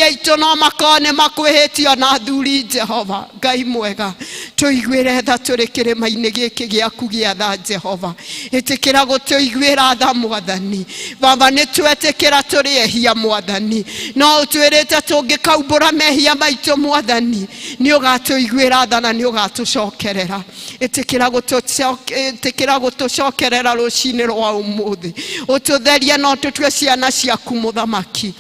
Atumia aitũ no makorwo nĩ makwĩhĩtio na athuri. Jehova Ngai mwega, tũiguĩre tha tũrĩ kĩrĩma-inĩ gĩkĩ gĩaku gĩa tha. Jehova, ĩtĩkĩra gũtũiguĩra tha. Mwathani Baba, nĩ twetĩkĩra tũrĩ ehia. Mwathani, no ũtwĩrĩte tũngĩkaumbũra mehia maitũ, Mwathani, nĩ ũgatũiguĩra tha na nĩ ũgatũcokerera. Ĩtĩkĩra gũtũcokerera rũcinĩ rwa ũmũthĩ, ũtũtherie no tũtue ciana ciaku, Mũthamaki,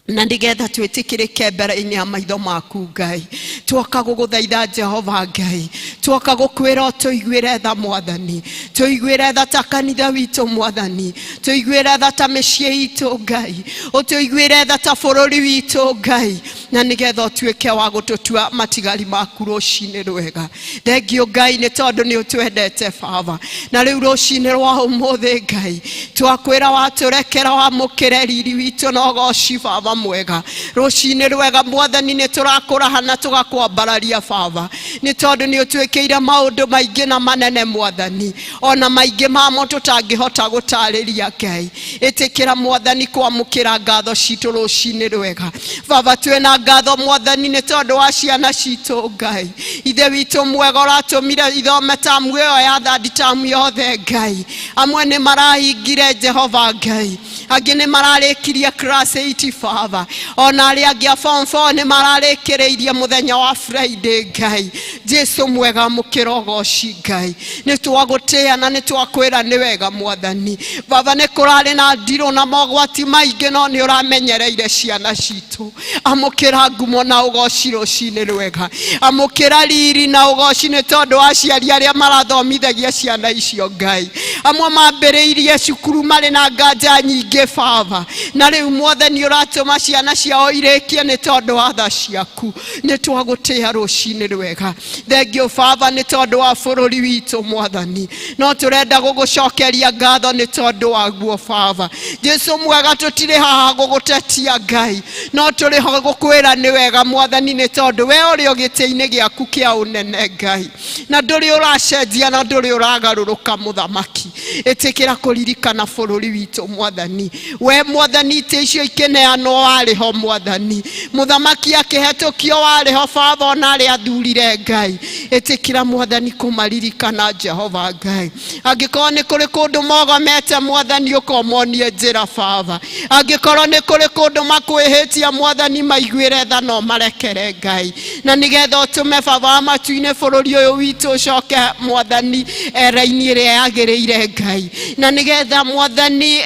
na nigetha twĩtĩkĩrĩke mbere-inĩ ya maitho maku. Ngai, twoka gũgũthaitha. Jehova Ngai, twoka gũkwĩra ũtũiguĩre tha. Mwathani, tũiguĩre tha ta kanitha witũ. Mwathani, tũiguĩre tha ta mĩciĩ itũ. Ngai, ũtũiguĩre tha ta bũrũri witũ. Ngai, na nigetha ũtuĩke wa gũtũtua matigari maku rũcinĩ rwega. Thengio, Ngai, nĩ tondũ nĩ ũtwendete, Baba. Na rĩu rũcinĩ rwa ũmũthĩ, Ngai, twakwĩra watũrekera, wamũkĩre riri witũ na ũgoci. Baba mwega, rũcinĩ rwega, Mwathani, nĩ tũrakũraha na tũgakwambararia, Baba, nĩ tondũ nĩ ũtwĩkĩire maũndũ maingĩ na manene, Mwathani, ona maingĩ mamo tũtangĩhota gũtarĩria. Ngai, ĩtĩkĩra, Mwathani, kwamũkĩra ngatho citũ rũcinĩ rwega. Baba, twĩna ngatho, Mwathani, nĩ tondũ wa ciana citũ. Ngai, Ithe witũ mwega, ũratũmire ithome tamu ĩyo ya third term yothe. Ngai, amwe nĩ marahingire. Jehova Ngai, angĩ nĩ mararĩkirie class 8. Baba, ona arĩa angĩ a form 4 nĩ mararĩkĩrĩirie mũthenya wa Friday. Ngai Jesu mwega, mũkĩra ũgoci. Ngai, nĩ twagũtĩa na nĩ twakwĩra nĩ wega. Mwathani Baba, nĩ kũrarĩ na ndirũ na mogwati maingĩ, no nĩ ũramenyereire ciana citũ. Amũkĩra ngumo na ũgoci rũcinĩ rwega. Amũkĩra riri na ũgoci nĩ tondũ wa aciari arĩa marathomithagia ciana icio. Ngai, amwe mambĩrĩirie cukuru marĩ na nganja nyingĩ, Baba, na rĩu, Mwathani, ũratũma ciana ciao irĩkie nĩ tondũ wa tha ciaku. Nĩ twagũtĩa rũcinĩ rwega. Thengio, Baba, nĩ tondũ wa bũrũri witũ. Mwathani, no tũrenda gũgũcokeria ngatho nĩ tondũ waguo. Baba Jesu mwega, tũtirĩ haha gũgũtetia, Ngai, no tũrĩ ho gũkwĩra nĩ wega, Mwathani, nĩ tondũ we ũrĩ o gĩtĩ-inĩ gĩaku kĩa ũnene, Ngai, na ndũrĩ ũracenjia na ndũrĩ ũragarũrũka. Mũthamaki, ĩtĩkĩra kũririkana bũrũri witũ. Mwathani, we Mwathani, itĩ icio ikĩneanwo warĩ ho. Mwathani, mũthamaki akĩhetũkio warĩ ho. Baba, ona arĩa athurire, Ngai, ĩtĩkĩra, Mwathani, kũmaririkana. Jehova Ngai, angĩkorwo nĩ kũrĩ kũndũ mogomete, Mwathani, ũkomonie njĩra. Baba, angĩkorwo nĩ kũrĩ kũndũ makwĩhĩtia, Mwathani, maiguĩre tha no marekere. Ngai, na nĩgetha ũtũme, Baba wa matu-inĩ, bũrũri ũyũ witũ ũcoke, Mwathani, raini ĩrĩa yagĩrĩire. Ngai, na nĩgetha, Mwathani,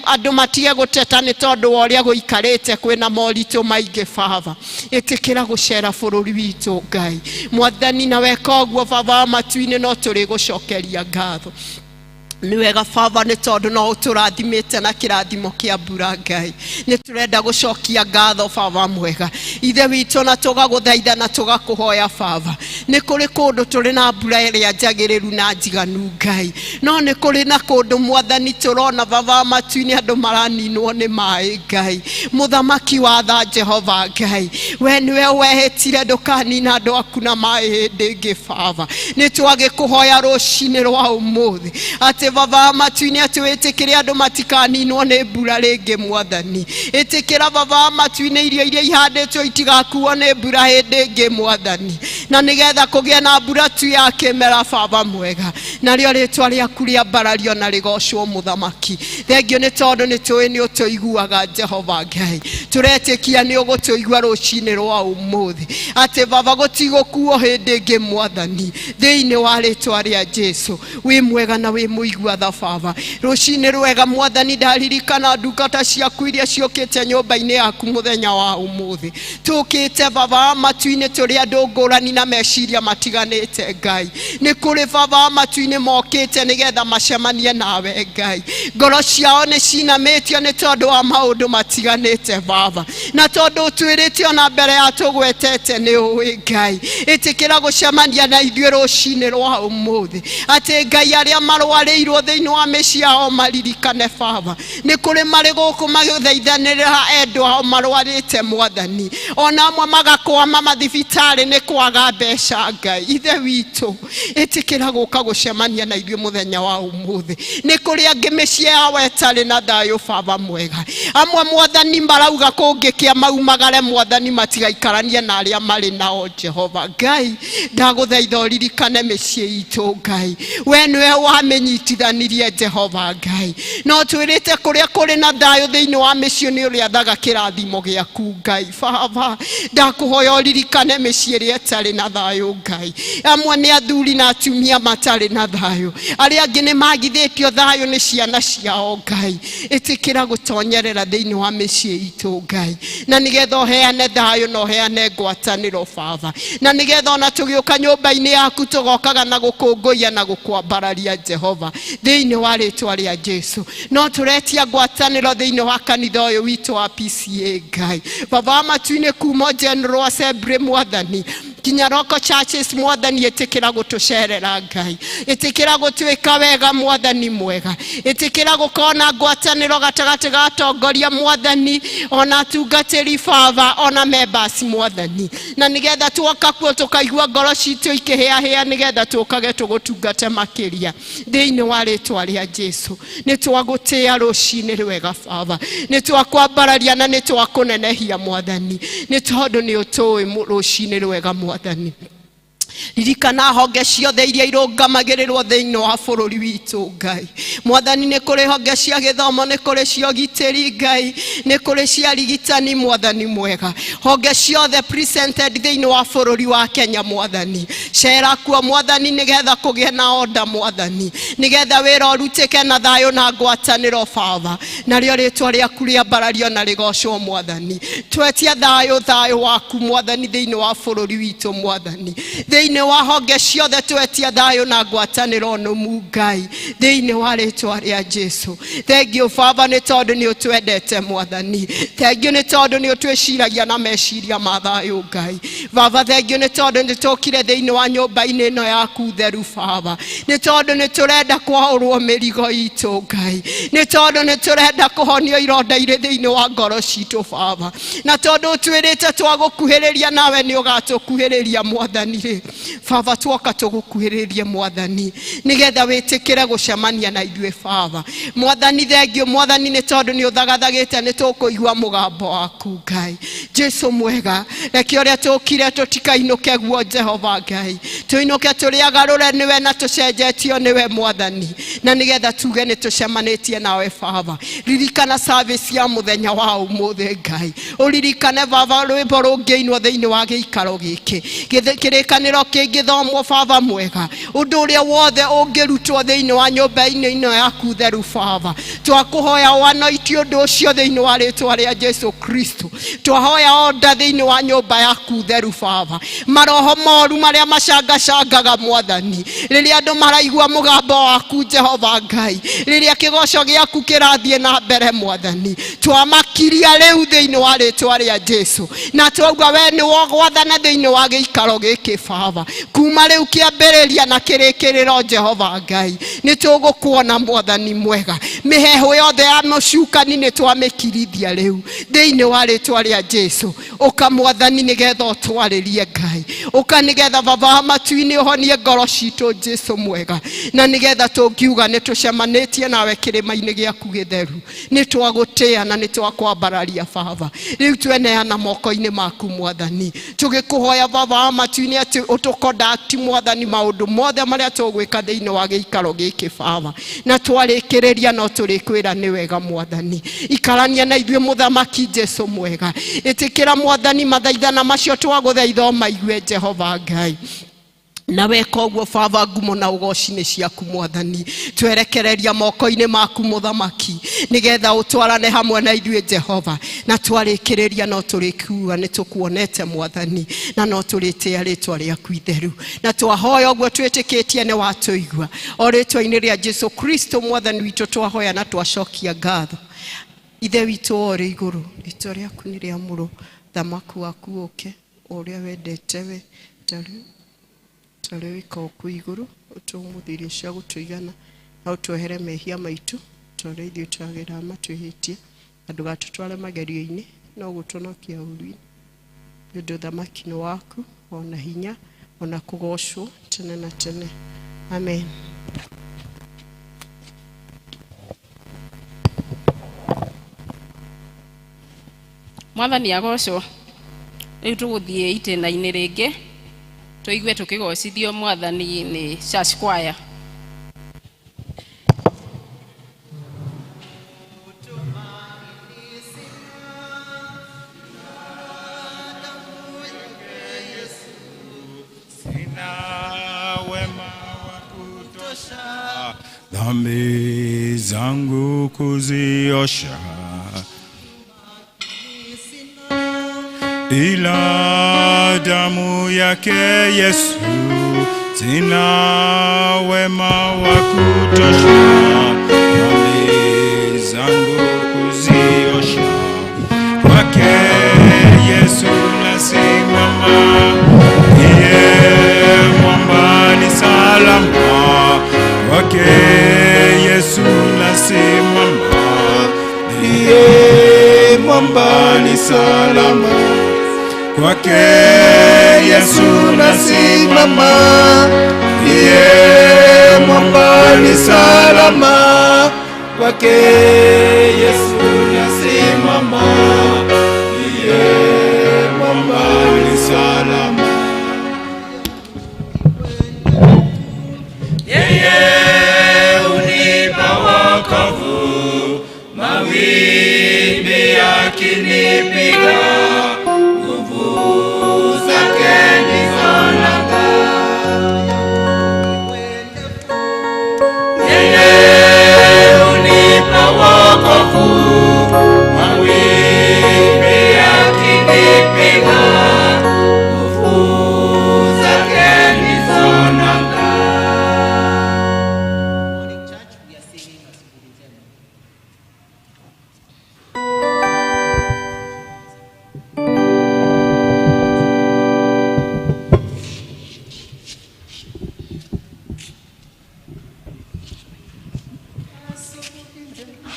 andũ matige gũteta nĩ tondũ wa ũrĩa gũikarĩte kwĩna moritũ maingĩ. Baba, ĩtĩkĩra gũcera bũrũri witũ. Ngai, Mwathani, na weka ũguo, Baba wa matu-inĩ, no tũrĩgũcokeria ngatho. Nĩ wega, Baba, nĩ tondũ no ũtũrathimĩte na kĩrathimo kĩa mbura. Ngai, nĩ tũrenda gũcokia ngatho. Baba mwega, Ithe witũ, na tũgagũthaitha na tũgakũhoya. Baba, nĩ kũrĩ kũndũ tũrĩ na mbura ĩrĩa njagĩrĩru na njiganu, Ngai, no nĩ kũrĩ na kũndũ, Mwathani, tũrona, Baba wa matu-inĩ, andũ maraninwo nĩ maĩ. Ngai, Mũthamaki wa tha, Jehova Ngai, we nĩwe wehĩtire ndũkanina andũ aku na maĩ hĩndĩ ĩngĩ. Baba, nĩ twagĩkũhoya rũcinĩ rwa ũmũthĩ atĩ, Baba wa matu-inĩ, atĩ wĩtĩkĩre andũ matikaninwo nĩ mbura rĩngĩ. Mwathani, ĩtĩkĩra, Baba wa matu-inĩ, irio iria ihandĩtwo itigakuo nĩ mbura hĩndĩ ĩngĩ. Mwathani, na nĩgetha kũgĩe na mbura tu ya kĩmera. Baba mwega, narĩo rĩtwa rĩaku rĩambarario na rĩgocwo. Mũthamaki, thengio nĩ tondũ nĩ tũĩ nĩ ũtũiguaga. Jehova Ngai, tũretĩkia nĩ ũgũtũigua rũcinĩ rwa ũmũthĩ, atĩ, Baba, gũtigũkuo hĩndĩ ĩngĩ. Mwathani, thĩinĩ wa rĩtwa rĩa Jesu, wĩ mwega na wĩ mũigua tha. Baba, rũcinĩ rwega, Mwathani, ndaririkana ndungata ciaku iria ciũkĩte nyũmba-inĩ yaku mũthenya wa ũmũthĩ. Tũkĩte, Baba wa matu-inĩ, tũrĩ andũ ngũrani na meciria matiganĩte. Ngai, nĩ kũrĩ, Baba wa matu-inĩ, mokĩte nĩgetha macemanie nawe. Ngai, ngoro ciao nĩ cinamĩtio nĩ tondũ wa maũndũ matiganĩte. Baba, na tondũ ũtwĩrĩte ona mbere ya tũgwetete nĩ ũĩ, Ngai, ĩtĩkĩra gũcemania na ithuĩ rũcinĩ rwa ũmũthĩ, atĩ, Ngai, arĩa marwarĩirwo thĩinĩ wa mĩciĩ yao maririkane. Baba, nĩ kũrĩ marĩ gũkũ magĩthaithanĩrĩra endwa ao marwarĩte. Mwathani, ona amwe magakwama mathibitarĩ nĩ kwaga na mbeca Ngai. Ithe witũ, ĩtĩkĩra gũka gũcemania na ithuĩ mũthenya wa ũmũthĩ. Nĩ kũrĩ angĩ mĩciĩ yao ĩtarĩ na thayũ, Baba mwega. Amwe Mwathani marauga kũngĩkĩa maumagare, Mwathani, matigaikaranie na arĩa marĩ nao. Jehova Ngai, ndagũthaitha ũririkane mĩciĩ itũ Ngai, we nĩwe wamĩnyitithanirie. Jehova Ngai, no twĩrĩte kũrĩa kũrĩ na thayũ thĩinĩ wa mĩciĩ nĩ ũrĩathaga kĩrathimo gĩaku Ngai. Baba, ndakũhoya ũririkane mĩciĩ ĩrĩa ĩtarĩ na thayũ Ngai. Amwe nĩ athuri na atumia matarĩ na thayũ, arĩa angĩ nĩ magithĩtio thayũ nĩ ciana ciao Ngai. Ĩtĩkĩra gũtonyerera thĩinĩ wa mĩciĩ itũ Ngai, na nĩgetha ũheane thayũ na ũheane ngwatanĩro Baba, na nĩgetha ona tũgĩũka nyũmba-inĩ yaku tũgokaga na gũkũngũiya na gũkwambararia Jehova, thĩinĩ wa rĩtwa rĩa Jesu. No tũretia ngwatanĩro thĩinĩ wa kanitha ũyũ witũ wa PCA Ngai. Baba wa matu-inĩ, kuma General Assembly Mwathani kinya local churches Mwathani, ĩtĩkĩra gũtũcerera Ngai, ĩtĩkĩra gũtuĩka wega Mwathani mwega, ĩtĩkĩra gũkorwo na ngwatanĩro gatagatĩ ga atongoria Mwathani, ona atungatĩri Baba, ona members Mwathani, na nĩgetha tuoka kuo tũkaigua ngoro citũ ikĩhĩahĩa, nĩgetha tũkage tũgũtungate makĩria thĩinĩ wa rĩtwa rĩa Jesu. Nĩ twagũtĩĩa rũcinĩ rwega Baba, nĩ twakwambararia na nĩ twakũnenehia Mwathani, nĩ tondũ nĩ ũtũĩ. Rũcinĩ rwega Mwathani. Ririkana honge ciothe iria irũngamagĩrĩrwo thĩinĩ wa bũrũri witũ Ngai. Mwathani, nĩ kũrĩ honge cia gĩthomo, nĩ kũrĩ cia ũgitĩri Ngai, nĩ kũrĩ cia rigitani Mwathani mwega. Honge ciothe presented thĩinĩ wa bũrũri wa Kenya Mwathani, cera kuo Mwathani, nĩgetha kũgĩe na order Mwathani, nĩgetha wĩra ũrutĩke na thayũ na ngwatanĩro Baba, narĩo rĩtwa rĩaku rĩambarario na rĩgocwo Mwathani. Twetia thayũ, thayũ waku Mwathani, thĩinĩ wa bũrũri witũ Mwathani, thĩinĩ wa honge ciothe twetia thayũ na ngwatanĩro nũmu Ngai, thĩinĩ wa rĩtwa rĩa Jesu. Thengiũ Baba, nĩ tondũ nĩ ũtwendete Mwathani. Thengiũ nĩ tondũ nĩ ũtwĩciragia na meciria ma thayũ Ngai. Baba, thengiũ nĩ tondũ nĩ tũkire thĩinĩ wa nyũmba-inĩ ĩno yaku theru Baba, nĩ tondũ nĩ tũrenda kwaũrwo mĩrigo itũ Ngai, nĩ tondũ nĩ tũrenda kũhonio ironda irĩ thĩinĩ wa ngoro citũ Baba, na tondũ ũtwĩrĩte twagũkuhĩrĩria nawe nĩ ũgatũkuhĩrĩria Mwathani rĩ. Baba, tuoka tũgũkuhĩrĩrie Mwathani, nĩgetha wĩtĩkĩre gũcemania na ithuĩ Baba. Mwathani, thengiũ Mwathani, nĩ tondũ nĩ ũthagathagĩte nĩ tũkũigua mũgambo waku Ngai. Jesu mwega, reke ũrĩa tũkire tũtikainũke guo Jehova Ngai, tũinũke tũrĩ agarũre nĩwe na tũcenjetio nĩwe Mwathani, na nĩgetha tuge nĩ tũcemanĩtie nawe Baba. Ririkana service ya mũthenya wa ũmũthĩ Ngai, ũririkane Baba rwĩmbo rũngĩinwo thĩinĩ wa gĩikaro gĩkĩ, kĩrĩkanĩro kĩngĩthomwo Baba mwega, ũndũ ũrĩa wothe ũngĩrutwo thĩinĩ wa nyũmba-inĩ ĩno yaku theru Baba, twakũhoya wanoiti ũndũ ũcio thĩinĩ wa rĩtwa rĩa Jesu Kristo. Twahoya order thĩinĩ wa nyũmba yaku theru Baba. Maroho moru marĩa macangacangaga Mwathani rĩrĩa andũ maraigua mũgambo waku Jehova Ngai, rĩrĩa kĩgoco gĩaku kĩrathiĩ na mbere Mwathani, twamakiria rĩu thĩinĩ wa rĩtwa rĩa Jesu, na twauga we nĩ wogwathana thĩinĩ wa gĩikaro gĩkĩ Baba, kuma rĩu kĩambĩrĩria na kĩrĩkĩrĩro. Jehova Ngai, nĩ tũgũkuona Mwathani mwega. Mĩheehũ yothe ya mũcukani nĩ twamĩkirithia rĩu thĩinĩ wa rĩtwa rĩa Jesu. Ũka Mwathani, nĩgetha ũtwarĩrie Ngai. Ũka nĩgetha Baba wa matu-inĩ ũhonie ngoro citũ Jesu mwega, na nĩgetha tũngiuga nĩ tũcemanĩtie nawe kĩrĩma-inĩ gĩaku gĩtheru. Nĩ twagũtĩa na nĩ twakwambararia Baba. Rĩu tweneana moko-inĩ maku Mwathani, tũgĩkũhoya Baba wa matu-inĩ atĩ ũtũconduct Mwathani maũndũ mothe marĩa tũgwĩka thĩinĩ wa gĩikaro gĩkĩ Baba, na twarĩkĩrĩria no tũrĩkwĩra nĩ wega Mwathani. Ikarania na ithuĩ Mũthamaki Jesu mwega. Ĩtĩkĩra Mwathani mathaithana macio twagũthaitha ũmaigue Jehova Ngai, na weka ũguo Baba, ngumo na ũgoci nĩ ciaku Mwathani. Twerekereria moko-inĩ maku Mũthamaki, nĩgetha ũtwarane hamwe na ithuĩ Jehova, na twarĩkĩrĩria no tũrĩkiuga nĩ tũkuonete Mwathani, na no tũrĩtĩa rĩtwa rĩaku itheru. Na twahoya ũguo twĩtĩkĩtie nĩ watũigua, o rĩtwa-inĩ rĩa Jesu Kristo Mwathani witũ twahoya na twacokia ngatho. Ithe witũ ũrĩ igũrũ, rĩtwa rĩaku nĩ rĩamũrwo, thamaki waku ũke, o ũrĩa wendete we ta ũrĩa wĩkaga kũu igũrũ. Ũtũhe irio cia gũtũigana, na ũtuohere mehia maitũ ta ũrĩa ithuĩ twagĩra matwĩhĩtie, na ndũgatũtware magerio-inĩ, no gũtũhonokia ũũru-inĩ, nĩ ũndũ ũthamaki nĩ waku, ona hinya. Ona kũgocwo tene na tene. Amen. Mwathani agocwo. Rĩu tũgũthiĩ itĩna-inĩ rĩngĩ tũigue tũkĩgocithio Mwathani nĩ church choir. Sina wema wa kutosha, dhambi zangu kuziosha, ila damu yake Yesu. Sina wema wa kutosha, dhambi zangu kuziosha, kwake Yesu nasimama, ndiye mwamba ni salama, kwake Yesu nasimama, ndiye mwamba ni salama, kwake Yesu nasimama, ndiye mwamba ni salama, kwake Yesu nasimama, ndiye mwamba ni salama. Yeye hunipa wokovu, mawimbi yakinipiga, nguvu zake ndizo nanga. Yeye hunipa wokovu, mawimbi yakinipiga, nguvu zake ndizo nanga. Morning, church. We are singing Asubuhi Njema.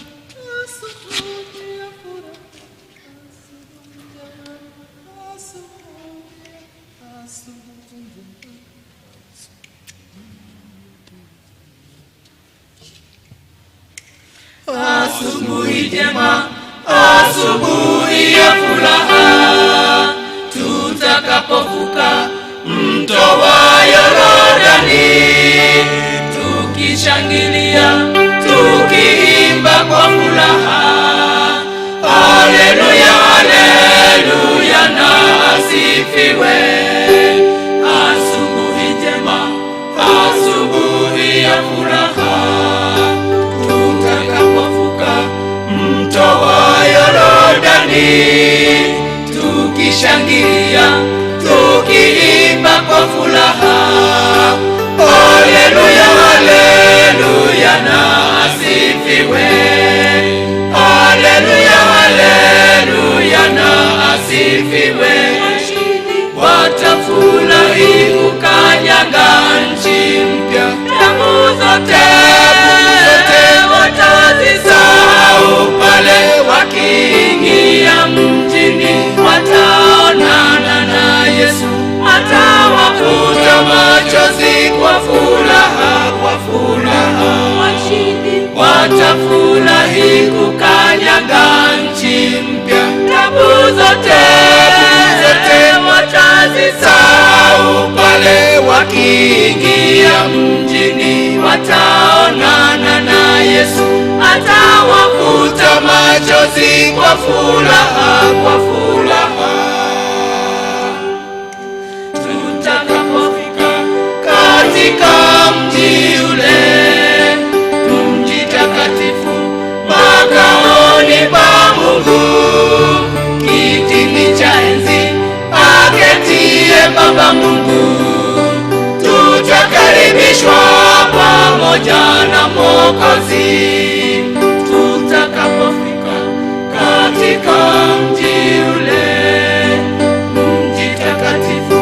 Asubuhi njema, asubuhi ya furaha, tutakapovuka mto wa Yorodani, tukishangilia, tukiimba kwa furaha, haleluya, haleluya, na asifiwe. Asubuhi njema, asubuhi ya furaha, tutakapovuka mto wa Yorodani, tukishangilia, tukiimba kwa furaha, haleluya, haleluya, na asifiwe. Haleluya, haleluya, na asifiwe. Watafurahi kukanyaga nchi mpya, tabu zote watazisahau pale wakiingia mjini, wataonana na Yesu, atawafuta machozi kwa furaha, kwa furaha. Watafurahi kukanyaga nchi mpya, tabu zote watazisahau pale wakiingia mjini, wataonana na Yesu, atawafuta machozi kwa furaha, kwa furaha. Tutakapofika katika mji ule, mji takatifu, makaoni pa Mungu, kitini cha enzi aketie Baba Mungu, tutakaribishwa pamoja na Mwokozi. Tutakapofika katika mji ule, mji takatifu,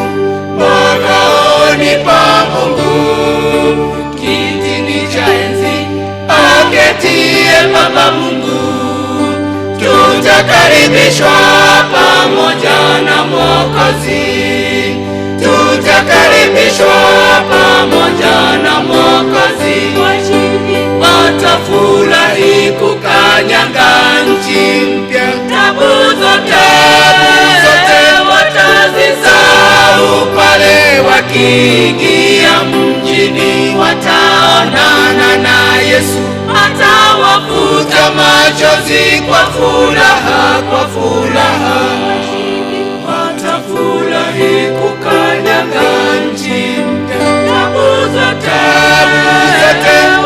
makaoni pa Mungu, kitini cha enzi aketie Baba Mungu, tutakaribishwa pamoja na Mwokozi. Tutakaribishwa nchi mpya. Tabu zote watazisahau pale wakiingia mjini, wataonana na Yesu atawafuta machozi kwa furaha, kwa furaha. Watafurahi kukanyaga nchi mpya. Tabu zote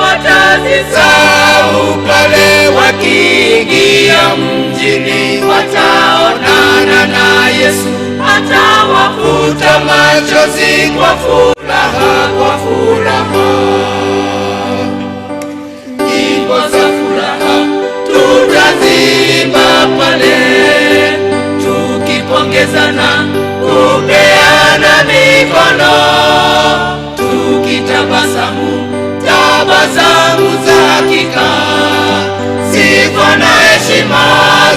watazisahau pale wakiingia mjini, wataonana na Yesu atawafuta machozi kwa furaha, kwa furaha. Nyimbo za furaha tutaziimba pale, tukipongezana, kupeana mikono, tukitabasamu tabasamu za hakika. Sifa na heshima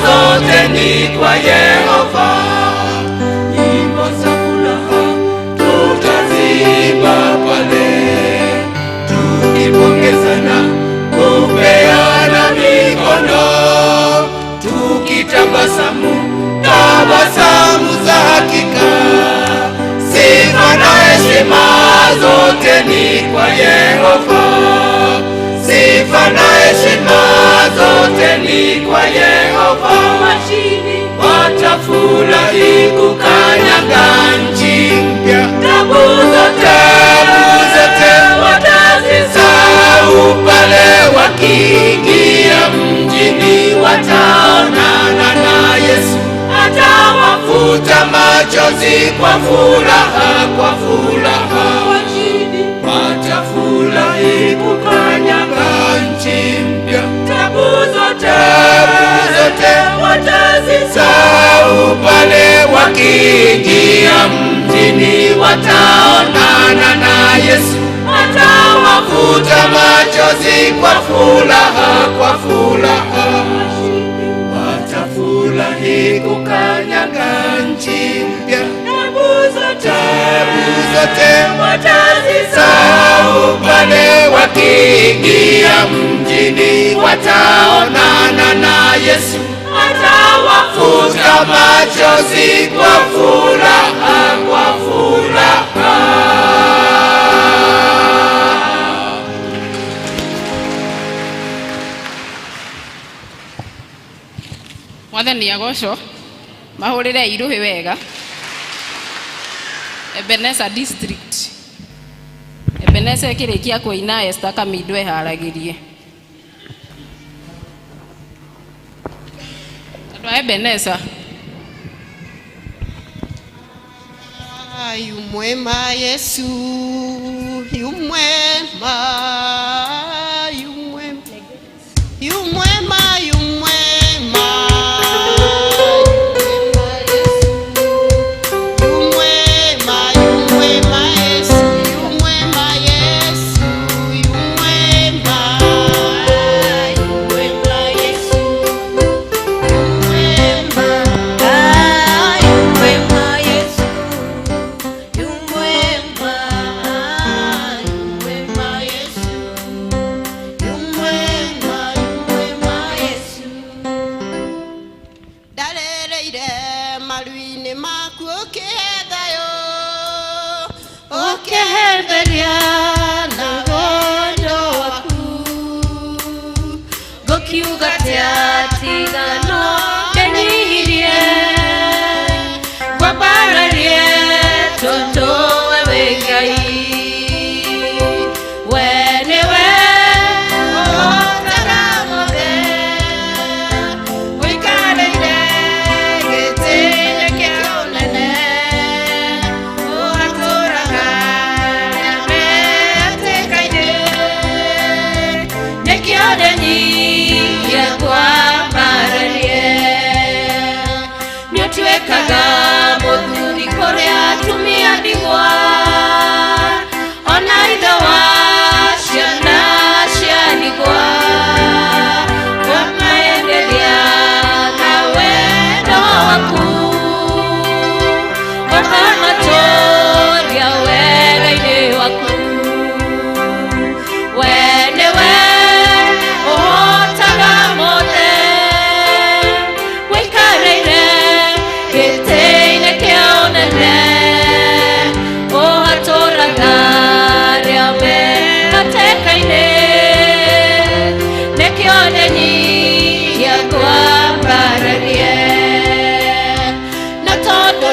zote ni kwa Yehova. Nyimbo za furaha tutaziimba pale, tukipongezana, kupeana mikono, tukitabasamu tabasamu za hakika. Sifa na heshima zote ni kwa Yehova. Sifa na heshima zote ni kwa Yehova. Watafurahi kukanyaga nchi mpya. Tabu zote watazisahau pale wakiingia mjini, wataonana na Yesu atawafuta machozi kwa furaha, kwa furaha. Watafurahi kukanyaga nchi mpya. Tabu zote watazisahau pale wakiingia mjini, wataonana na Yesu atawafuta machozi kwa furaha, kwa furaha. Watafurahi kukanyaga nchi mpya. Tabu zote watazisahau pale wakiingia mjini, wataonana na Yesu atawafuta machozi kwa furaha, kwa furaha. Mwathani agocwo. Mahũrĩre irũhĩ wega. Ebeneza District. Ebeneza ĩkĩrĩkia kũina, Esther Kamindo eharagĩrie. Andũ a Ebeneza. Yumwema Yesu, yumwema, yumwema, yumwema, yumwema, yumwema, yumwema Yesu, yumwema Yesu, yumwema, yumwema Yesu, yumwema, Yumwema Yesu, yumwema, yumwema Yesu, yumwema, yumwema Yesu. Ndarereire maru-inĩ maku ũkĩhe thayũ, ũkĩhetheria na wendo waku. Ngũkiuga atĩa tiga no ndenyihirie, ngwambararie tondũ we wĩ Ngai. We nĩwe ũhotaga mothe, ũikarĩire gĩtĩ-inĩ kĩa ũnene, ũgatũraga arĩa metĩkaine. Nĩkĩo ndenyihia ngwambararie. Nĩũtuĩkaga mũthuri kũrĩ atumia ndigwa.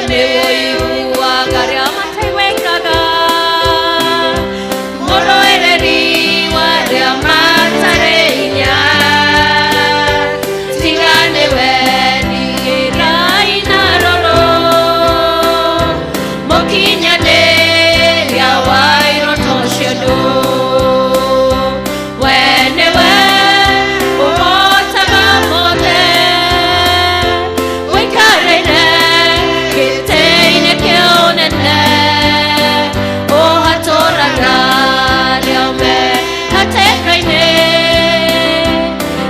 Nĩ ũiguaga arĩa mataiguĩkaga, mũrũĩrĩri wa arĩa matarĩ hinya. Tiga nĩwe ndigĩrai na rũrũ, mũkinyanĩria wa iroto cianyu. We nĩwe ũhotaga mothe, ũikarĩire gĩtĩ-inĩ kĩa ũnene, ũhatũraga arĩa me hatĩka-inĩ.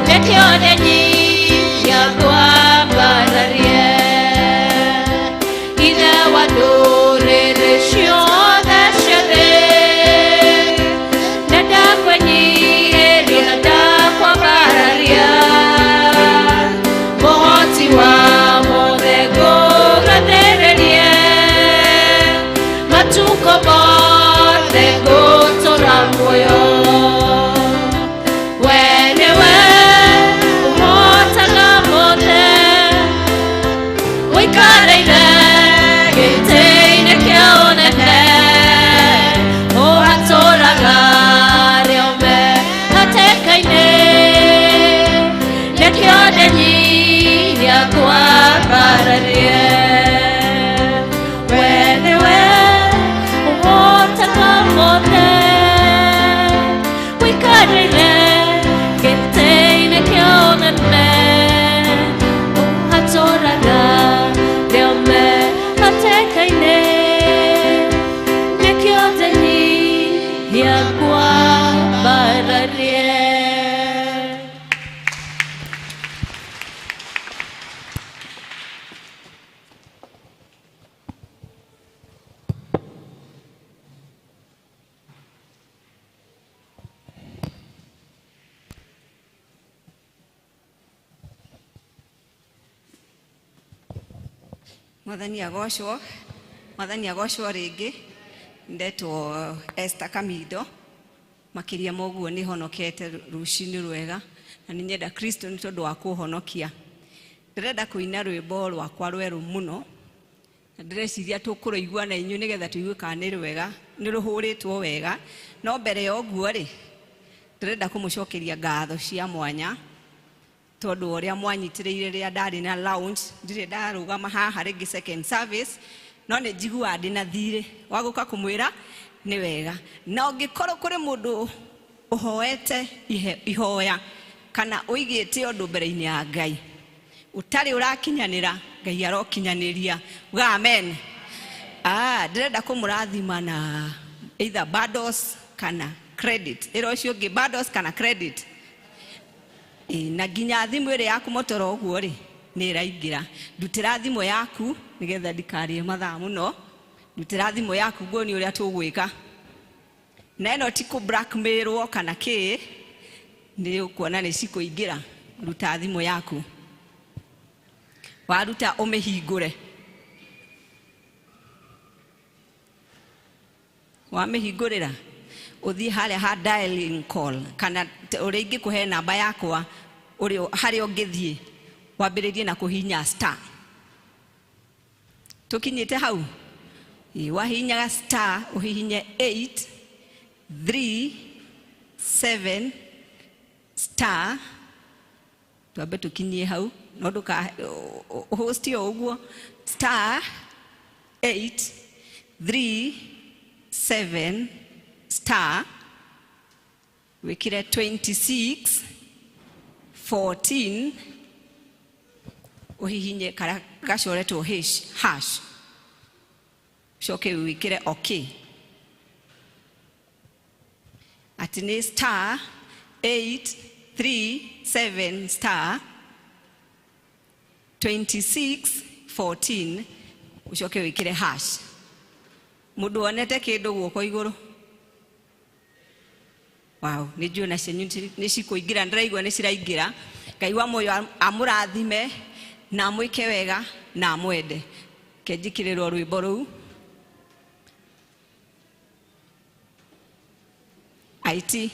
Nĩkĩo ndenyihia ngwambararie, Ithe wa ndũrĩrĩ ciothe cia thĩ. Nĩndakwenyiihĩria, ndakwambararia, mũhoti wa mothe ngũgathĩrĩrie, matukũ mothe ngũtũũra muoyo. We nĩwe ũhotaga mothe, ũikarĩire gĩtĩ-inĩ kĩa ũnene, ũhatũraga arĩa me hatĩka-inĩ. Nĩkĩo ndenyihia ngwambararie. We nĩwe ũhotaga mothe, ũikarĩire gĩtĩ-inĩ kĩa ũnene, ũhatũraga arĩa me hatĩka-inĩ. Nĩkĩo ndenyihia ngwambararie. Mwathani agocwo, Mwathani agocwo rĩngĩ. Ndetwo Esther Kamindo. Makĩria ma ũguo nĩ honokete rũcinĩ rwega na nĩ nyenda Kristo nĩ tondũ wa kũhonokia. Ndĩrenda kũina rwĩmbo rwakwa rwerũ mũno na ndĩreciria tũkũrũigua na inyuĩ nĩgetha tũigue kana nĩ rwega, nĩ rũhũrĩtwo wega. No mbere ya ũguo rĩ, ndĩrenda kũmũcokeria ngatho cia mwanya tondũ wa ũrĩa mwanyitĩrĩire rĩrĩa ndarĩ na lounge. Ndirĩ ndarũgama haha rĩngĩ second service, no nĩ njiguaga ndĩna thirĩ wa gũka kũmwĩra nĩ wega. Na ũngĩkorwo kũrĩ mũndũ ũhoete ihoya kana ũigĩte ũndũ mbere-inĩ ya Ngai ũtarĩ ũrakinyanĩra, Ngai arokinyanĩria. Uga amen. Ndĩrenda kũmũrathima na either bundles kana credit. Ĩra ũcio ũngĩ bundles kana credit. Ĩ, na nginya thimũ ĩrĩa yaku motoro ũguo rĩ, nĩ ĩraingĩra. Ndutĩra thimũ yaku nĩgetha ndikarie mathaa mũno. Ndutĩra thimũ yaku nguonie ũrĩa tũgwĩka. Na ĩno ti kũ blackmailwo kana kĩ, nĩ ũkuona nĩ cikũingĩra. Ruta thimũ yaku. Waruta ũmĩhingũre. Wamĩhingũrĩra ũthiĩ harĩa ha dialing call kana ũrĩa ingĩkũhe namba yakwa, ũrĩa harĩa ũngĩthiĩ wambĩrĩrie na kũhihinya star. Tũkinyĩte hau. Ĩ, wahihinyaga star ũhihinye 8 3 7 star, twambe tũkinyie hau, no ndũka host o ũguo, star 8 3 7 star, wĩkĩre 26 14, ũhihinye karĩa gacoretwo hash, hash, ũcoke wĩkĩre okay. Atĩ nĩ star 8 3 7 star 26 14, ũcoke wĩkĩre hash. Mũndũ wonete kĩndũ guoko igũrũ? Wow, nĩ njũĩ na cianyu nĩ cikũingĩra, ndĩraigua nĩ ciraingĩra. Ngai wa muoyo amũrathime na amwĩke wega na amwende. Ke njĩkĩrĩrwo rwĩmbo rũu. IT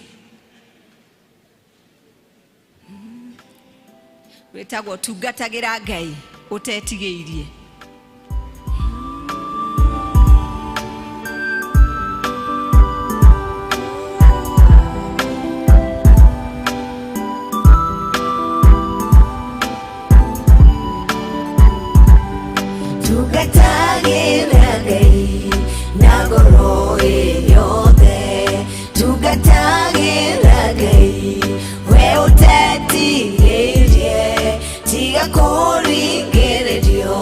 rwĩtagwo tungatagĩra Ngai ũtetigĩirie. Tungatagĩra Ngai na ngoro yothe, tungatagĩra Ngai we ũtetigĩirie, tiga kũringĩrĩrio,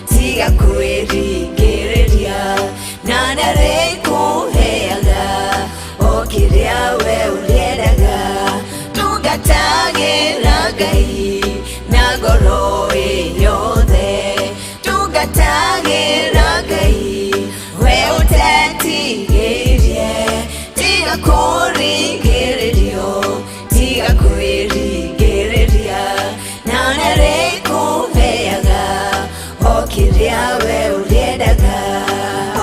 tiga kwĩringĩrĩria, na nĩarĩkũheaga o kĩrĩa we ũrĩendaga. Tungatagĩra Ngai na ngoro yothe, tungatagĩra Ngai we ũtetigĩirie, tiga kũringĩrĩrio, tiga kwĩringĩrĩria, na nĩarĩkũheaga o kĩrĩa we ũrĩendaga.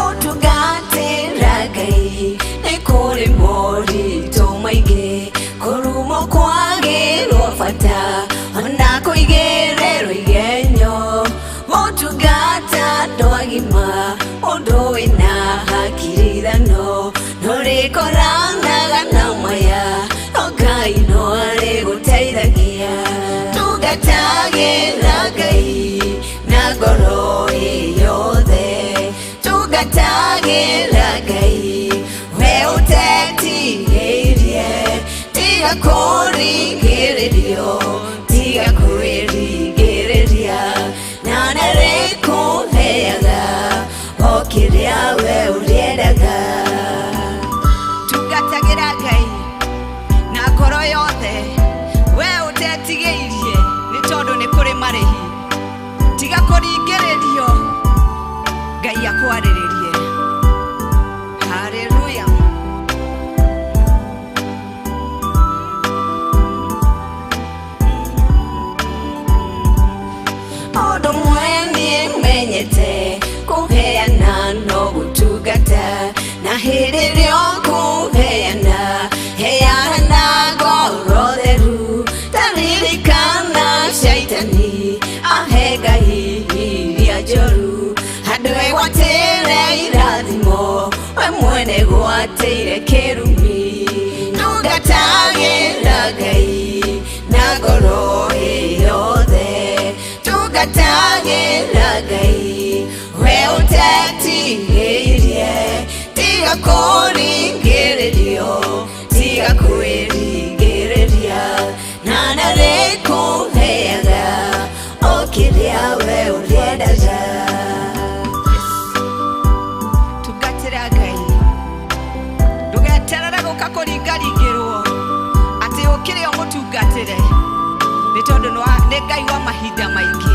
Ũtungatĩra Ngai nĩ kũrĩ moritũ maingĩ, kũrumwo kwagĩrwo bata ona kũigĩrĩrwo igenyo. Ũtungata andũ agima ũndũ wĩna hakiri ithano, nũrĩkoranaga na maya no Ngai no arĩgũteithagia. Tungatagĩra Ngai na ngoro yothe, tungatagĩra Ngai we ũtetigĩirie, tiga kũringĩrĩrio, tiga kwĩringĩrĩria, na nĩarĩkũheaga o kĩrĩa we ũrĩendaga. Tungatagĩra Ngai na ngoro yothe, we ũtetigĩirie, nĩ tondũ nĩ kũrĩ marĩhi. Tiga kũringĩrĩrio, Ngai akwarĩrĩrie. Haleluya. Ũndũ ũmwe niĩ menyete, kũheana no gũtungata, na hĩndĩ ĩrĩa ũkũheana, heana ngoro theru. Ta ririkana caitani ahe Ngai iria njũru, handũ egwatĩre irathimo, we mwene gwatĩire kĩrumi. Tungatagĩra Ngai na ngoro yothe, tungatagĩra Ngai we ũtetigĩirie, tiga kũringĩrĩrio, tiga kwĩringĩrĩria, na nĩarĩkũheaga o kĩrĩa we ũrĩendaga. Tungatĩra Ngai, ndũgeterere gũka kũringaringĩrwo atĩ ũkĩrĩ o mũtungatĩre, nĩ tondũ nĩ Ngai wa mahinda maingĩ.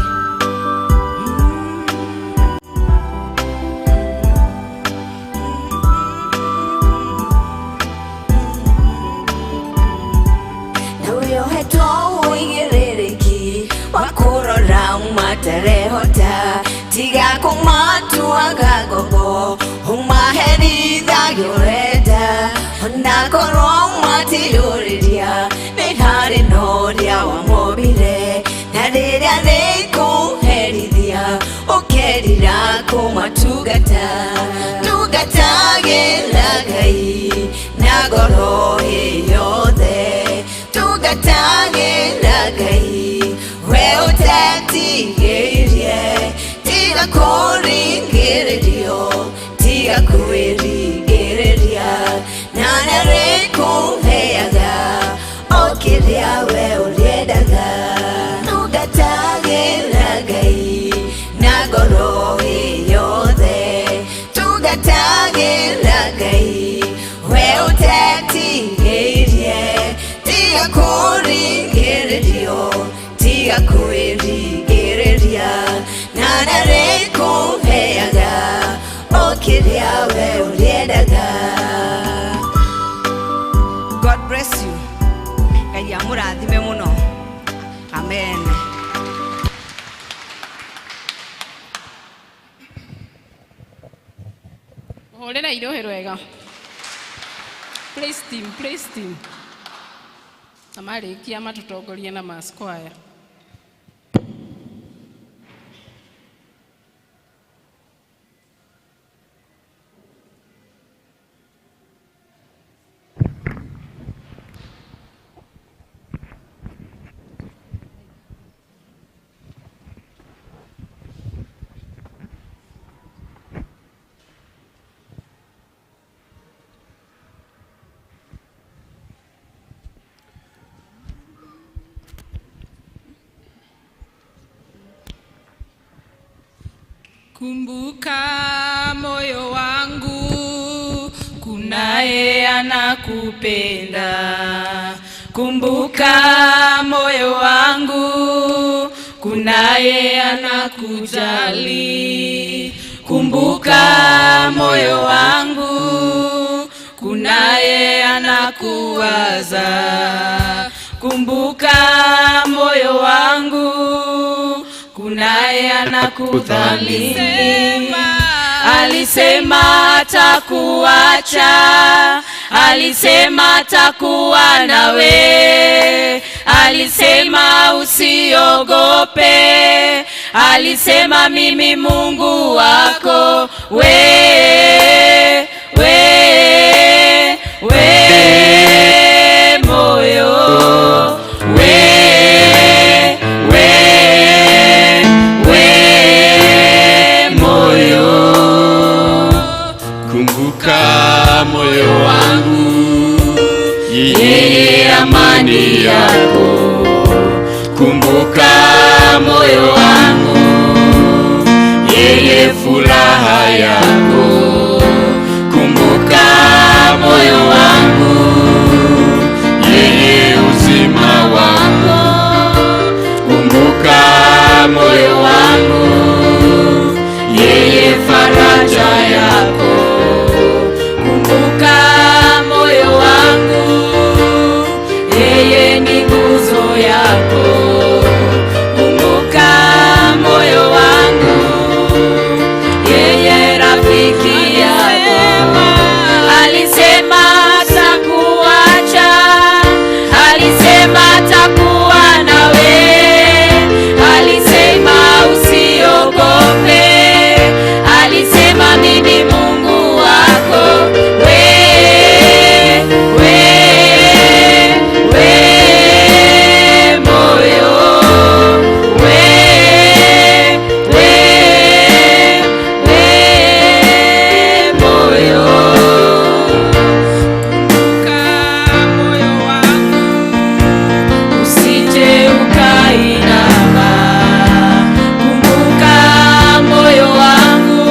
Na wĩohetwo ũigĩrĩrĩki wa kũrora matarehota, tiga kũmatuaga ngombo, ũmaherithagia ũrenda, ona korwo matirũrĩria, nĩ harĩ na ũrĩa wamombire, na rĩrĩa rĩkũherithia ũkerira kũmatungata. Tungatagĩra Ngai na ngoro yothe, tungatagĩra Ngai we ũtetigĩirie, tiga kũringĩrĩrio, tiga kwĩringĩrĩria, na nĩarĩkũheaga o kĩrĩa we ũrĩendaga. Tungatagĩra Ngai na ngoro yothe, tungatagĩra Ngai we ũtetigĩirie, tiga kũringĩrĩrio, tiga kwĩringĩrĩria, na nĩarĩkũheaga o kĩrĩa we ũrĩendaga. God bless you. Ngai amũrathime mũno. Amen. Mũhũrĩre irũhĩ rwega. Praise team, praise team. Na marĩkia matũtongorie na mass choir. Kumbuka moyo wangu, kunaye anakupenda. Kumbuka moyo wangu, kunaye anakujali. Kumbuka moyo wangu, kunaye anakuwaza. Kumbuka moyo wangu, kunaye anakudhamini. Alisema atakuacha, alisema atakuwa nawe, alisema usiogope, alisema mimi Mungu wako we, we, we moyo we, we, we moyo. Kumbuka moyo wangu, yeye amani yako. Kumbuka moyo wangu, yeye furaha yako. Kumbuka moyo wangu, yeye uzima wako. Kumbuka moyo wangu, yeye faraja yako. Kumbuka moyo wangu, yeye ni nguzo yako. Kumbuka moyo wangu, yeye rafiki yako. Alisema atakuacha, alisema atakuwa nawe, alisema usiogope, alisema mimi Mungu wako we, we, we moyo we, we, we moyo. Kumbuka moyo wangu, usije ukainama. Kumbuka moyo wangu,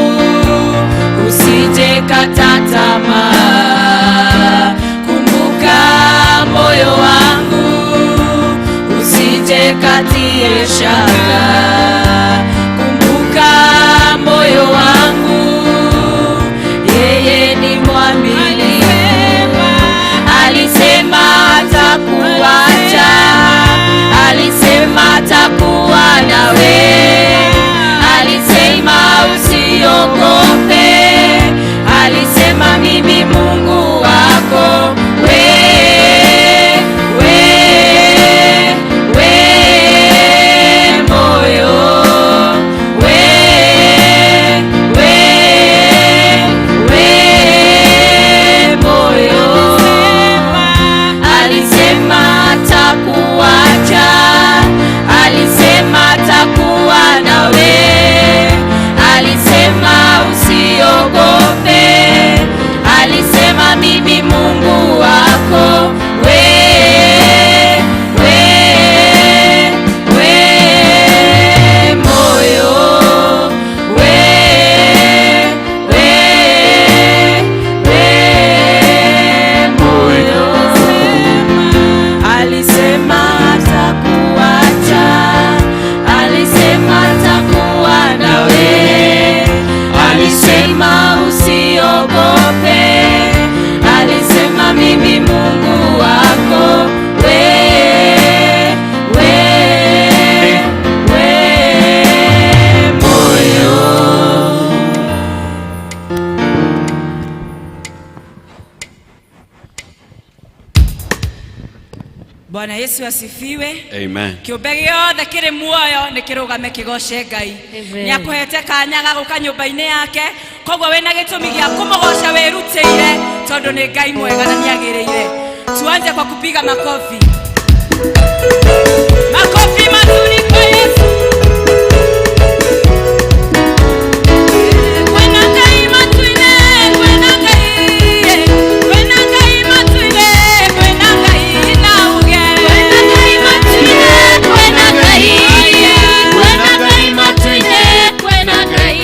usije kata tamaa. Kumbuka moyo wangu, usije katie shaka. Kumbuka moyo wangu, yeye ni mwaminifu. Alisema atakuacha, alisema atakuwa nawe, alisema usiogope, alisema mimi Mungu wako we, we, we moyo we, we, we moyo. Alisema atakuacha, alisema atakuwa nawe, alisema usiogope, alisema mimi Mungu wako we, we, we moyo we, we, we moyo. Alisema atakuacha, alisema atakuwa nawe, alisema usiogope, alisema mimi Mungu wako we, we, we moyo. Bwana Yesu asifiwe. Amen. Kĩũmbe gĩothe kĩrĩ muoyo nĩ kĩrũgame kĩgoce Ngai. Nĩ akũhete kanya ga gũka nyũmba-inĩ yake, koguo wĩna gĩtũmi gĩa kũmũgoca wĩrutĩire, tondũ nĩ Ngai mwega na nĩagĩrĩire. Tuanze kwa kupiga makofi. Makofi mazuri kwa Yesu. Kwena Ngai matuine, kwena Ngai, kwena Ngai matuine, kwena Ngai na uge. Kwena Ngai matuine, kwena Ngai, kwena Ngai matuine, kwena Ngai.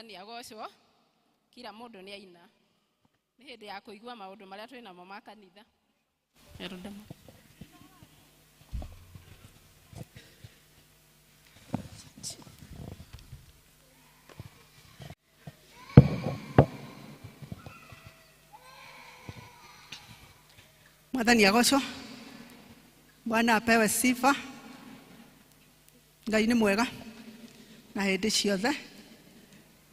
Mwathani agocwo. Kila mũndũ nĩ aina. Nĩ hĩndĩ ya kũigua maũndũ marĩa twĩ namo ma kanitha. Erudama. Mwathani agocwo. Bwana apewe sifa. Ngai nĩ mwega na hĩndĩ ciothe,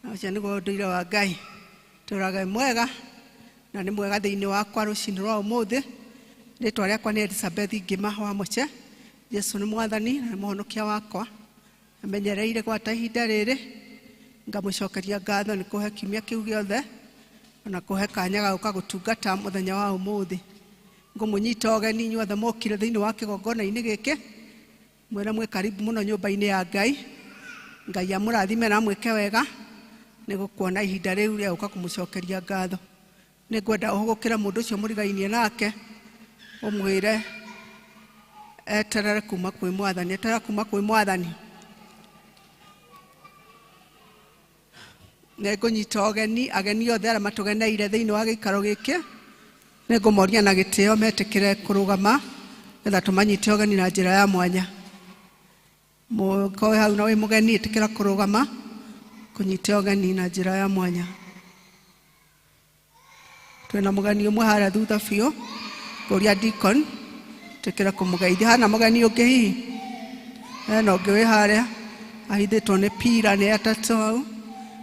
na ũcio nĩguo ũndũire wa Ngai. Tũraga mwega na nĩ mwega thĩinĩ wakwa rũcinĩ rwa ũmũthĩ. Rĩtwa rĩakwa nĩ Elizabeth Ngĩma wa Mũche. Jesu nĩ mwathani na nĩ mũhonokia wakwa. Amenyereire gwata ihinda rĩrĩ, ngamũcokeria ngatho nĩ kũhe kiumia kĩu gĩothe ona kũhe kanya ga gũka gũtungata mũthenya wa ũmũthĩ. Ngũmũnyita ũgeni inyuothe mũkire thĩinĩ wa kĩgongona-inĩ gĩkĩ, mwĩre mwĩ karibu mũno nyũmba-inĩ ya Ngai. Ngai amũrathime na amwĩke wega nĩ gũkuona ihinda rĩu rĩa gũka kũmũcokeria ngatho. Nĩ ngwenda ũhũgũkĩre mũndũ ũcio mũrigainie nake, ũmwĩre eterere kuma kwĩ mwathani, eterere kuma kwĩ mwathani. Nĩ ngũnyita ũgeni ageni othe arĩa matũgeneire thĩinĩ wa gĩikaro gĩkĩ, nĩ ngũmoria na gĩtĩo metĩkĩre kũrũgama nĩgetha tũmanyite ũgeni na njĩra ya mwanya. Mũkorwo hau na wĩ mũgeni, ĩtĩkĩra kũrũgama kũnyita ũgeni na njĩra ya mwanya. Twĩna mũgeni ũmwe harĩa thutha biũ, ngũria deacon ĩtĩkĩra kũmũgeithia. Hana mũgeni ũngĩ hihi? Hena ũngĩ wĩ harĩa ahithĩtwo nĩ pira nĩ atatũ hau.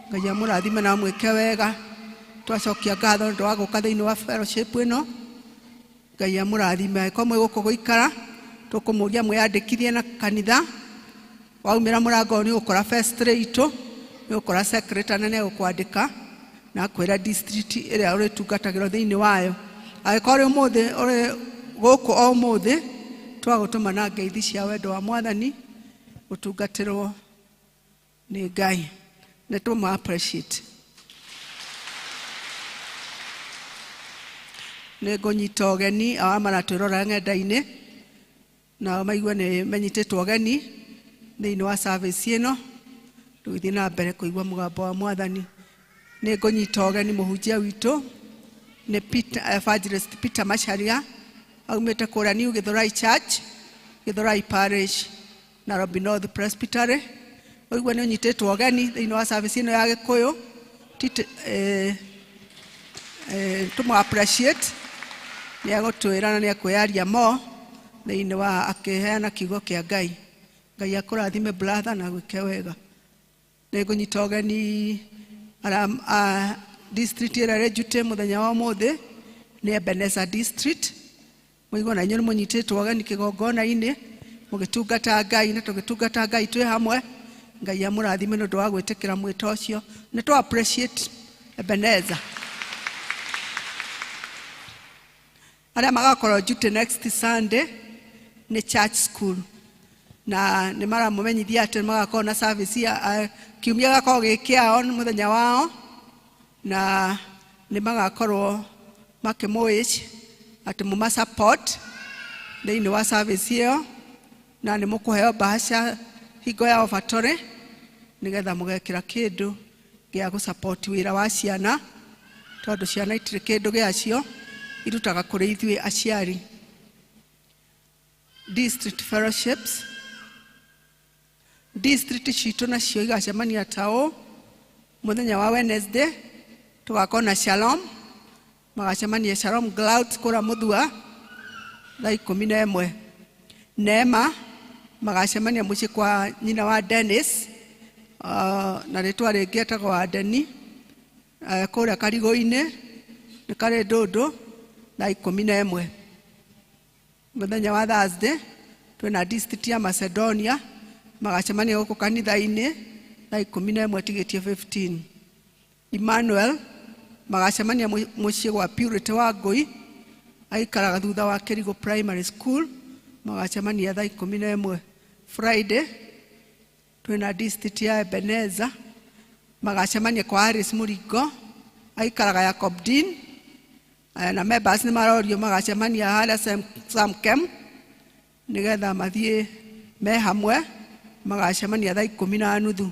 Ngai amũrathime na amwĩke wega. Twacokia ngatho nĩ ũndũ wa gũka thĩinĩ wa fellowship ĩno. Ngai amũrathime. Angĩkorwo mwĩ gũkũ gũikara, tũkũmũria mwĩyandĩkithie na kanitha. Waumĩra mũrango nĩ ũgũkora vestry itũ, nĩ ũgũkora secretary na nĩ egũkwandĩka na akwĩra district ĩrĩa ũrĩtungatagĩrwo thĩinĩ wayo. Angĩkorwo ũrĩ ũmũthĩ ũrĩ gũkũ o ũmũthĩ, twagũtũma na ngeithi cia wendo wa mwathani gũtungatĩrwo nĩ Ngai. Nĩ tũmũ appreciate. Nĩ ngũnyita ũgeni arĩa maratwĩrora ng'enda-inĩ, nao maigue nĩ menyitĩtwo ũgeni thĩinĩ wa service ĩno, tũgĩthiĩ na mbere kũigua mũgambo wa mwathani. Nĩ ngũnyita ũgeni mũhunjia witũ nĩ Peter, Evangelist Peter Macharia, aumĩte kũrĩa New Githurai Church, Githurai Parish, Nairobi North Presbytery. Ũigue nĩ ũnyitĩtwo ũgeni thĩinĩ wa service ĩno ya Gĩkũyũ. Tũmũ appreciate nĩ egũtwĩra na nĩ ekwĩyaria mo thĩinĩ wa akĩheana kiugo kĩa Ngai. Ngai akũrathime brother na gwĩke wega. Nĩ ngũnyita ũgeni arĩa district ĩrĩa ĩrĩ Njutĩ mũthenya wa ũmũthĩ nĩ Ebenezer District. Mũigue na inyuĩ nĩ mũnyitĩtwo ũgeni kĩgongona-inĩ mũgĩtungata Ngai na tũgĩtungata Ngai twĩ hamwe. Ngai amũrathime nĩ ũndũ wa gwĩtĩkĩra mwĩto ũcio. Nĩ tũ appreciate Ebenezer. Arĩa magakorwo Njutĩ next Sunday nĩ church school, na nĩ maramũmenyithia atĩ magakorwo na service ya kiumia gĩgakorwo gĩ kĩao nĩ mũthenya wao, na nĩ magakorwo makĩmũwish atĩ mũma support thĩinĩ wa service ĩyo, na nĩ mũkũheo bahasha hingo ya offertory nĩgetha mũgekĩra kĩndũ gĩa gũ support wĩra wa ciana, tondũ ciana itirĩ kĩndũ gĩacio, irutaga kũrĩ ithuĩ aciari. District fellowships, district citũ nacio igacemania ta ũũ: mũthenya wa Wednesday tũgakorwo na Shalom, magacemania Shalom Clouds kũrĩa Mũthua thaa 11. Neema magacemania mũciĩ kwa nyina wa Dennis, na rĩtwa rĩngĩ etagwo wa Deni, kũrĩa Karigũ-inĩ nĩ karĩ ndũndũ thaa 11. Mũthenya wa Thursday twĩna district ya Macedonia, magacemania gũkũ kanitha-inĩ thaa 11 tigĩtie 15. Emmanuel magacemania mũciĩ gwa Purity wa Ngũi, aikaraga thutha wa Kĩrigũ Primary School, magacemania thaa 11. Friday twĩna district ya Ebenezer, magacemania kwa Alice Mũringo, aikaraga Jacob Dean, na members nĩ marorio magacemania harĩa Samkem nĩgetha mathiĩ me hamwe, magacemania thaa 10:30.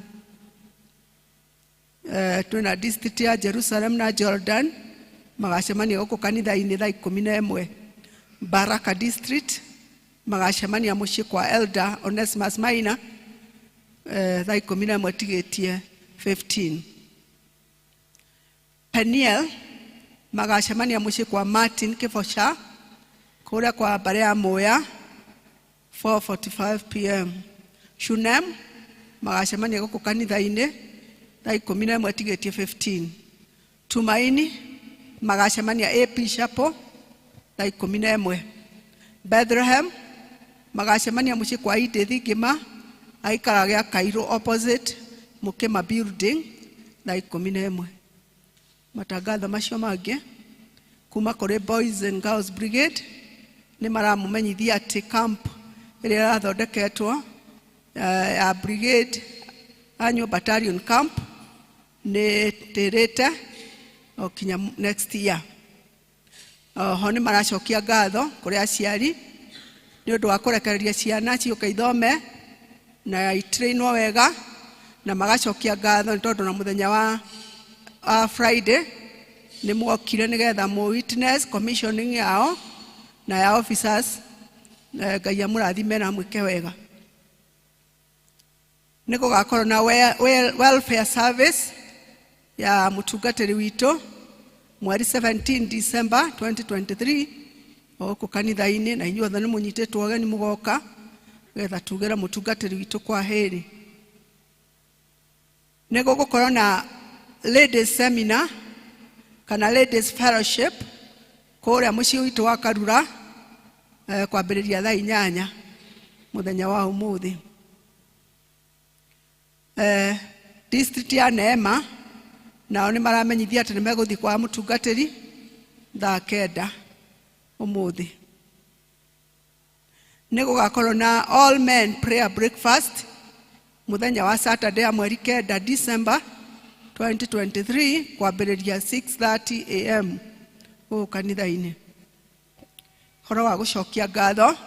Twĩna district ya Jerusalem na Jordan magacemania gũkũ kanitha-inĩ thaa 11. Baraka district magacemania mũciĩ kwa Elder Onesimus Maina thaa 11 tigĩtie 15. Peniel magacemania mũciĩ kwa Martin Kĩboca kũrĩa kwa mbarĩ ya Mũya 4:45 pm. Shunem magacemania gũkũ kanitha-inĩ thaa 11 tigĩtie 15. Tumaini magacemania AP Chapel thaa 11. Bethlehem magacemania mũciĩ kwa Edith Ngĩma aikara gĩa Cairo opposite Mukima building thaa 11. Matangatho macio mangĩ kuma kũrĩ Boys and Girls Brigade nĩ maramũmenyithia atĩ camp ĩrĩa ĩrathondeketwo ya brigade annual battalion camp nĩ tĩrĩte o kinya next year. Oho nĩ maracokia ngatho kũrĩ aciari nĩ ũndũ wa kũrekereria ciana ciũke ithome na itrainwo wega, na magacokia ngatho nĩ tondũ na mũthenya wa Friday nĩ mwokire nĩgetha mũ witness commissioning yao na ya officers. Ngai amũrathime na amwĩke wega. Nĩ gũgakorwo na welfare service ya mũtungatĩri witũ mweri 17 December 2023 o gũkũ kanitha-inĩ, na inyuothe nĩ mũnyitĩtwo ũgeni mũgoka getha tugĩre mũtungatĩri witũ kwa heri. Nĩ gũgũkorwo na ladies seminar kana ladies fellowship kũrĩa mũciĩ witũ wa Karura kwambĩrĩria thaa 8 mũthenya wa ũmũthĩ. District ya Neema nao nĩ maramenyithia atĩ nĩ megũthiĩ kwa mũtungatĩri thaa 9 ũmũthĩ. Nĩ gũgakorwo na all men prayer breakfast mũthenya wa Saturday ya mweri 9 December 2023 kwambĩrĩria 6:30 am gũkũ kanitha-inĩ. Ũhoro wa gũcokia ngatho,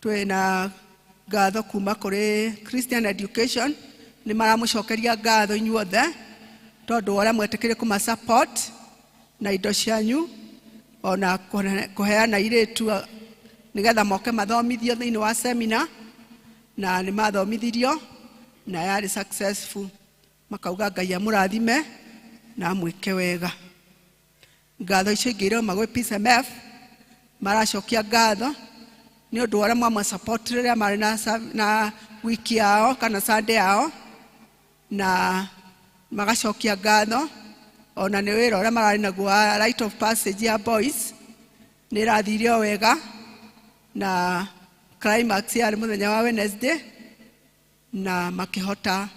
twĩna ngatho kuma kũrĩ Christian Education, nĩ maramũcokeria ngatho inyuothe tondũ ũrĩa mwetĩkĩrie kũma support na indo cianyu ona kũheana irĩtu nĩgetha moke mathomithio thĩinĩ wa seminar, na nĩ mathomithirio na yarĩ successful. Makauga Ngai amũrathime na amwĩke wega. Ngatho icio ingĩ irauma gwĩ Peace MF, maracokia ngatho nĩ ũndũ wa ũrĩa mwama support rĩrĩa marĩ na wiki yao kana Sunday yao, na magacokia ngatho ona nĩ wĩra ũrĩa mararĩ naguo wa rite of passage ya boys nĩ ĩrathire o wega, na climax yarĩ mũthenya wa Wednesday na makĩhota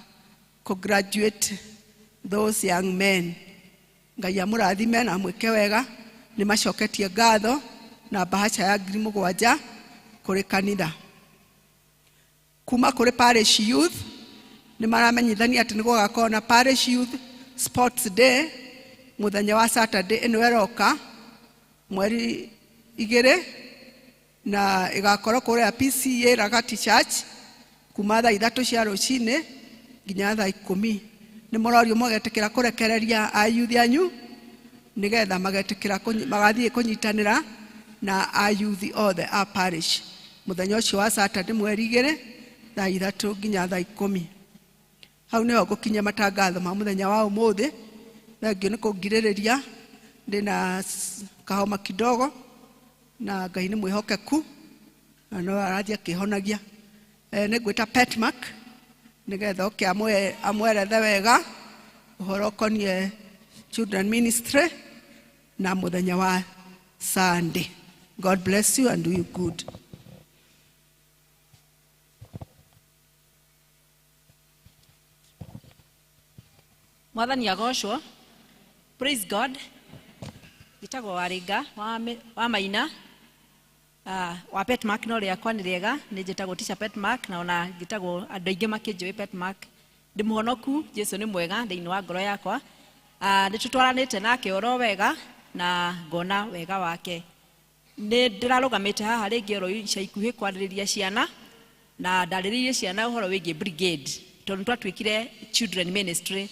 kũ graduate those young men. Ngai amũrathime na amwĩke wega. Nĩ macoketie ngatho na bahaca ya 7,000 kũrĩ kanitha. Kuma kũrĩ parish youth nĩ maramenyithania atĩ nĩ gũgakorwo na parish youth sports day mũthenya wa Saturday ĩno ĩroka mweri 2, na ĩgakorwo kũrĩa PCA Ragati Church kuma thaa 3 cia rũcinĩ nginya thaa 10. Nĩ mũrorio mũgetĩkĩra kũrekereria ayuthi anyu nĩgetha magetĩkĩra magathiĩ kũnyitanĩra na ayuthi othe a parish mũthenya ũcio wa Saturday mweri 2 thaa 3 nginya thaa 10. Hau nĩho ngũkinyia matangatho ma mũthenya wa ũmũthĩ. Thengio nĩ kũngirĩrĩria, ndĩna kahoma kidogo na Ngai nĩ mwĩhokeku na no arathiĩ akĩhonagia. Nĩ ngwĩta Petmark nĩgetha oke amwerethe wega ũhoro ũkoniĩ children ministry na mũthenya wa Sunday. God bless you and do you good. Mwathani agocwo. Praise God. Njĩtagwo Warĩnga wa Maina. Wa Petmark no rĩakwa nĩ rĩega, nĩ njĩtagwo Teacher Petmark na ona njĩtagwo andũ aingĩ makĩnjũĩ Petmark. Ndĩ mũhonoku, Jesu nĩ mwega thĩinĩ wa ngoro yakwa. Nĩ tũtwaranĩte nake oro wega na ngona wega wake. Nĩ ndĩrarũgamĩte haha rĩngĩ oro ica ikuhĩ kwarĩrĩria ciana na ndarĩrĩirie ciana ũhoro wĩgiĩ brigade tondũ nĩ twatuĩkire children ministry.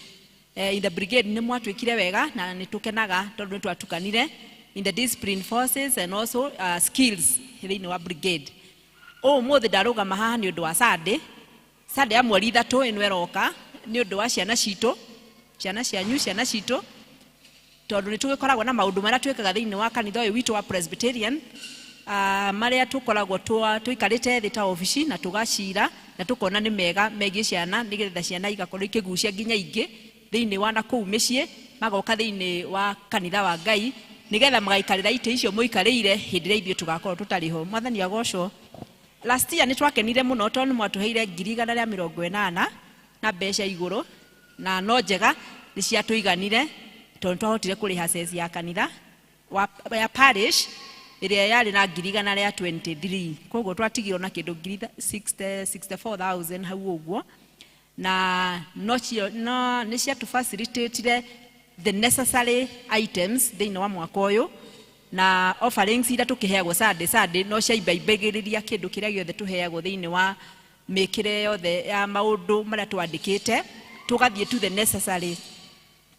In the brigade nĩ mwatwĩkire wega na nĩ tũkenaga tondũ nĩ twatukanire in the discipline forces and also skills thĩinĩ wa brigade. Ũmũthĩ ndarũgama haha nĩ ũndũ wa Sunday, Sunday ya 3 ĩno ĩroka, nĩ ũndũ wa ciana citũ, ciana cianyu, ciana citũ, tondũ nĩ tũgĩkoragwo na maũndũ marĩa twĩkaga thĩinĩ wa kanitha ũyũ witũ wa Presbyterian, marĩa tũkoragwo tũikarĩte thĩ ta obici na tũgacira na tũkona nĩ mega megiĩ ciana, nĩgetha ciana igakorwo ikĩgucia nginya ingĩ thĩinĩ wa na kũu mĩciĩ, magoka thĩinĩ wa kanitha wa Ngai, nĩgetha magaikarĩra itĩ icio mũikarĩire hĩndĩ ĩrĩa ithuĩ tũgakorwo tũtarĩ ho. Mwathani agocwo. Last year nĩ twakenire mũno tondũ nĩ mwatũheire 180,000 na mbeca igũrũ, na no njega nĩ ciatũiganire tondũ nĩ twahotire kũrĩha ceci ya kanitha ya parish ĩrĩa yarĩ na 123,000. Koguo twatigirwo na kĩndũ ngiri 64,000 hau ũguo, na no cio no nĩ ciatũ facilitatire the necessary items thĩinĩ wa mwaka ũyũ, na offerings iria tũkĩheagwo Sunday Sunday no ciaimbaimbagĩrĩria kĩndũ kĩrĩa gĩothe tũheagwo thĩinĩ wa mĩkĩre yothe ya maũndũ marĩa twandĩkĩte, tũgathiĩ to the necessary.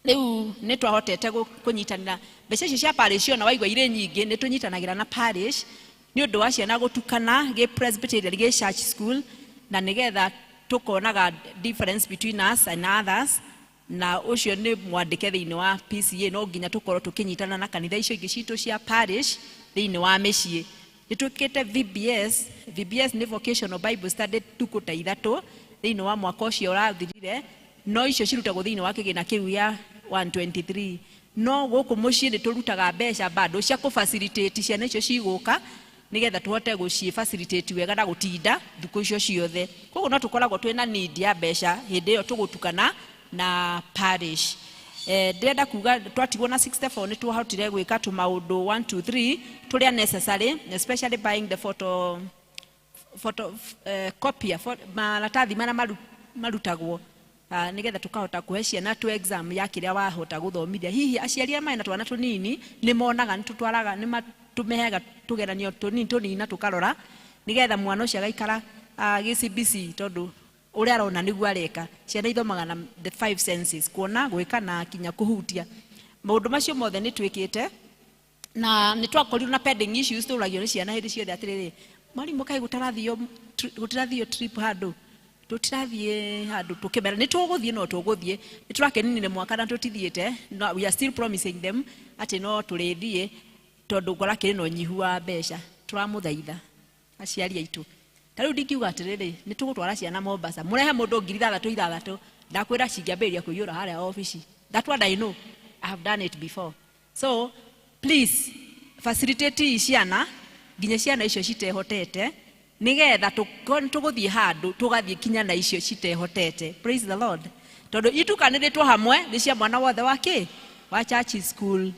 Rĩu nĩ twahotete kũnyitanĩra mbeca icio cia parish, ona waigua irĩ nyingĩ, nĩ tũnyitanagĩra na parish nĩ ũndũ wa ciana gũtukana gĩ Presbyterian gĩ church school, na nĩgetha tũkonaga difference between us and others, na ũcio nĩ mwandĩke thĩinĩ wa PCA. No nginya tũkorwo tũkĩnyitana na kanitha icio ingĩ citũ cia parish thĩinĩ wa mĩciĩ. Nĩ twĩkĩte VBS. VBS nĩ vocational Bible study, tukũ ta 3 thĩinĩ wa mwaka ũcio ũrathirire, no icio cirutagwo thĩinĩ wa kĩgĩna kĩu gĩa 123. No gũkũ mũciĩ nĩ tũrutaga mbeca bado cia kũ facilitate ciana icio cigũka, nĩgetha tũhote gũciĩ facilitate wega na gũtinda thukũ icio ciothe. Koguo no tũkoragwo twĩna need ya mbeca hĩndĩ ĩyo tũgũtukana na parish. Ndĩrenda kuga twatigwo na 64 nĩ twahotire gwĩka tũmaũndũ 1 2 3 tũrĩa necessary, especially buying the photo copier, maratathi marĩa marutagwo, nĩgetha tũkahota kũhe ciana tu exam ya kĩrĩa wahota gũthomithia. Hihi aciari arĩa marĩ na twana tũnini nĩ monaga nĩ tũtwaraga, nĩ matũmehaga tũgeranio tũnini tũnini na tũkarora, nĩgetha mwana ũcio agaikara gĩ CBC, tondũ ũrĩa arona nĩguo areka. Ciana ithomaga na the five senses: kuona, gwĩka na kinya kũhutia. Maũndũ macio mothe nĩ twĩkĩte, na nĩ twakorirwo na pending issues tũragio nĩ ciana hĩndĩ ciothe atĩrĩrĩ, "Mwarimũ, kaĩ gũtirathio trip handũ?" Tũtirathiĩ handũ, tũkĩmera nĩ tũgũthiĩ, no tũgũthiĩ. Nĩ tũrakeninire mwaka na tũtithiĩte. No, we are still promising them atĩ no tũrĩthiĩ, tondũ ngora kĩrĩ na ũnyihu wa mbeca. Tũramũthaitha aciari aitũ, ta rĩu ndingiuga atĩrĩrĩ, nĩ tũgũtwara ciana Mombasa, mũrehe mũndũ 6000 6,000, ndakwĩra cingĩambĩrĩria kũiyũra harĩa obici. That one I know, I have done it before. So please facilitate ciana, nginya ciana icio citehotete, nigetha tũgũthiĩ handũ tũgathiĩ kinya na icio citehotete. Praise the Lord. Tondũ itukanĩrĩtwo hamwe nĩ cia mwana wothe wa kĩ wa church school,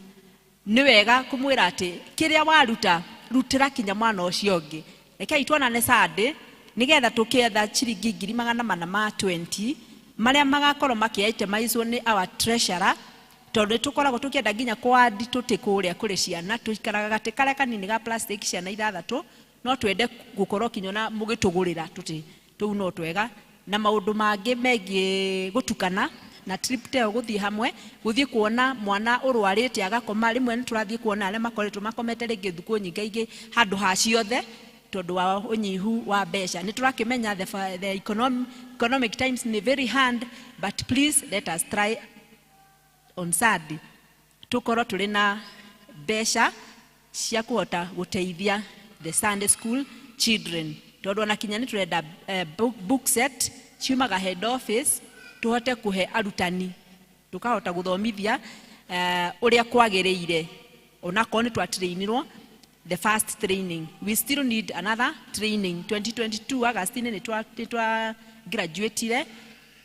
nĩ wega kũmwĩra atĩ kĩrĩa waruta, rutĩra kinya mwana ũcio ũngĩ. Rekei tuonane Sunday, nĩgetha tũkĩetha ciringi 420,000 marĩa magakorwo makĩ-itemizwo nĩ our treasurer, tondũ nĩ tũkoragwo tũkĩenda nginya kwandi tũtĩ kũrĩa kũrĩ ciana tũikaraga gatĩ karĩa kanini ga plastic, ciana 6, no twende gũkorwo kinya na mũgĩtũgũrĩra tũtĩ tũu no twega, na maũndũ mangĩ megiĩ gũtukana na trip ta ĩyo, gũthiĩ hamwe, gũthiĩ kuona mwana ũrwarĩte agakoma. Rĩmwe nĩ tũrathiĩ kuona arĩa makoretwo makomete rĩngĩ thukũ nyingĩ handũ ha ciothe tondũ wa ũnyihu wa mbeca. Nĩ tũrakĩmenya the economic times nĩ very hard, but please let us try on Sunday tũkorwo tũrĩ na mbeca cia kũhota gũteithia the Sunday school children, tondũ ona kinya nĩ tũrenda book set ciumaga head office, tũhote kũhe arutani, tũkahota gũthomithia ũrĩa kwagĩrĩire. Onakorwo nĩ twatrainirwo the first training, we still need another training. 2022 August-inĩ nĩ twa graduateire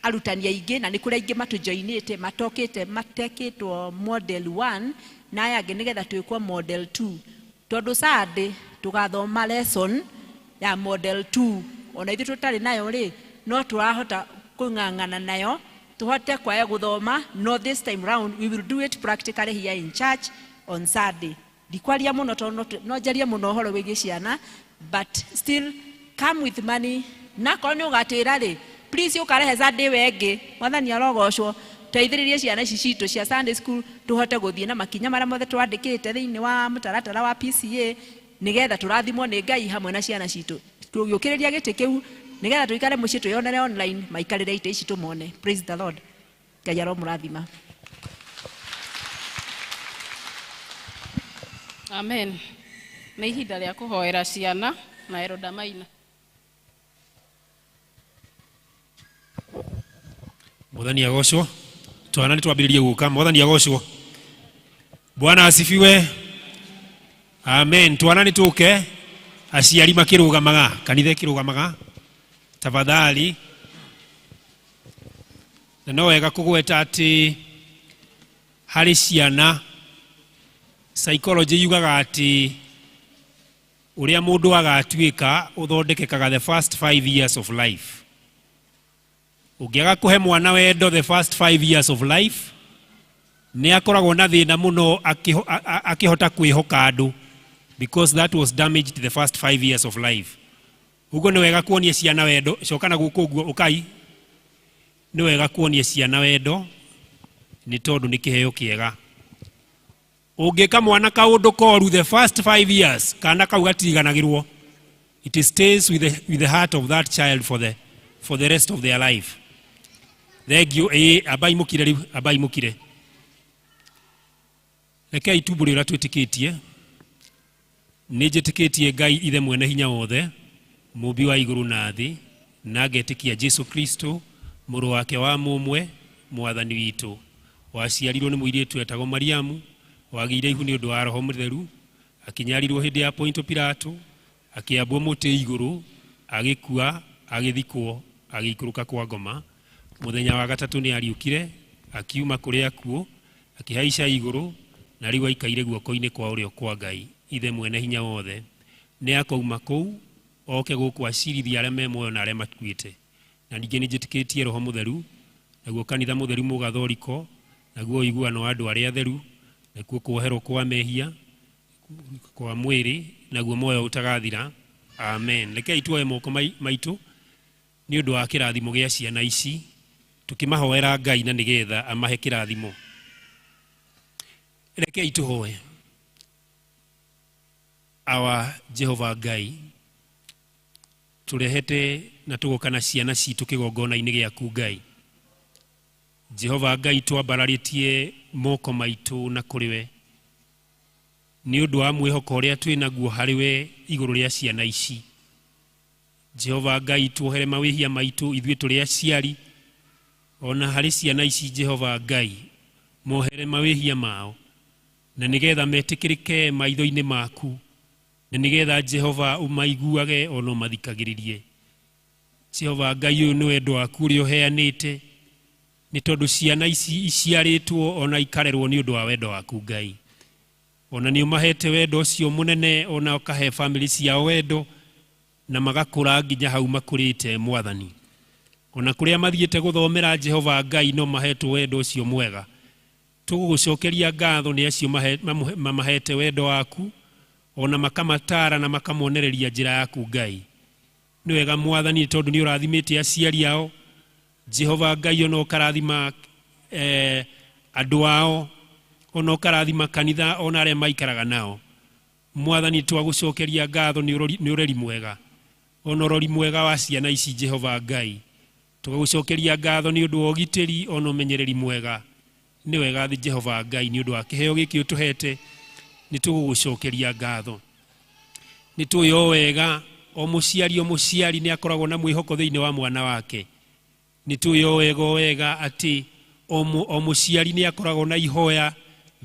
arutani aingĩ, na nĩ kũrĩ aingĩ matũjoinĩte matokĩte matekĩtwo model 1, na aya angĩ nĩgetha twĩkwo model 2, tondũ Sunday tũgathoma lesson ya model 2. Ona ithuĩ tũtarĩ nayo rĩ, no tũrahota kũng'ang'ana nayo, tũhote kwaya gũthoma. No this time round we will do it practically here in church on Sunday. Ndikwaria mũno tondũ no njarie mũno ũhoro wĩgiĩ ciana, but still come with money, na korwo nĩ ũgatĩra rĩ, please ũkarehe Sunday ĩyo ĩngĩ. Mwathani arogocwo. Teithĩrĩrie ciana ici citũ cia Sunday school tũhote gũthiĩ na makinya marĩa mothe twandĩkĩte thĩinĩ wa mũtaratara wa PCA, nĩgetha tũrathimwo nĩ Ngai hamwe na ciana citũ. Tũgĩũkĩrĩria gĩtĩ kĩu nĩgetha tũikare mũciĩ twĩyonere online, maikarĩre itĩ ici tũmone. Praise the Lord. Ngai aromũrathima. Amen. Nĩ ihinda rĩa kũhoera ciana na Elder Maina. Mwathani agocwo. Twana nĩ twambĩrĩrie gũka. Mwathani agocwo. Bwana asifiwe. Amen. Twana nĩ tũke, aciari makĩrũgamaga, kanitha ĩkĩrũgamaga, tafadhali. Na no wega kũgweta atĩ harĩ ciana psychology yugaga atĩ ũrĩa mũndũ agatuĩka ũthondekekaga the first 5 years of life. Ũngĩaga kũhe mwana wendo the first 5 years of life, nĩ akoragwo na thĩna mũno akĩhota kwĩhoka andũ, because that was damaged the first 5 years of life. Ũguo nĩ wega kuonia ciana wendo. Coka na gũkũ ũguo, ũkai. Nĩ wega kuonia ciana wendo, nĩ tondũ nĩ kĩheo kĩega. Ũngĩka mwana kaũndũ koru the first 5 years, kana kau gatiriganagĩrwo. It stays with the heart of that child for the rest of their life. Thank you. Ambai mũkire rĩu, ambai mũkire. Rekei tumbũre ũrĩa twĩtĩkĩtie. Nĩ njĩtĩkĩtie Ngai Ithe mwene hinya wothe, mũmbi wa igũrũ na thĩ, na ngetĩkia Jesu Kristo, mũrũ wake wa mũmwe, mwathani witũ. Waciarirwo nĩ mũirĩtu etagwo Mariamu, wagĩire ihu nĩ ũndũ wa Roho Mũtheru, akĩnyarirwo hĩndĩ ya Ponto Pilato, akĩambwo mũtĩ igũrũ, agĩkua, agĩthikwo, agĩikũrũka kwa ngoma. Mũthenya wa gatatũ nĩ ariũkire, akiuma kũrĩ akuũ, akĩhaica igũrũ, na rĩu aikaire guoko-inĩ kwa ũrĩo kwa Ngai, Ithe mwene hinya wothe. Nĩ akouma kũu, oke gũkũ acirithie arĩa me muoyo na arĩa makuĩte. Na ningĩ nĩ njĩtĩkĩtie Roho Mũtheru, naguo kanitha mũtheru mũgathoriko, naguo ũiguano wa andũ arĩa atheru, nakuo kuoherwo kwa mehia kwa mwĩrĩ, naguo muoyo ũtagathira. Amen. Rekei tuoe moko maitũ nĩ ũndũ wa kĩrathimo gĩa ciana ici, tũkĩmahoera Ngai na nĩgetha amahe kĩrathimo. Rekei tũhoe. Awa Jehova Ngai, tũrehete na tũgoka na ciana citũ kĩgongona-inĩ gĩaku Ngai. Jehova Ngai, twambararĩtie moko maitũ na kũrĩ we nĩ ũndũ wa mwĩhoko ũrĩa twĩ naguo harĩ we igũrũ rĩa ciana ici. Jehova Ngai, tuohere mawĩhia maitũ ithuĩ tũrĩ aciari, ona harĩ ciana ici Jehova Ngai, mohere mawĩhia mao, na nĩgetha metĩkĩrĩke maitho-inĩ maku, na nĩgetha Jehova ũmaiguage ona ũmathikagĩrĩrie. Jehova Ngai, ũyũ nĩ wendo waku ũrĩa ũheanĩte, nĩ tondũ ciana ici iciarĩtwo ona ikarerwo nĩ ũndũ wa wendo waku Ngai. Ona nĩ ũmahete wendo ũcio mũnene, ona ũkahe famĩlĩ ciao wendo, na magakũra nginya hau makũrĩte Mwathani. Ona kũrĩa mathiĩte gũthomera Jehova Ngai, no mahetwo wendo ũcio mwega. Tũgũgũcokeria ngatho nĩ acio mamahete wendo waku, ona makamatara na makamonereria njĩra yaku Ngai. Nĩ wega Mwathani, tondũ nĩ ũrathimĩte aciari ao Jehova Ngai, ona ũkarathima andũ ao, ona ũkarathima kanitha, ona arĩa maikaraga nao. Mwathani, twagũcokeria ngatho nĩ ũreri mwega, ona ũrori mwega wa ciana ici Jehova Ngai. Tũgagũcokeria ngatho nĩ ũndũ wa ũgitĩri ona ũmenyereri mwega. Nĩ wega Jehova Ngai, nĩ ũndũ wa kĩheo gĩkĩ ũtũhete, nĩ tũgũgũcokeria ngatho. Nĩ tũĩ o wega o mũciari o mũciari nĩ akoragwo na mwĩhoko thĩinĩ wa mwana wake. Nĩ tũĩ o wega o wega atĩ o mũciari nĩ akoragwo na ihoya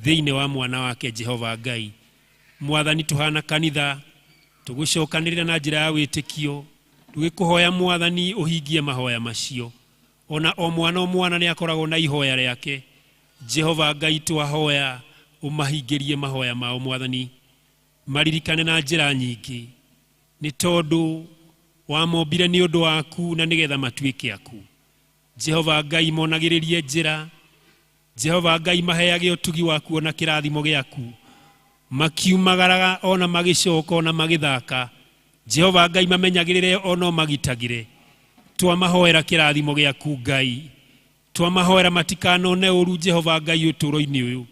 thĩinĩ wa mwana wake Jehova Ngai. Mwathani, tũhana kanitha tũgũcokanĩrĩra na njĩra ya wĩtĩkio, tũgĩkũhoya Mwathani ũhingie mahoya macio. Ona o mwana o mwana nĩ akoragwo na ihoya rĩake. Jehova Ngai, twahoya ũmahingĩrie mahoya mao Mwathani, maririkane na njĩra nyingĩ, nĩ tondũ wamombire nĩ ũndũ waku na nĩgetha matuĩke aku. Jehova Ngai, monagĩrĩrie njĩra. Jehova Ngai, maheage ũtugi waku ona kĩrathimo gĩaku, makiumagaraga ona magĩcoka ona magĩthaka. Jehova Ngai, mamenyagĩrĩre ona ũmagitagĩre. Twamahoera kĩrathimo gĩaku Ngai. Twamahoera matikanone ũru Jehova Ngai ũtũũro-inĩ ũyũ,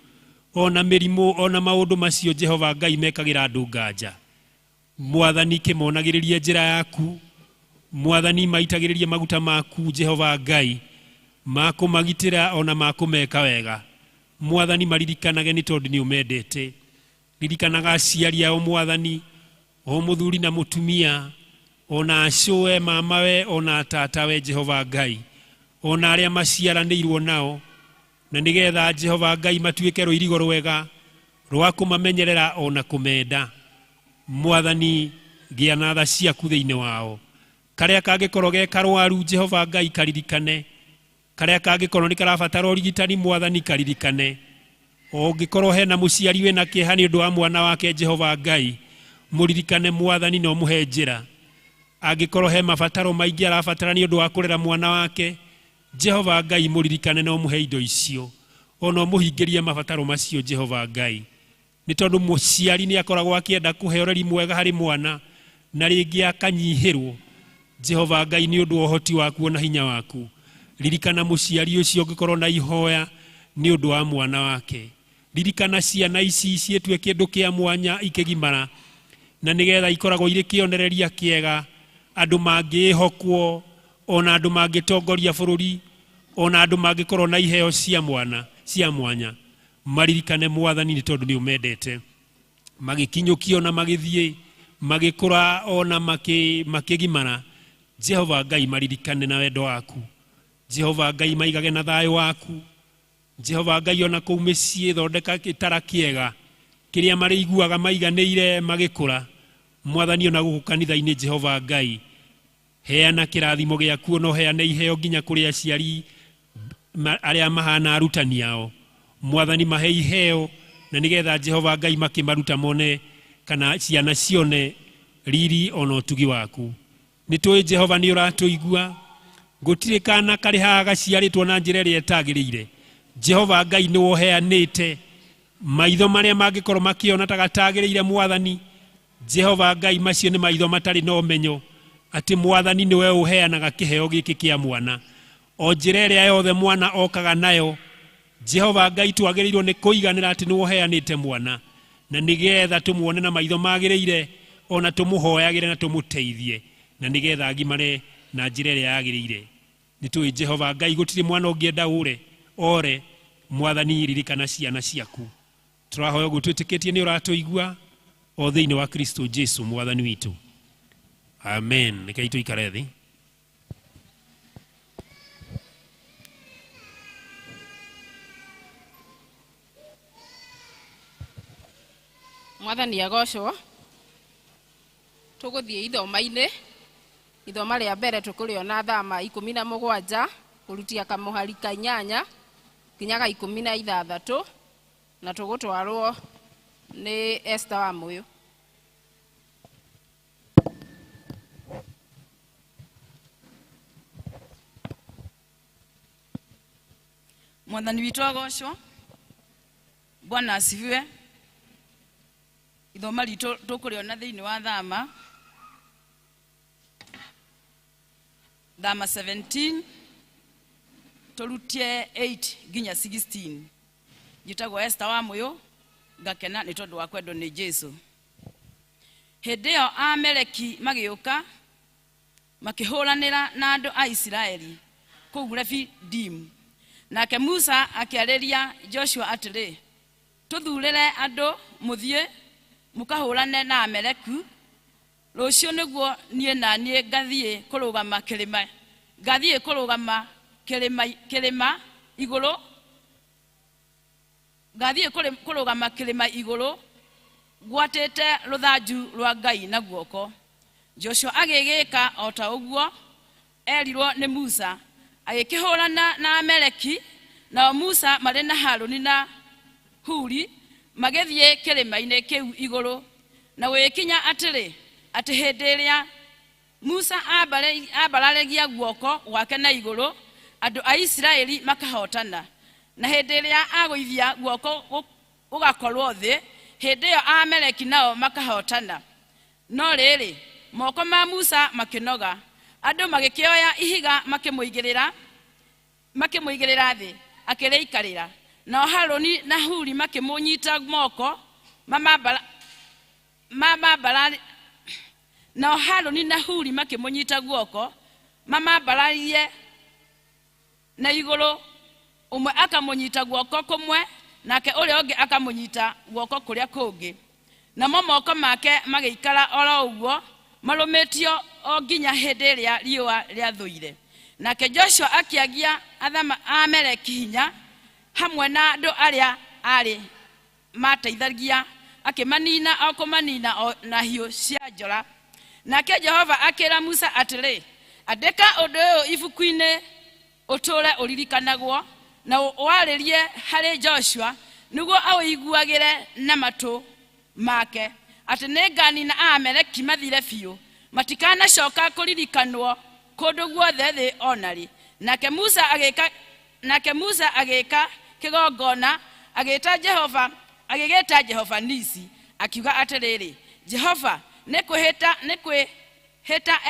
ona mĩrimũ, ona maũndũ macio Jehova Ngai mekagĩra andũ nganja. Mwathani kĩmonagĩrĩrie njĩra yaku, Mwathani maitagĩrĩrie maguta maku Jehova Ngai ma kũmagitĩra ona ma kũmeka wega. Mwathani maririkanage nĩ tondũ nĩ ũmendete. Ririkanaga aciari ao Mwathani, o mũthuri na mũtumia, ona acũwe mamawe ona tatawe Jehova Ngai, ona arĩa maciaranĩirwo nao, na nĩgetha Jehova Ngai matuĩke rũirigo rwega rwa kũmamenyerera ona kũmenda. Mwathani gĩa na tha ciaku thĩinĩ wao. Karĩa kangĩkorwo ge karwaru Jehova Ngai karirikane, karĩa kangĩkorwo nĩ karabatara ũrigitani Mwathani karirikane. Ũngĩkorwo hena mũciari wĩna kĩeha nĩ ũndũ wa mwana wake Jehova Ngai mũririkane Mwathani na ũmũhe njĩra. Angĩkorwo he mabataro maingĩ arabatara nĩ ũndũ wa kũrera mwana wake Jehova Ngai mũririkane na ũmũhe indo icio, ona ũmũhingĩrie mabataro macio Jehova Ngai. Nĩ tondũ mũciari nĩ akoragwo akĩenda kũhe ũreri mwega harĩ mwana na rĩngĩ akanyihĩrwo. Jehova Ngai nĩ ũndũ wa ũhoti waku ona hinya waku, ririkana mũciari ũcio ũngĩkorwo na ihoya nĩ ũndũ wa mwana wake. Ririkana ciana ici ciĩtue kĩndũ kĩa mwanya ikĩgimara, na nĩgetha ikoragwo irĩ kĩonereria kĩega andũ mangĩĩhokwo, ona andũ mangĩtongoria bũrũri, ona andũ mangĩkorwo na iheo cia mwana cia mwanya. Maririkane Mwathani nĩ tondũ nĩ ũmendete. Magĩkinyũkio na magĩthiĩ, magĩkũra ona makĩgimara. Jehova Ngai maririkane na wendo waku. Jehova Ngai maigage na thayũ waku. Jehova Ngai ona kũu mĩciĩ thondeka gĩtara kĩega kĩrĩa marĩiguaga maiganĩire magĩkũra. Mwathani ona gũkũ kanitha-inĩ Jehova Ngai heana kĩrathimo gĩaku ona ũheane iheo nginya kũrĩ aciari arĩa mahana arutani ao. Mwathani mahe iheo na nĩgetha Jehova Ngai makĩmaruta mone kana ciana cione riri ona ũtugi waku. Nĩ tũĩ Jehova nĩ ũratũigua, gũtirĩ kana karĩ haha gaciarĩtwo na njĩra ĩrĩa ĩtagĩrĩire. Jehova Ngai nĩ woheanĩte maitho marĩa mangĩkorwo makĩona ta gatagĩrĩire Mwathani. Jehova Ngai macio nĩ maitho matarĩ na ũmenyo atĩ Mwathani nĩwe ũheanaga kĩheo gĩkĩ kĩa mwana. O njĩra ĩrĩa yothe mwana okaga nayo, Jehova Ngai twagĩrĩirwo nĩ kũiganĩra atĩ nĩ woheanĩte mwana, na nĩgetha tũmuone na maitho magĩrĩire, ona tũmũhoyagĩre na tũmũteithie, na nĩgetha agimare na njĩra ĩrĩa yagĩrĩire. Nĩ tũĩ Jehova Ngai gũtirĩ mwana ũngĩenda ũre ore. Mwathani ririkana ciana ciaku. Tũrahoya ũguo twĩtĩkĩtie nĩ ũratũigua o thĩinĩ wa Kristo Jesu Mwathani witũ. Amen. Rekei tũikare thĩ. Mwathani agocwo. Tũgũthiĩ ithoma-inĩ. Ithoma rĩa mbere tũkũrĩona Thama 17 kũrutia kamũhari ka 8 nginya ga 16, na tũgũtwarwo nĩ Esther wa Mũyũ. Mwathani witũ agocwo. Bwana asifiwe. Ithoma ritũ tũkũrĩona thĩinĩ wa Thama, Thama 17 tũrutie 8 nginya 16. Njĩtagwo Esther wa Mũyũ, ngakena nĩ tondũ wa kwendwo nĩ Jesu. Hĩndĩ ĩyo Aameleki magĩũka makĩhũranĩra na andũ a Isiraeli kũu Refidimu. Nake Musa akĩarĩria Joshua atĩrĩ, tũthurĩre andũ mũthiĩ mũkahũrane na Ameleku. Rũciũ nĩguo niĩ na niĩ ngathiĩ kũrũgama kĩrĩma, ngathiĩ kũrũgama kĩrĩma, kĩrĩma igũrũ, ngathiĩ kũrũgama kĩrĩma igũrũ ngwatĩte rũthanju rwa Ngai na guoko. Joshua agĩgĩka o ta ũguo erirwo nĩ Musa, agĩkĩhũrana na Ameleki. Nao Musa marĩ na Harũni na Huri magĩthiĩ kĩrĩma-inĩ kĩu igũrũ. Na gũgĩkinya atĩrĩ, atĩ hĩndĩ ĩrĩa Musa ambararagia guoko gwake na igũrũ, andũ a Isiraeli makahotana. Na hĩndĩ ĩrĩa agũithia guoko gũgakorwo thĩ, hĩndĩ ĩyo Aameleki nao makahotana. No rĩrĩ, moko ma Musa makĩnoga, andũ magĩkĩoya ihiga makĩmũigĩrĩra. Makĩmũigĩrĩra thĩ akĩrĩikarĩra. Nao Harũni na Huri makĩmũnyita moko nao Harũni na Huri makĩmũnyita guoko mamambarairie na igũrũ, ũmwe akamũnyita guoko kũmwe nake ũrĩa ũngĩ akamũnyita guoko kũrĩa kũngĩ, namo moko make magĩikara oro ũguo marũmĩtio o nginya hĩndĩ ĩrĩa riũa rĩathũire. Nake Joshua akĩagia Aamaleki hinya hamwe na andũ arĩa arĩ mateithagia, akĩmanina o kũmanina na hiũ cia njora. Nake Jehova akĩra Musa atĩrĩ, andĩka ũndũ ũyũ ibuku-inĩ ũtũũre ũririkanagwo na ũwarĩrie harĩ Joshua nĩguo aũiguagĩre na matũ make, atĩ nĩnganina Aamaleki mathire biũ, matikanacoka kũririkanwo kũndũ guothe thĩ ona rĩ. Nake Musa agĩka kĩgongona, agĩta Jehova Nisi, akiuga atĩrĩrĩ, Jehova nĩ kwĩhĩta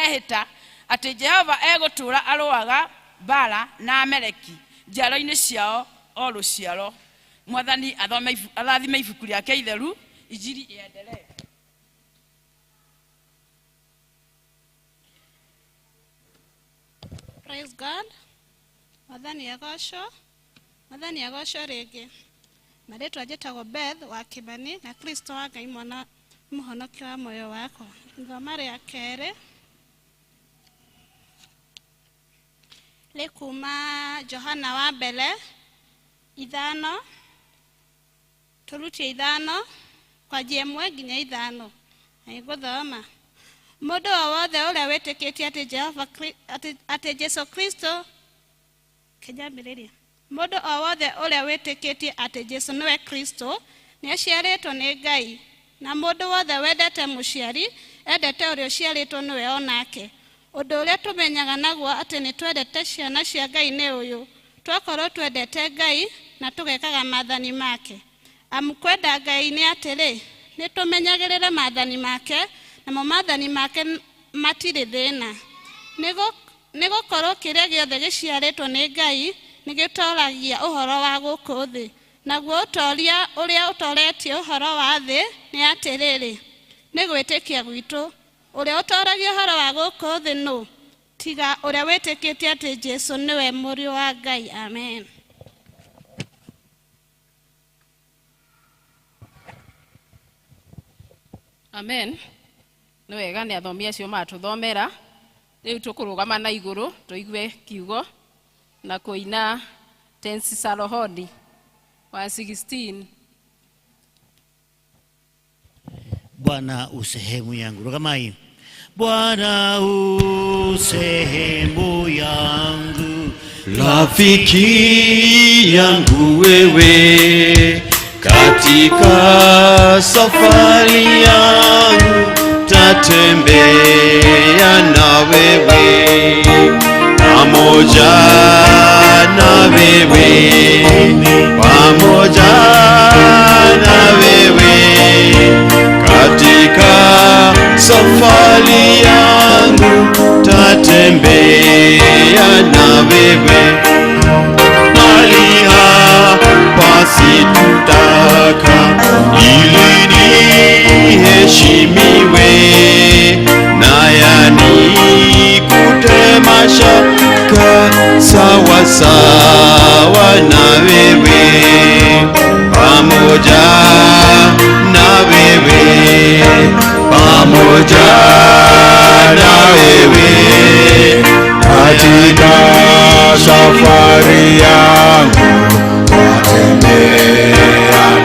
ehĩta atĩ Jehova egũtũũra arũaga mbara na Amaleki njiaro-inĩ ciao o rũciaro. Mwathani arathime ibuku rĩake itheru, injiri ĩendelee. Praise God. Mwathani agocwo. Mwathani agocwo rĩngĩ. Marĩtwa njĩtagwo Beth wa Kĩmani na Kristo wa Ngai mwana mũhonokia wa muoyo wakwa. Ithoma rĩa kerĩ rĩ kuma Johana wa mbere 5 turutie 5 kwanjia 1 nginya 5. Nĩngũthoma. Mũndũ o wothe ũrĩa wĩtĩkĩtie atĩ Jehova atĩ Jesu Kristo kĩnjambĩrĩria. Mũndũ o wothe ũrĩa wĩtĩkĩtie atĩ Jesu nĩwe Kristo nĩaciarĩtwo nĩ Ngai, na mũndũ wothe wendete mũciari endete ũrĩa ũciarĩtwo nĩwe onake. Ũndũ ũrĩa tũmenyaga naguo atĩ nĩtwendete ciana cia Ngai nĩ ũyũ, twakorwo twendete Ngai na tũgekaga maathani make. Amu kwenda Ngai nĩ atĩrĩ, nĩtũmenyagĩrĩre maathani make, namo maathani make matirĩ thĩna. Nĩgũkorwo kĩrĩa gĩothe gĩciarĩtwo nĩ Ngai nĩgĩtooragia ũhoro wa gũkũ thĩ, naguo ũtooria ũrĩa ũtooretie ũhoro wa thĩ nĩ atĩrĩrĩ, nĩ gwĩtĩkia gwitũ. Ũrĩa ũtooragia ũhoro wa gũkũ thĩ nũ, tiga ũrĩa wĩtĩkĩtie atĩ Jesu nĩwe Mũriũ wa Ngai. Amen. Amen. Nĩ wega nĩ athomi acio matũthomera. Rĩu tũkũrũgama na igũrũ tũigue kiugo na kũina Tensi Salohoni 116. Bwana usehemu yangu. Rugamai. Bwana usehemu yangu, rafiki yangu wewe, katika safari yangu tatembea na wewe, pamoja na wewe, pamoja na wewe, katika safari yangu tatembea na wewe, mahali hapa situtaka ili niheshimiwe, na yanikute mashaka sawa sawa na wewe, pamoja na wewe, pamoja na wewe, katika safari yangu natembea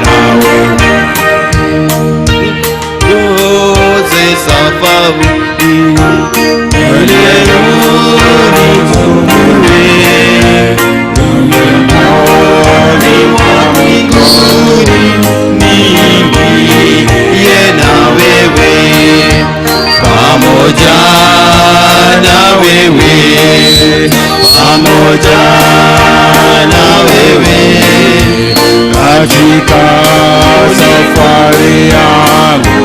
na wewe. Yote safari niingie na wewe, pamoja na wewe, pamoja na wewe, katika safari yangu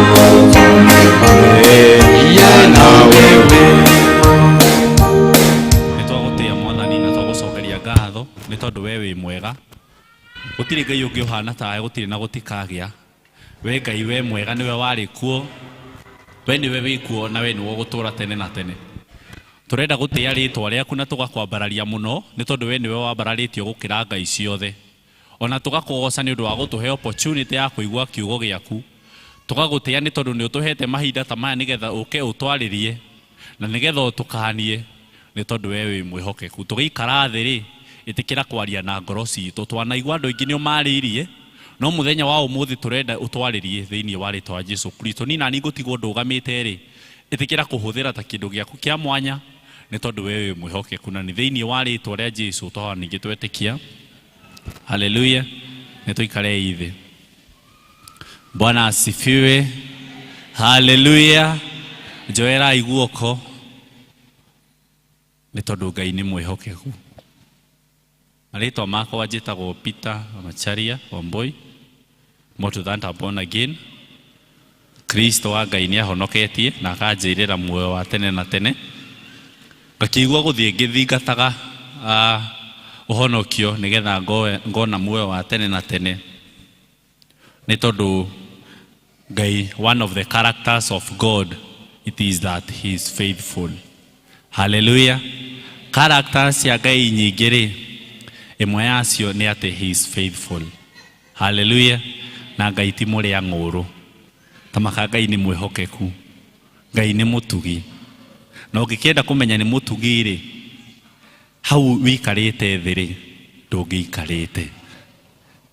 ya mwega. Gũtirĩ Ngai ũngĩ ũhana tawe, gũtirĩ na gũtikagĩa. We Ngai we mwega, nĩwe warĩ kuo, we nĩwe wĩ kuo, na we nĩwe ũgũtũũra tene na tene. Tũrenda gũtĩĩa rĩtwa rĩaku na tũgakwambararia mũno, nĩ tondũ we nĩwe wambararĩtio gũkĩra ngai ciothe. Ona tũgakũgoca nĩ ũndũ wa gũtũhe opportunity ya kũigua kiugo gĩaku. Tũgagũtĩĩa nĩ tondũ nĩ ũtũhete mahinda ta maya nĩgetha ũke ũtwarĩrie na nĩgetha ũtũkanie, nĩ tondũ we wĩ mwĩhokeku. Tũgĩikara thĩ rĩ, ĩtĩkĩra kwaria na ngoro citũ. Twanaigua andũ aingĩ nĩ ũmarĩirie, no mũthenya wa ũmũthĩ tũrenda ũtwarĩrie thĩinĩ wa rĩtwa rĩa Jesu Kristo. Niĩ nani ngũtigwo ndũgamĩte rĩ, ĩtĩkĩra kũhũthĩra ta kĩndũ gĩaku kĩa mwanya, nĩ tondũ we wĩ mwĩhokeku, na nĩ thĩinĩ wa rĩtwa rĩa Jesu twahoya ningĩ twetĩkia. Haleluya. Nĩ tũikare thĩ. Bwana asifiwe. Haleluya. Njoerai guoko nĩ tondũ Ngai nĩ mwĩhokeku. Marĩtwa makwa njĩtagwo Peter Macharia Wambui, more to that I'm born again. Kristo wa Ngai nĩ ahonoketie na akanjĩrĩra muoyo wa tene na tene. Ngakĩigua gũthiĩ ngĩthingataga ũhonokio nĩgetha ngona muoyo wa tene na tene, nĩ tondũ Ngai, one of the characters of God, it is that he is faithful. Hallelujah. Characters cia Ngai nyingĩ rĩ, ĩmwe yacio nĩ atĩ he is faithful. Hallelujah. Na Ngai ti mũrĩa ng'ũrũ. Tamaka Ngai nĩ mwĩhokeku. Ngai nĩ mũtugi. Na ũngĩkĩenda kũmenya nĩ mũtugi rĩ, hau wĩikarĩte thĩ rĩ, ndũngĩikarĩte.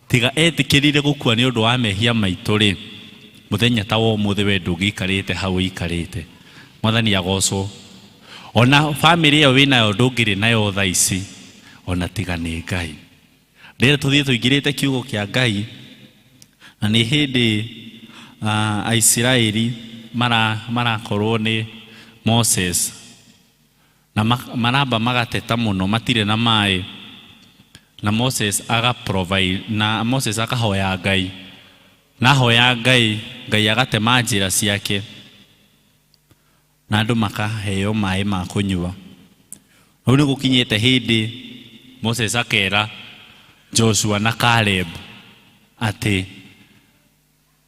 Tiga etĩkĩrire gũkua nĩ ũndũ wa mehia maitũ rĩ, mũthenya ta wa ũmũthĩ we ndũngĩikarĩte hau ũikarĩte. Mwathani agocwo. Ona bamĩrĩ ĩyo wĩnayo ndũngĩrĩ nayo thaa ici, ona tiga nĩ Ngai. Rĩrĩa tũthiĩ tũingĩrĩte kiugo kĩa Ngai, na nĩ hĩndĩ Aisiraeli marakorwo nĩ Moses, na maramba magateta mũno, matirĩ na maĩ, na Moses aga provide, na Moses akahoya Ngai, na ahoya Ngai, Ngai agatema njĩra ciake, na andũ makaheo maĩ ma kũnyua. Rĩu nĩ gũkinyĩte hĩndĩ Moses akera Joshua na Caleb atĩ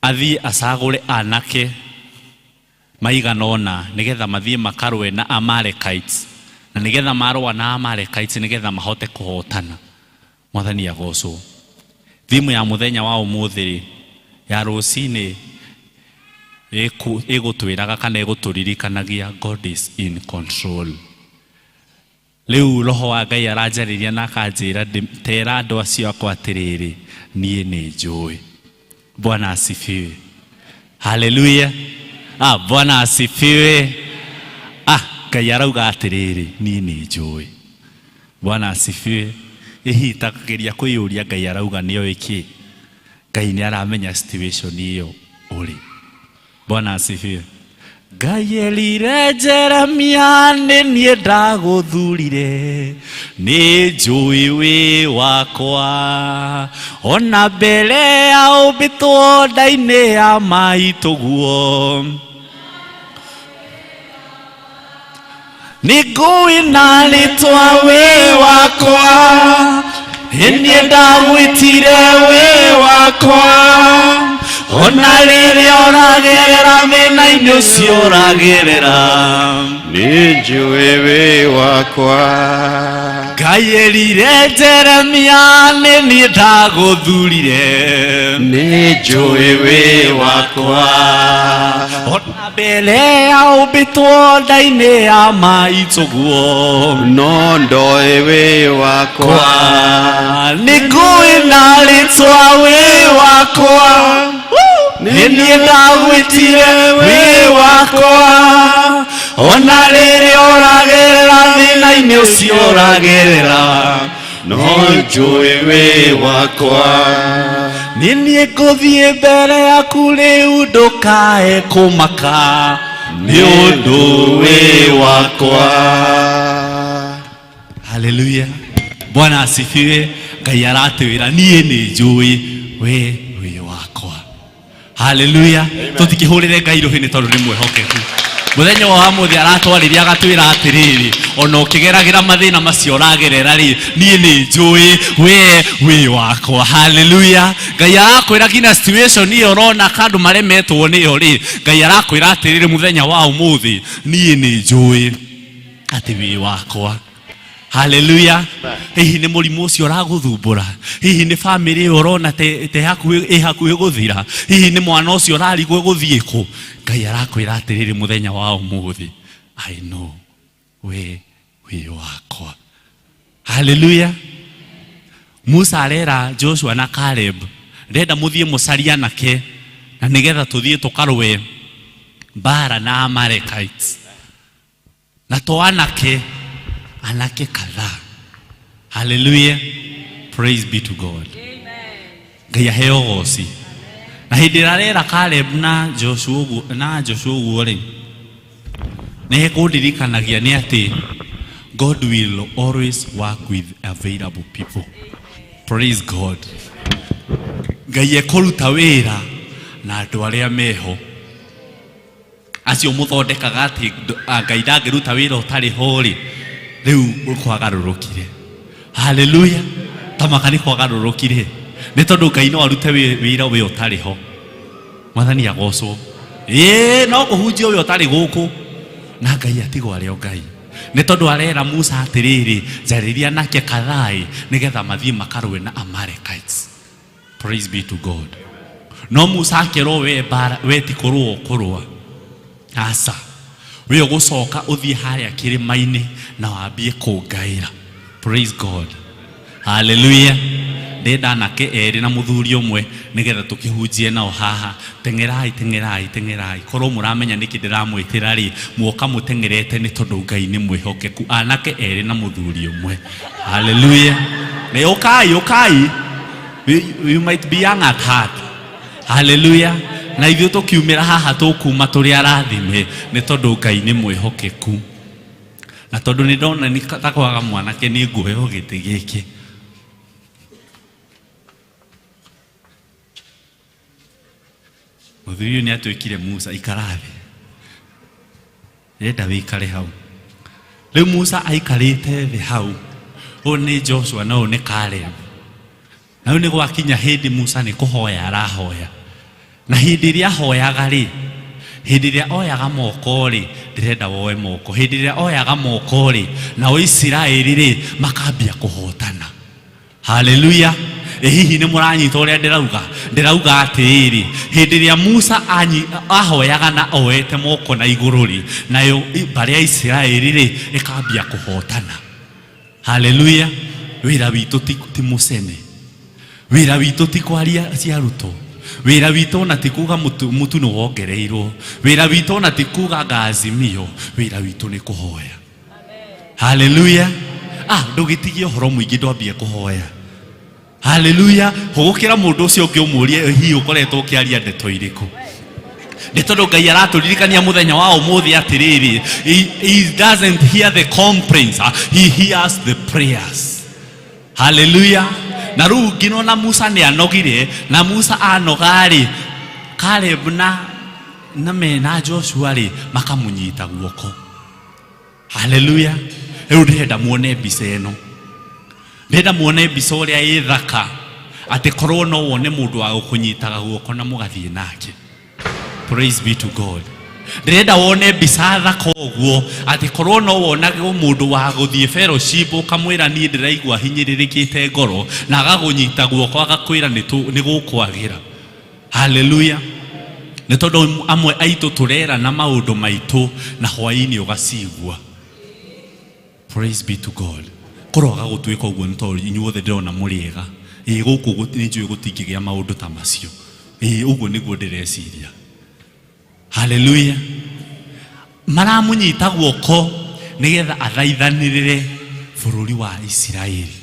athiĩ acagũre anake maigana ũna nĩgetha mathiĩ makarũe na Amalekites, na nĩgetha marũa na Amalekites nĩgetha mahote kũhotana. Mwathani agocwo. Thimu ya mũthenya wa ũmũthĩ rĩ, ya rũcinĩ, ĩgũtwĩraga kana ĩgũtũririkanagia God is in control. Rĩu roho wa Ngai aranjarĩria na akanjĩra tera andũ acio akwa atĩrĩrĩ, niĩ nĩ njũĩ. Bwana asifiwe. Haleluya. Bwana asifiwe. Ngai arauga atĩrĩrĩ, niĩ nĩ njũĩ. Bwana asifiwe. Hihi tageria kwĩyũria Ngai arauga nĩoĩ kĩ? Ngai nĩ aramenya situation ĩyo ũrĩ. Bwana asifiwe. Ngai erire Jeremia nĩ niĩ ndagũthurire, nĩ njũĩ wĩ wakwa, ona mbere ya ũmbĩtwo nda-inĩ ya maitũguo. Nĩ ngũĩ na rĩtwa wĩ wakwa, niĩ ndagwĩtire wĩ wakwa, ona rĩrĩa ũragerera thĩna-inĩ ũcio ũragerera, nĩ njũĩ wĩ wakwa. Ngai erire Jeremia nĩ niĩ ndagũthurire, nĩ njũĩ wĩ wakwa, ona mbere ya ũmbĩtwo nda-inĩ ya maitũguo, no ndoĩ wĩ wakwa. Nĩ ngũĩ na rĩtwa wĩ wakwa, nĩ niĩ ndagwĩtire wĩ wakwa, ona rĩrĩa ũragerera thĩna-inĩ ũcio ũragerera, no njũĩ wĩ wakwa. Nĩ niĩ ngũthiĩ mbere yaku rĩu ndũkae kũmaka, nĩ ũndũ wĩ wakwa. Haleluya. Bwana asifiwe. Ngai aratwĩra niĩ nĩ njũĩ we wĩ wakwa. Haleluya. Tũtikĩhũrĩre Ngai rũhĩ nĩ tondũ nĩ mwĩhokeku. Mũthenya wa ũmũthĩ aratwarĩria agatwĩra atĩrĩrĩ, ona ũkĩgeragĩra mathĩna macio ũragerera rĩ, niĩ nĩ njũĩ we wĩ wakwa. Haleluya. Ngai arakwĩra nginya situation ĩyo ũrona kandũ maremetwo nĩyo rĩ, Ngai arakwĩra atĩrĩrĩ mũthenya wa ũmũthĩ, niĩ nĩ njũĩ atĩ wĩ wakwa. Haleluya. Hihi nĩ mũrimũ ũcio ũragũthumbũra? Hihi nĩ bamĩrĩ ĩyo ũrona te te hakuhĩ ĩ hakuhĩ gũthira? Hihi nĩ mwana ũcio ũrarigwo gũthiĩ kũ? Ngai arakwĩra atĩrĩrĩ mũthenya wa ũmũthĩ, I know we wĩ wakwa. Haleluya. Musa arera Joshua na Caleb, ndĩrenda mũthiĩ mũcarie anake na nĩgetha tũthiĩ tũkarũe mbara na Amalekites. Na to anake, anake kadhaa. Haleluya. Praise be to God. Ngai aheo goci. Na hĩndĩ ĩrĩa arera Caleb na Joshua ũguo na Joshua ũguo rĩ, nĩ hekũndirikanagia nĩ atĩ God will always work with available people. Praise God. Ngai ekũruta wĩra na andũ arĩa meho. Acio mũthondekaga atĩ Ngai ndangĩruta wĩra ũtarĩ ho rĩ, rĩu kwagarũrũkire. Haleluya. Tamaka nĩ kwagarũrũkire. Nĩ tondũ Ngai no arute wĩra we ũtarĩ ho. Mwathani agocwo. Ĩĩ no kũhunjia we ũtarĩ gũkũ. Na Ngai atigwo arĩ o Ngai. Nĩ tondũ arera Musa atĩrĩrĩ, njarĩria anake kadhaa nĩgetha mathiĩ makarũe na Amalekites. Praise be to God. No Musa akerwo we mbara we ti kũrũa ũkũrũa. Aca. We ũgũcoka ũthiĩ harĩa kĩrĩma-inĩ na wambie kũngaĩra. Praise God. Hallelujah. Ndĩrenda anake erĩ na mũthuri ũmwe nĩgetha tũkĩhunjie nao haha. Teng'erai, teng'erai, teng'erai. Korwo mũramenya nĩkĩ ndĩramwĩtĩra rĩ, muoka mũteng'erete nĩ tondũ Ngai nĩ mwĩhokeku. Anake erĩ na mũthuri ũmwe. Hallelujah. Nĩ ũkai, ũkai. You might be young at heart. Hallelujah. Na ithuĩ tũkiumĩra haha tũkuma tũrĩ arathime nĩ tondũ Ngai nĩ mwĩhokeku. Na tondũ nĩ ndona nĩ ta kwaga mwanake nĩ nguoya gĩtĩ gĩkĩ. Mũthuri ũyũ nĩ atuĩkire Musa, ikara thĩ. Ndĩrenda wĩikare hau. Rĩu Musa aikarĩte thĩ hau. Ũyũ nĩ Joshua na ũyũ nĩ Caleb. Na rĩu nĩ gwakinya hĩndĩ Musa nĩ kũhoya arahoya. Na hĩndĩ ĩrĩa ahoyaga rĩ, hĩndĩ ĩrĩa oyaga moko rĩ, ndĩrenda woe moko. Hĩndĩ ĩrĩa oyaga moko rĩ, nao Isiraeli rĩ, makambia kũhotana. Haleluya. Ĩ hihi nĩ mũranyita ũrĩa ndĩrauga? Ndĩrauga atĩrĩrĩ, hĩndĩ ĩrĩa Musa ahoyaga na oete moko na igũrũ rĩ, nayo mbarĩ ya Isiraeli rĩ, ĩkambia kũhotana. Haleluya. Wĩra witũ ti mũcene. Wĩra witũ ti kwaria cia Ruto. Wĩra witũ ona ti kuga mũtu nĩ wongereirwo. Wĩra witũ ona ti kuga anga Azimio. Wĩra witũ nĩ kũhoya. Haleluya. Ah, ndũgĩtigie ũhoro mũingĩ ndwambie kũhoya. Haleluya. Hũgũkĩra mũndũ ũcio ũngĩ ũmũrie hihi ũkoretwo ũkĩaria ndeto irĩkũ. Nĩ tondũ Ngai aratũririkania mũthenya wa ũmũthĩ atĩrĩrĩ, he doesn't hear the complaints, he hears the prayers. Haleluya. Na rĩu nginya ona Musa nĩ anogire, na Musa anoga-rĩ, Caleb na mena Joshua rĩ, makamũnyita guoko. Haleluya. Rĩu ndĩrenda muone mbica ĩno. Ndĩrenda muone mbica ũrĩa ĩ thaka atĩ korwo no wone mũndũ wa gũkũnyitaga guoko na mũgathiĩ nake. Praise be to God. Ndĩrenda wone mbica thaka ũguo atĩ korwo no wonage mũndũ wa gũthiĩ fellowship ũkamwĩra niĩ ndĩraigua hinyĩrĩrĩkĩte ngoro na agagũnyita guoko agakwĩra nĩ gũkwagĩra. Haleluya. Nĩ tondũ amwe aitũ tũrerana maũndũ maitũ na hwaĩ-inĩ ũgacigua. Praise be to God. Kũroaga gũtuĩka ũguo nĩ tondũ inyuothe ndĩrona mũrĩ ega. Ĩĩ gũkũ nĩ njũĩ gũtingĩgĩa maũndũ ta macio. Ĩĩ ũguo nĩguo ndĩreciria. Haleluya. Maramũnyita guoko nĩgetha athaithanĩrĩre bũrũri wa Isiraeli.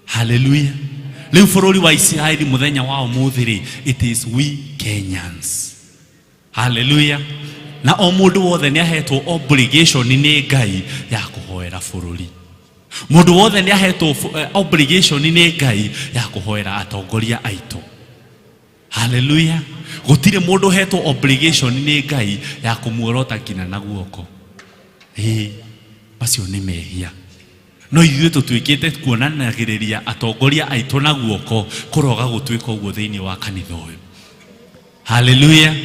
Haleluya. Rĩu bũrũri wa Isiraeli mũthenya wa ũmũthĩ rĩ, it is we Kenyans. Haleluya. Na o mũndũ wothe nĩ ahetwo obligation nĩ Ngai ya kũhoera bũrũri. Mũndũ wothe nĩ ahetwo obligation nĩ Ngai ya kũhoera atongoria aitũ. Haleluya. Gũtirĩ mũndũ ũhetwo obligation nĩ Ngai ya kũmuorota nginya na guoko. Ĩĩ, macio nĩ mehia. No ithuĩ tũtuĩkĩte kuonanagĩrĩria atongoria aitũ na guoko, kũroga gũtuĩka ũguo thĩinĩ wa kanitha ũyũ. Haleluya.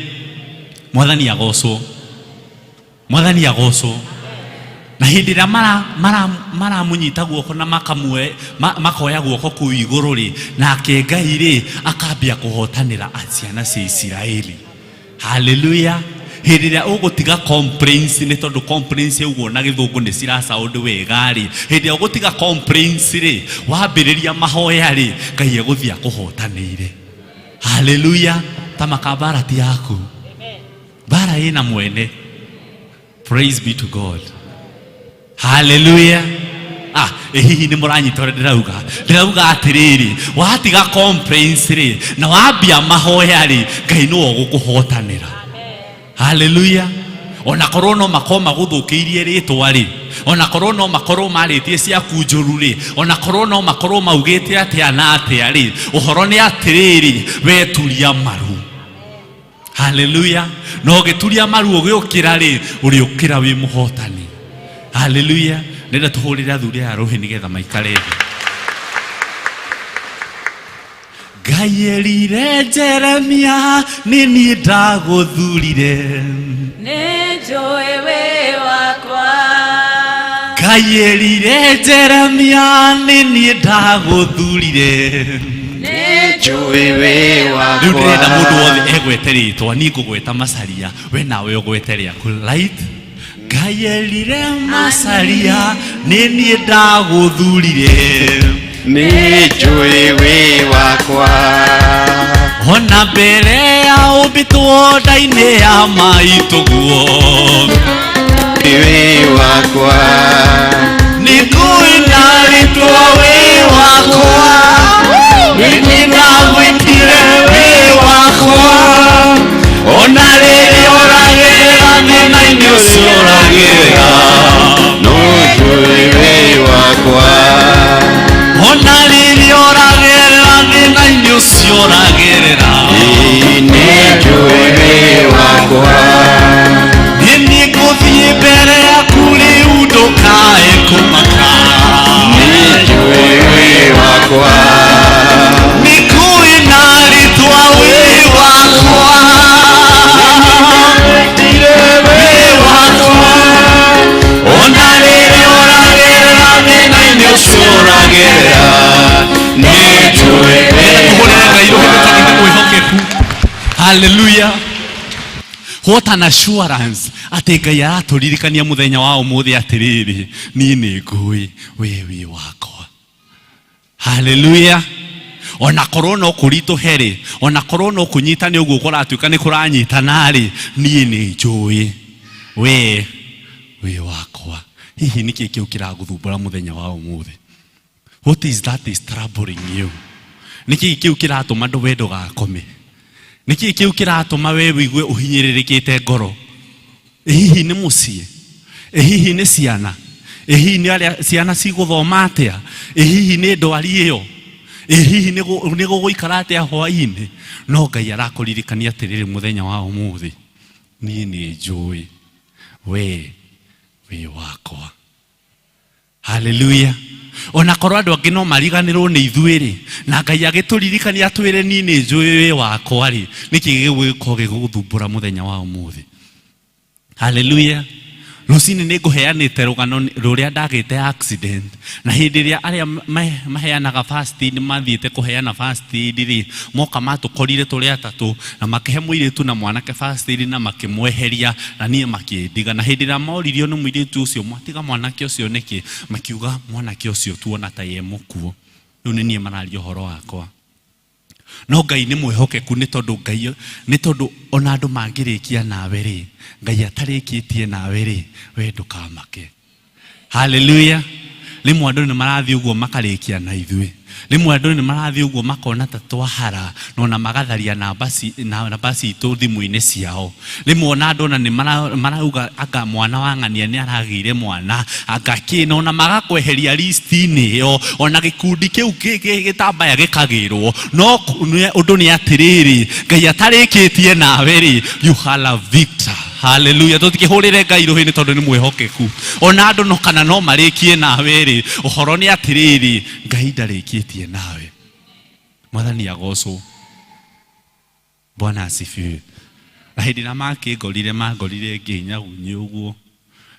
Mwathani agocwo. Mwathani agocwo. Na hĩndĩ ĩrĩa mara mara maramũnyita guoko na makamue makoya guoko kũu igũrũ rĩ, nake Ngai rĩ akambia kũhotanĩra ciana cia Isiraeli. Haleluya. Hĩndĩ ĩrĩa ũgũtiga complaints, nĩ tondũ complaints ũguo na gĩthũngũ nĩ cira sound wega rĩ, hĩndĩ ĩrĩa ũgũtiga complaints rĩ, wambĩrĩria mahoya rĩ, Ngai egũthiĩ akũhotanĩire. Haleluya. Tamaka mbara ti yaku. Mbara ĩna mwene. Praise be to God. Haleluya. Ah, ĩ hihi nĩ mũranyita ũrĩa ndĩrauga? Ndĩrauga atĩrĩrĩ, watiga complaints rĩ, na wambia mahoya rĩ, Ngai nĩwe ũgũkũhotanĩra. Haleluya. Ona korwo no makorwo magũthũkĩirie rĩtwa rĩ, ona korwo no makorwo marĩtie ciaku njũru rĩ, ona korwo no makorwo maugĩte atĩa na atĩa rĩ, ũhoro nĩ atĩrĩrĩ, we turia maru. Haleluya. Na ũgĩturia maru ũgĩũkĩra rĩ, ũrĩũkĩra wĩ mũhotani. Haleluya. Ndĩrenda tũhũrĩre athuri aya rũhĩ nĩgetha maikare thĩ. Ngai erire Jeremia nĩ niĩ ndagũthurire. Nĩ njũĩ wĩ wakwa. Ngai erire Jeremia nĩ niĩ ndagũthurire. Nĩ njũĩ wĩ wakwa. Rĩu ndĩrenda mũndũ wothe egwete rĩtwa, niĩ ngũgweta Macharia, we nawe ũgwete rĩaku. Right? Ngai erire Macharia nĩ niĩ ndagũthurire. Nĩ njũĩ wĩ wakwa. Ona mbere ya ũmbĩtwo nda-inĩ ya maitũguo. Wĩ wakwa. Nĩ ngũĩ na rĩtwa wĩ wakwa. Nĩ niĩ ndagwĩtire wĩ wakwa. Ona rĩrĩa ũragerera thĩna-inĩ ũcio ũragerera. No njũĩ wĩ wakwa. Ona rĩrĩa ũragerera thĩna-inĩ ũcio ũragerera. Nĩ njũĩ wĩ wakwa. Nĩ niĩ ngũthiĩ mbere yaku rĩu ndũkae kũmaka. Nĩ njũĩ wĩ wakwa. Nĩ ngũĩ na rĩtwa wĩ wakwa. Wĩ wakwa. Ona rĩrĩa ũragerera thĩna-inĩ ũcio ũragerera. Nĩ njũĩ wĩ Tũhũrĩre Ngai rũhĩ tondũ nĩ mwĩhokeku. Hallelujah. What an assurance atĩ Ngai aratũririkania mũthenya wa ũmũthĩ atĩrĩrĩ, niĩ nĩ ngũĩ we wĩ wakwa. Hallelujah. Ona korwo no kũritũhe rĩ, ona korwo no kũnyitane ũguo kũratuĩka nĩ kũranyitana rĩ, niĩ nĩ njũĩ we wĩ wakwa. Hihi nĩkĩ kĩu kĩragũthumbũra mũthenya wa ũmũthĩ? What is that is troubling you? Nĩkĩ kĩu kĩratũma we ndũgakome? Nĩkĩ kĩu kĩratũma we wĩigue ũhinyĩrĩrĩkĩte ngoro? Ĩ hihi nĩ mũciĩ? Ĩ hihi nĩ ciana? Ĩ hihi nĩ arĩa ciana cigũthoma atĩa? Ĩ hihi nĩ ndwari ĩyo? Ĩ hihi nĩ gũgũikara atĩa hwaĩ-inĩ? No Ngai arakũririkania atĩrĩrĩ mũthenya wa ũmũthĩ, niĩ nĩ njũĩ we wĩ wakwa. Haleluya. Ona korwo andũ angĩ no mariganĩrwo nĩ ithuĩ rĩ, na Ngai agĩtũririkania atwĩre niĩ nĩ njũĩ wĩ wakwa rĩ, nĩkĩ gĩgũgĩkorwo gĩgũgũthumbũra mũthenya wa ũmũthĩ? Haleluya. Rũcinĩ nĩ ngũheanĩte rũgano rũrĩa ndagĩte accident, na hĩndĩ ĩrĩa arĩa maheanaga first aid mathiĩte kũheana first aid rĩ, moka matũkorire tũrĩ atatũ, na makĩhe mũirĩtu na mwanake first aid na makĩmweheria, na niĩ makĩndiga. Na hĩndĩ ĩrĩa moririo nĩ mũirĩtu ũcio, mwatiga mwanake ũcio nĩkĩ? Makiuga mwanake ũcio tuona ta ye mũkuũ. Rĩu nĩ niĩ mararia ũhoro wakwa. No Ngai nĩ mwĩhokeku, nĩ tondũ Ngai, nĩ tondũ ona andũ mangĩrĩkia nawe rĩ, Ngai atarĩkĩtie nawe rĩ, we ndũkamake. Haleluya. Rĩmwe andũ nĩ marathiĩ ũguo makarĩkia na ithuĩ. Rĩmwe andũ nĩ marathiĩ ũguo makona ta twahara na ona magatharia namba citũ thimũ-inĩ ciao. Rĩmwe ona andũ ona nĩ marauga anga mwana wa ng'ania nĩ aragĩire mwana anga kĩ, na ona magakweheria listi-inĩ ĩyo, ona gĩkundi kĩu gĩtambaya gĩkagĩrwo. No ũndũ nĩ atĩrĩrĩ, Ngai atarĩkĩtie nawe rĩ, you are a victor. Hallelujah. Tũtikĩhũrĩre Ngai rũhĩ nĩ tondũ nĩ mwĩhokeku. Ona andũ no kana no marĩkie nawe rĩ, ũhoro nĩ atĩrĩrĩ, Ngai ndarĩkĩtie nawe. Mwathani agocwo. Bwana asifiwe. Na hĩndĩ ĩrĩa makĩngorire, mangorire ngĩnyagunyĩ ũguo,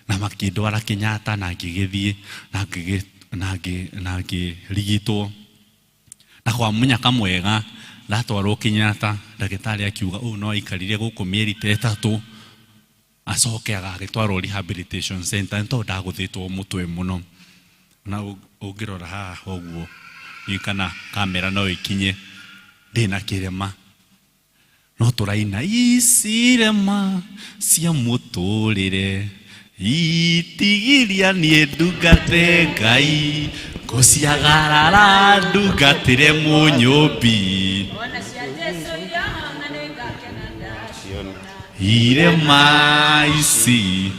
na makĩndwara Kenyatta na ngĩgĩthiĩ na ngĩrigitwo. Na kwa mũnyaka mwega ndatwarwo Kenyatta, ndagĩtarĩ akiuga ũyũ no aikarire gũkũ mĩeri ta ĩtatũ, acoke agagĩtwarwo rehabilitation center nĩ tondũ ndagũthĩtwo mũtwe mũno. Na ũngĩrora haha ũguo, ndiũĩ kana kamera no ĩkinye, ndĩna kĩrema. No tũraina ici irema cia mũtũrĩre, itigiria niĩ ndungate Ngai, ngũciagarara ndungatĩre mũnyũmbi. Irema ici,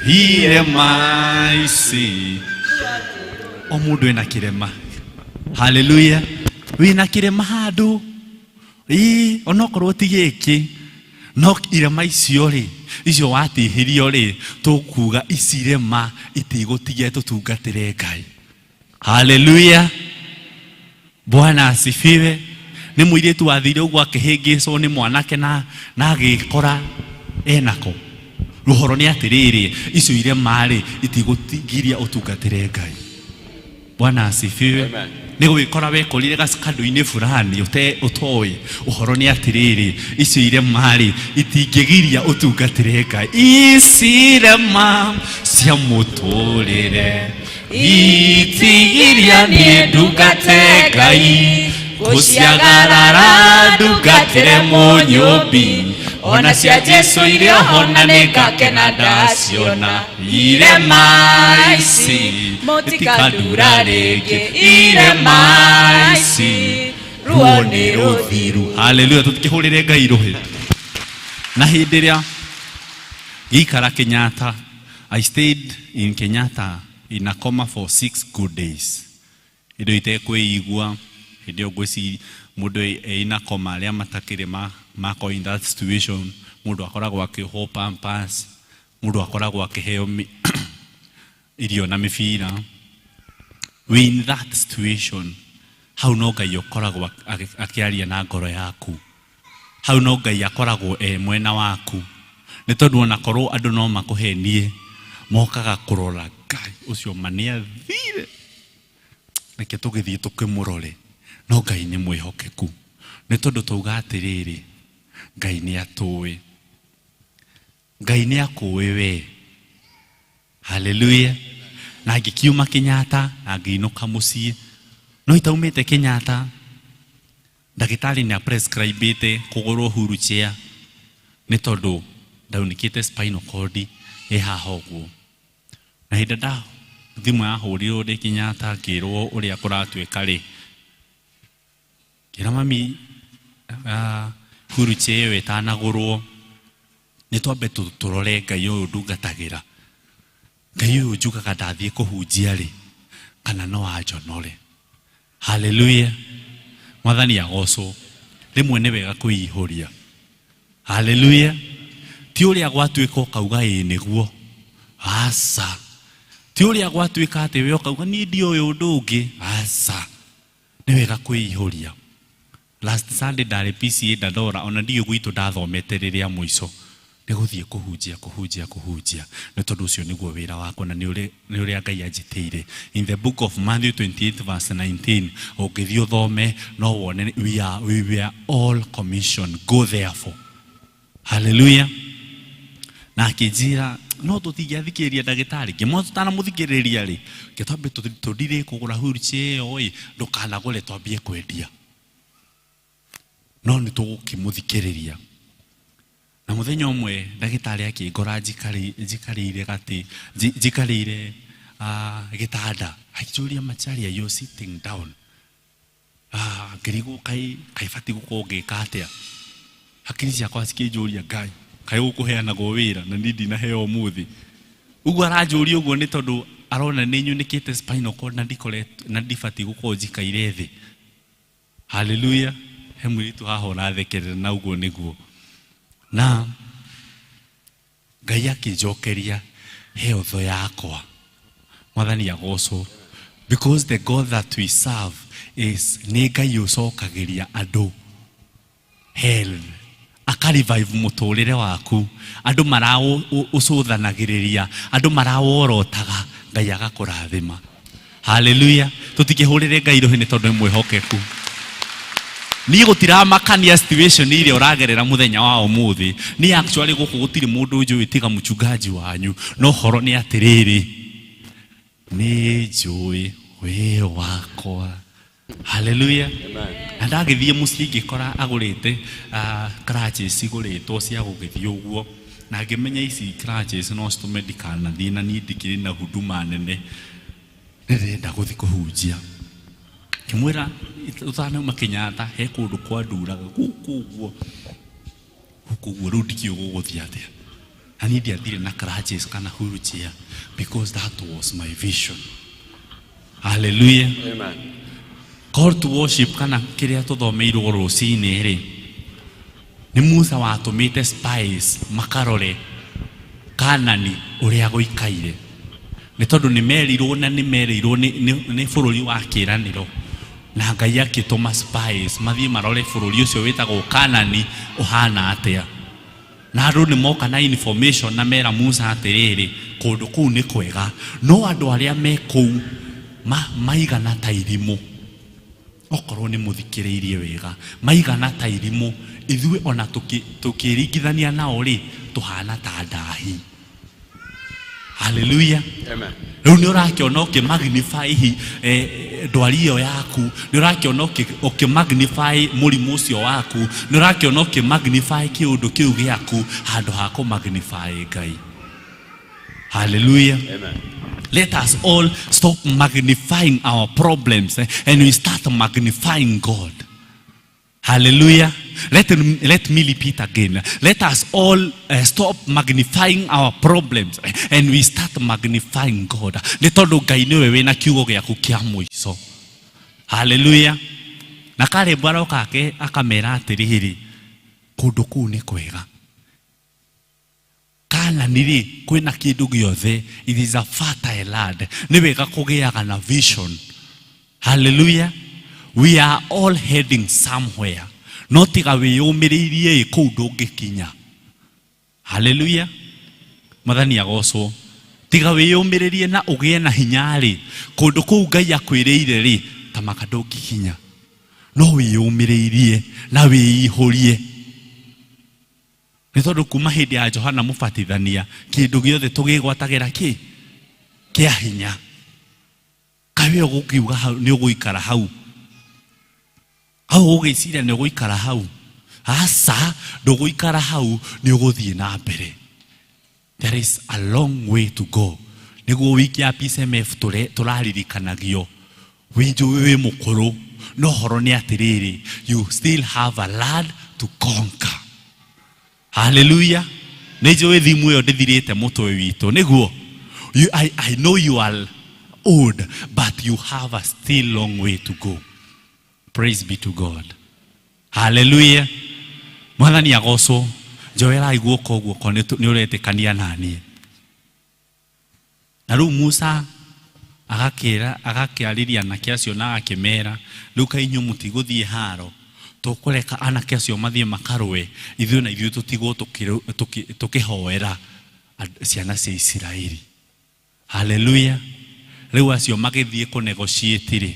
irema ici. O mũndũ ena kĩrema. Hallelujah. Wĩna kĩrema handũ. Ĩĩ, onokorwo ti gĩkĩ, no irema icio rĩ, icio watihĩrio rĩ, tũkuga ici irema itigũtigia tũtungatĩre Ngai. Hallelujah. Bwana asifiwe. Nĩ mũirĩtu wathire ũguo akĩhĩngĩcwo nĩ mwanake na agĩkora enako. Rũhoro nĩ atĩrĩrĩ, icio irema rĩ, itigũtigiria ũtungatĩre Ngai. Bwana asifiwe. Nĩ gũgĩkora wekorire gacikandũ-inĩ fulani ũtoĩ. Ũhoro nĩ atĩrĩrĩ, icio irema rĩ, itingĩgiria ũtungatĩre Ngai. Ici irema cia mũtũrĩre, itigiria niĩ ndungate Ngai, ngũciagarara ndungatĩre mũnyũmbi, ona cia Jesũ iria hona nĩngakena ndaciona. Irema ici mũtikandura rĩngĩ, irema ici ruo nĩ rũthiru. Hallelujah. Tũtikĩhũrĩre Ngai rũhĩ. Na hĩndĩ ĩrĩa ngĩikara Kenyatta, I stayed in Kenyatta in a coma for 6 good days. Indo itekwĩigua, hĩndĩ ĩyo ngwĩciria mũndũ e in a coma, arĩa matakĩrĩ mako in that situation, mũndũ akoragwo akĩohwo pampers, mũndũ akoragwo akĩheo irio na mĩbira. We in that situation, hau no Ngai ũkoragwo akĩaria na ngoro yaku. Hau no Ngai akoragwo e mwena waku. Nĩ tondũ onakorwo andũ no makũhenie, mokaga kũrora Ngai ũcio ma nĩ athire. Reke tũgĩthiĩ tũkĩmũrore. No Ngai nĩ mwĩhokeku. Nĩ tondũ twauga atĩrĩrĩ, Ngai nĩ atũĩ. Ngai nĩ akũĩ we. Hallelujah. Na ngĩkiuma Kenyatta na ngĩinũka mũciĩ. No itaumĩte Kenyatta, ndagĩtarĩ nĩ aprescribĩte kũgũrwo wheelchair nĩ tondũ ndaunĩkĩte spinal cord ĩ haha ũguo. Na hĩndĩ nda thimũ yahũrirwo ndĩ Kenyatta ngĩrwo ũrĩa kũratuĩka rĩ, ngĩra mami, wheelchair ĩyo ĩtanagũrwo nĩ twambe tũrore Ngai ũyũ ndungatagĩra. Ngai ũyũ njugaga ndathiĩ kũhunjia rĩ, kana no anjonore. Hallelujah. Mwathani agocwo. Rĩmwe nĩ wega kwĩihũria. Hallelujah. Ti ũrĩa gwatuĩka ũkauga ĩĩ nĩguo. Aca. Ti ũrĩa gwatuĩka atĩ we ũkauga niĩ ndiũĩ ũndũ ũngĩ. Aca. Nĩ wega kwĩihũria. Last Sunday ndarĩ PCA Dandora, ona ndiũĩ gwitũ ndathomete rĩrĩa mũico. Nĩ gũthiĩ kũhunjia, kũhunjia, kũhunjia. Nĩ tondũ ũcio nĩguo wĩra wakwa na nĩ ũrĩa Ngai anjĩtĩire. In the book of Matthew 28 verse 19, ũngĩthiĩ ũthome no wone we were all commissioned. Go therefore. Hallelujah. Na akĩnjĩra no tũtingĩathikĩrĩria ndagĩtarĩ, ngĩmwĩra tũtanamũthikĩrĩria rĩ, reke twambe tũndirĩ kũgũra wheelchair ĩyo ĩ, ndũkanagũre twambie kwendia. No nĩ tũgũkĩmũthikĩrĩria. Na mũthenya ũmwe ndagĩtarĩ akĩngora njikarĩire gatĩ, njikarĩire Gĩtanda akĩnjũria, "Macharia, you're sitting down." Ngĩrigwo kaĩ kaĩ batiĩ gũkorwo ngĩka atĩa. Hakiri ciakwa cikĩnjũria, "Ngai, kaĩ gũkũheanagwo wĩra na niĩ ndinaheo ũmũthĩ?" Ũguo aranjũria ũguo nĩ tondũ arona nĩ nyunĩkĩte spinal cord na ndikoretwo na ndibatiĩ gũkorwo njikaire thĩ. Haleluya! He mũirĩtu haha ũrathekerera na ũguo nĩguo. Na Ngai akĩnjokeria health yakwa. Mwathani agocwo, because the God that we serve is nĩ Ngai ũcokagĩria andũ health, akarevive mũtũrĩre waku. Andũ maraũcũthanagĩrĩria, andũ maraworotaga, Ngai agakũrathima. Haleluya! Tũtikĩhũrĩre Ngai rũhĩ nĩ tondũ nĩ mwĩhokeku. Niĩ gũtiramakania situation iria ũragerera mũthenya wa ũmũthĩ. Niĩ actually gũkũ gũtirĩ mũndũ njũĩ tiga mũchungaji wanyu, no horo nĩ atĩrĩrĩ, nĩ njũĩ wĩ wakwa. Haleluya! Na ndagĩthiĩ mũciĩ ngĩkora agũrĩte crutches cigũrĩtwo cia gũgĩthiĩ ũguo, na ngĩmenya ici crutches no citũme ndikanathiĩ, na niĩ ndikĩrĩ na huduma nene, ndĩrenda gũthiĩ kũhunjia. Ngĩmwĩra ũtanauma Kenyatta he kũndũ kwanduraga gũkũ ũguo, gũkũ ũguo, rĩu ndikĩũĩ gũgũthiĩ atĩa. Na niĩ ndiathire na crutches kana wheelchair because that was my vision. Hallelujah. Call to worship kana kĩrĩa tũthomeirwo rũcinĩ rĩ, nĩ Musa watũmĩte spies makarore Kanani ũrĩa gũikaire, nĩ tondũ nĩ merirwo na nĩ merĩirwo nĩ bũrũri wa kĩĩranĩro, na Ngai akĩtũma spies mathiĩ marore bũrũri ũcio wĩtagwo Kanani ũhana atĩa. Na andũ nĩ moka na information na mera Musa atĩrĩrĩ, kũndũ kũu nĩ kwega, no andũ arĩa me kũu maigana ta irimũ. Okorwo nĩ mũthikĩrĩirie wega, maigana ta irimũ. Ithuĩ ona tũkĩringithania nao rĩ, tũhana ta ndahi. Haleluya! Rĩu nĩ ũrakĩona ũkĩ magnify ndwari ĩyo yaku, nĩ ũrakĩona ũkĩ magnify mũrimũ ũcio waku, nĩ ũrakĩona ũkĩ magnify kĩũndũ kĩu gĩaku handũ ha kũ magnify Ngai. Hallelujah. Let us all stop magnifying our problems and we start magnifying God. Hallelujah. Let me repeat again. Let us all stop magnifying our problems and we start magnifying God. Nĩ tondũ Ngai nĩwe wĩna kiugo gĩaku kĩa mũico. Hallelujah. Na Caleb aroka akamera atĩrĩrĩ, kũndũ kũu nĩ kwega. Kanani rĩ, kwĩna kĩndũ gĩothe. It is a fertile land. Nĩ wega kũgĩaga na vision. Hallelujah. We are all heading somewhere, no tiga wĩyũmĩrĩirie ĩ, kũu ndũngĩkinya. Hallelujah. Mwathani agocwo. Tiga wĩyũmĩrĩrie na ũgĩe na hinya rĩ, kũndũ kũu Ngai akwĩrĩire rĩ, tamaka ndũngĩkinya. No wĩyũmĩrĩirie na wĩihũrie, nĩ tondũ kuma hĩndĩ ya Johana Mũbatithania kĩndũ gĩothe tũgĩgwatagĩra kĩ kĩa hinya. Kaĩ we ũgũkiuga hau nĩ ũgũikara hau, hau ũgũgĩciria nĩ ũgũikara hau? Aca, ndũgũikara hau, nĩ ũgũthiĩ na mbere. There is a long way to go. Nĩguo wiki ya PCMF tũraririkanagio, wĩnjũĩ wĩ mũkũrũ, no horo nĩ atĩrĩrĩ, you still have a land to conquer. Hallelujah. Nĩ njũĩ thimu ĩyo ndĩthirĩte mũtwe witũ nĩguo. I know you are old, but you have a still long way to go. Praise be to God. Hallelujah. Mwathani agocwo. Njoerai guoko guoko nĩ ũretĩkania naniĩ. Na rĩu Musa agakĩra, agakĩarĩria anake acio na agakĩmera, "Rĩu kaĩ inyuĩ mũtigũthiĩ haro? Tũkũreka anake acio mathiĩ makarũe, ithuĩ na ithuĩ tũtigwo tũkĩhoera ciana cia Isiraeli." Haleluya! Rĩu acio magĩthiĩ kũnegotiate rĩ,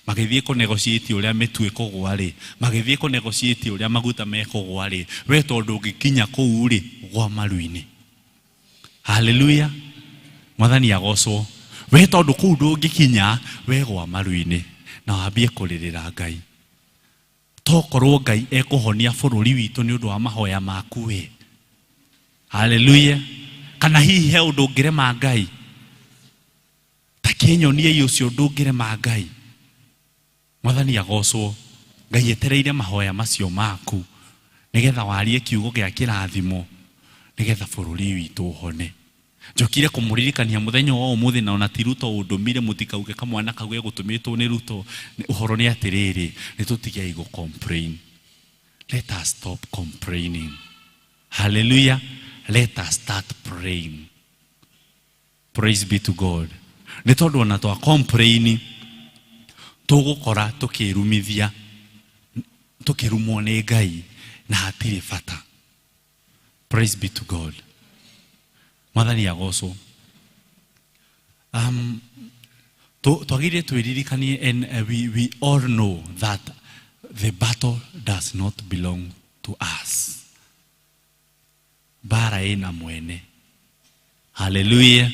magĩthiĩ kũnegotiate ũrĩa mĩtu ĩkũgũa rĩ, magĩthiĩ kũnegotiate ũrĩa maguta mekũgũa rĩ, we tondũ ũngĩkinya kũu rĩ, gwa maru-inĩ. Haleluya! Mwathani agocwo. We tondũ kũu ndũngĩkinya, we gwa maru-inĩ na wambie kũrĩrĩra Ngai. Tokorwo Ngai ekũhonia bũrũri witũ nĩ ũndũ wa mahoya maku we. Haleluya! Kana hihi he ũndũ ũngĩrema Ngai? Reke nyoniei ũcio ndũngĩrema Ngai. Mwathani agocwo. Ngai etereire mahoya macio maku nigetha warie kiugo gĩa kĩrathimo nigetha bũrũri witũ ũhone. Njokire kũmũririkania mũthenya wa ũmũthĩ na ona ti Ruto ũndũmire mũtikauge kamwana kau gegũtũmĩtwo nĩ Ruto. Ũhoro nĩ atĩrĩrĩ, nĩ tũtigei gũ complain. Let us stop complaining. Hallelujah. Let us start praying. Praise be to God. Nĩ tondũ ona twa complain tũgũkora tũkĩrumithia, tũkĩrumwo nĩ Ngai na hatirĩ bata. Praise be to God. Mwathani agocwo. Twagĩrĩire twĩririkanie, and we all know that the battle does not belong to us. Bara ĩna mwene. Hallelujah.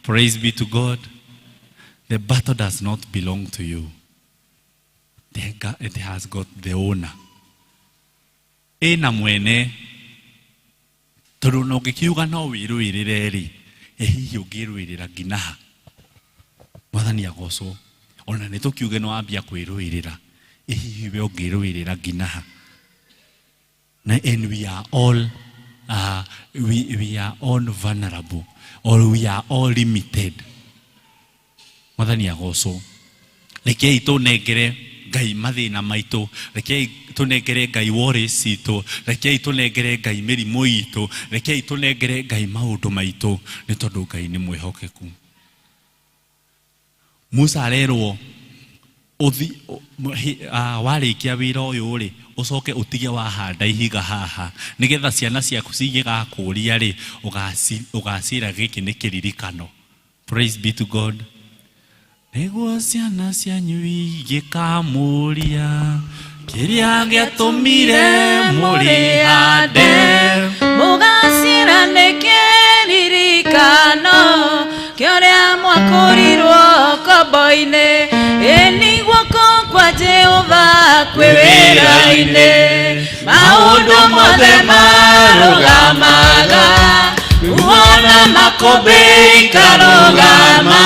Praise be to God. The battle does not belong to you. It has got the owner. Ĩna mwene. Tondũ ona ũngĩkiuga no wĩrũĩrĩre rĩ, ĩ hihi ũngĩrũĩrĩra nginya ha? Mwathani agocwo. Ona nĩ tũkiuge nĩ wambia kwĩrũĩrĩra, ĩ hihi we ũngĩrũĩrĩra nginya ha? Na and we are all we are all vulnerable, or we are all limited. Mwathani agocwo. Rekei tũnengere Ngai mathĩna maitũ, rekei tũnengere Ngai worries citũ, rekei tũnengere Ngai mĩrimũ itũ, rekei tũnengere Ngai maũndũ maitũ, nĩ tondũ Ngai nĩ mwĩhokeku. Musa arerwo ũthi warĩkia wĩra ũyũ rĩ, ũcoke ũtige wahanda ihiga haha nĩgetha ciana ciaku cingĩgakũria rĩ, ũgacira gĩkĩ nĩ kĩririkano. Praise be to God. Nĩguo ciana cianyu igĩkamũria kĩrĩa gĩatũmire mũrĩhande, mũgacĩra nĩ kĩririkano kĩa ũrĩa mwakũrirwo ngombo-inĩ. Ĩni guoko kwa Jehova kwĩ wĩra-inĩ, maũndũ mothe marũgamaga, uona makũmbĩ ikarũgama,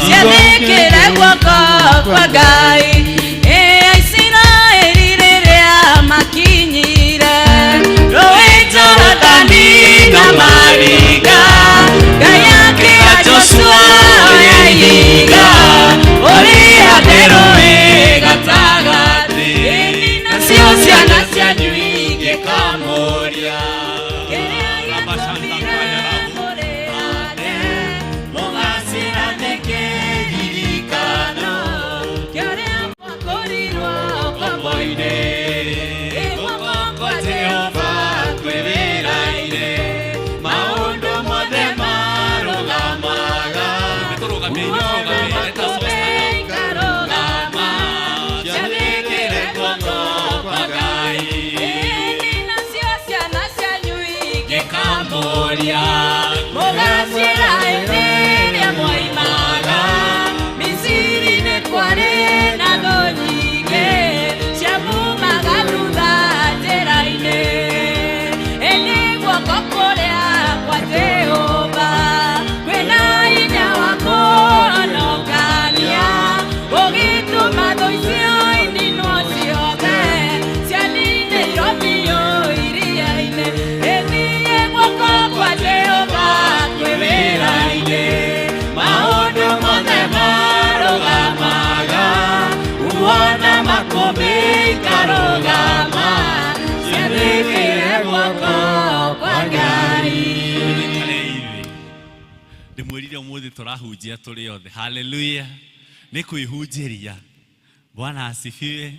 ciathĩkĩre guoko kwa Ngai. Ĩ Aisiraeli rĩrĩa makinyire rũĩ Jorodani na maringa, Ngai akĩra Joshua oya ihiga ũrĩhande rũĩ gatagatĩ, nacio ciana cianyu ingĩkamũria kĩrĩa gĩatũmire mũrĩhande, mũgacĩra nĩ kĩririkano kĩa ũrĩa mwakũrirwo ngombo-inĩ. Ĩ guoko kwa Jehova kwĩ wĩra-inĩ, maũndũ mothe marũgamaga, ikarũgama, ciathĩkĩre guoko kwa Ngai. Ĩni nacio ciana cianyu ingĩkamũria, mũgacĩra hĩndĩ ĩrĩa mwoimaga Misiri nĩ kwarĩ na thũ nyingĩ ciamumaga thutha njĩra-inĩ. Ĩni guoko kũrĩa kwa Jehova kwĩna hinya wa kũhonokania, ũgĩtũma thũ icio ininwo ciothe cianinĩirwo biũ iria-inĩ. Ĩni guoko kwa Jehova kwĩ wĩra-inĩ, maũndũ mothe marũgamaga, uona makũmbĩ ikarũgama, ciathĩkĩre guoko kwa Ngai. Ndĩmwĩrire ũmũthĩ tũrahunjia tũrĩ othe. Hallelujah. Nĩ kwĩhunjĩria. Bwana asifiwe.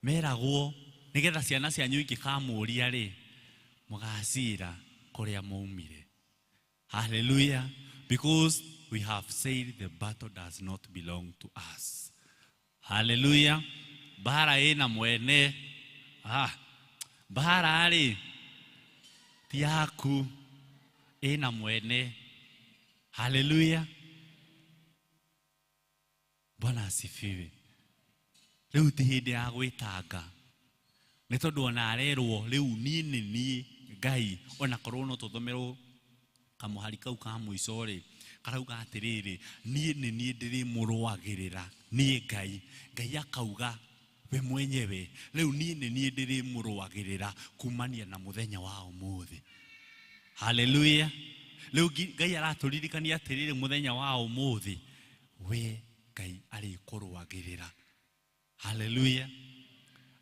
Meragwo nĩgetha ciana cianyu ingĩkamũria rĩ, mũgacira kũrĩa mwaumire. Hallelujah. Because we have said the battle does not belong to us. Hallelujah. Bara ĩna mwene. Bara rĩ ti yaku, ĩna mwene. Hallelujah. Bwana asifiwe. Rĩu ti hĩndĩ ya gwĩtanga, nĩ tondũ ona arerwo rĩu niĩ nĩ niĩ Ngai, ona korwo no tũthomerwo kamũhari kau ka mũico rĩ, Karauga atĩrĩrĩ, niĩ nĩ niĩ ndĩrĩmũrũagĩrĩra, niĩ Ngai. Ngai akauga we mwenyewe, rĩu niĩ nĩ niĩ ndĩrĩmũrũagĩrĩra kumania na mũthenya wa ũmũthĩ. Haleluya. Rĩu Ngai aratũririkania atĩrĩrĩ, mũthenya wa ũmũthĩ we Ngai arĩkũrũagĩrĩra. Haleluya.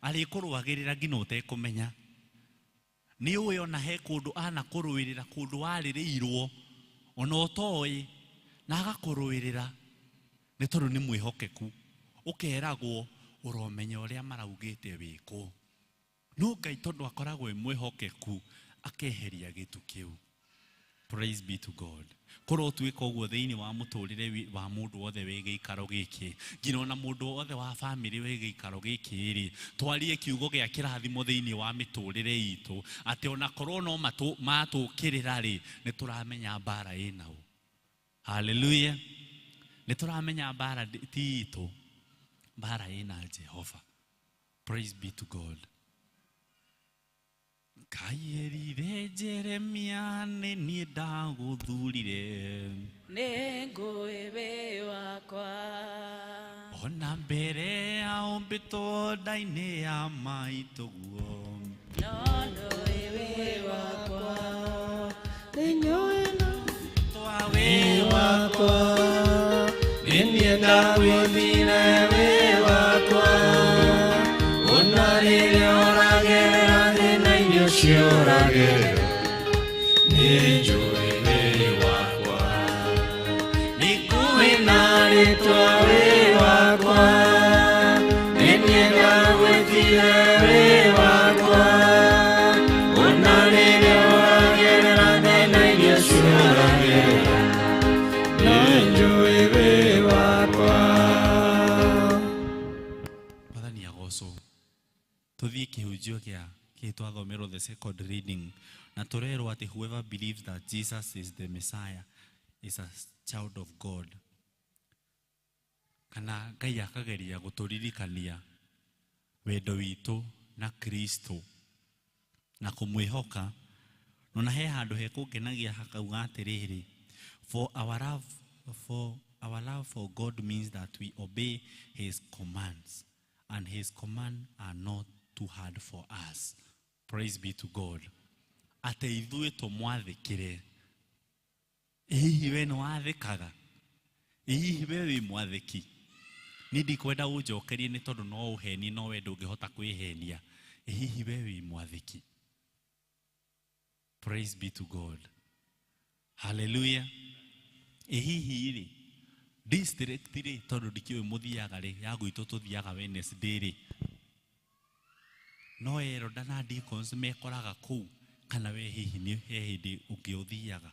Arĩkũrũagĩrĩra nginya ũtekũmenya. Nĩ ũĩ ona he kũndũ anakũrũĩrĩra, kũndũ warĩrĩirwo ona ũtoĩ, na agakũrũĩrĩra nĩ tondũ nĩ mwĩhokeku. Ũkeragwo ũromenya ũrĩa maraugĩte wĩkwo, no Ngai tondũ akoragwo e mwĩhokeku akeheria gĩtu kĩu. Praise be to God. Korwo tuĩka ũguo thĩinĩ wa mũtũrĩre wa mũndũ wothe wĩ gĩikaro gĩkĩ, nginya ona mũndũ wothe wa bamĩrĩ wĩ gĩikaro gĩkĩ rĩ, twarie kiugo gĩa kĩrathimo thĩinĩ wa mĩtũrĩre itũ, atĩ ona korwo no matũkĩrĩra rĩ, nĩ tũramenya mbara ĩnao. Haleluya. Nĩ tũramenya mbara ti itũ, mbara ĩna Jehova. Praise be to God. Ngai erire Jeremia, nĩ niĩ ndagũthurire, nĩ ngũĩ wĩ wakwa, ona mbere ya ũmbĩtwo nda-inĩ ya maitũguo, no nũĩ wĩ wakwa, wĩ wakwa, nĩ niĩ ndagwĩthire wĩ wakwa, ona rĩrĩa ũragerera thĩna-inĩ ũcio ũragerera, nĩ njũĩ wĩ wakwa, nĩ ngũĩ na rĩtwa wĩ wakwa, nĩ niĩ ndagwĩtire wĩ wakwa, ona rĩrĩa ũragerera thĩna-inĩ ũcio ũragerera, nĩ njũĩ wĩ wakwa. Mwathani agocwo. Tuthiĩ kĩhunjio gĩa kĩ twathomerwo the second reading, na tũrerwo atĩ whoever believes that Jesus is the Messiah is a child of God. Kana Ngai akageria gũtũririkania wendo witũ na Kristo na kũmwĩhoka. No na he handũ hekũngenagia hakauga atĩrĩrĩ, for our love for God means that we obey his commands, and his commands are not too hard for us. Praise be to God. Atĩ ithuĩ tũmwathĩkĩre. Hihi we nĩ wathĩkaga? Hihi we wĩ mwathĩki? Niĩ ndikwenda ũnjokerie nĩ tondũ no ũhenie, no we ndũngĩhota kwĩhenia. Hihi we wĩ mwathĩki? Praise be to God. Hallelujah. Hihi rĩ, district rĩ, tondũ ndikĩũĩ mũthiaga rĩ, ya gwitũ tũthiaga Wednesday rĩ, no elder na deacons mekoraga kũu, kana we hihi nĩ he hĩndĩ ũngĩ ũthiaga?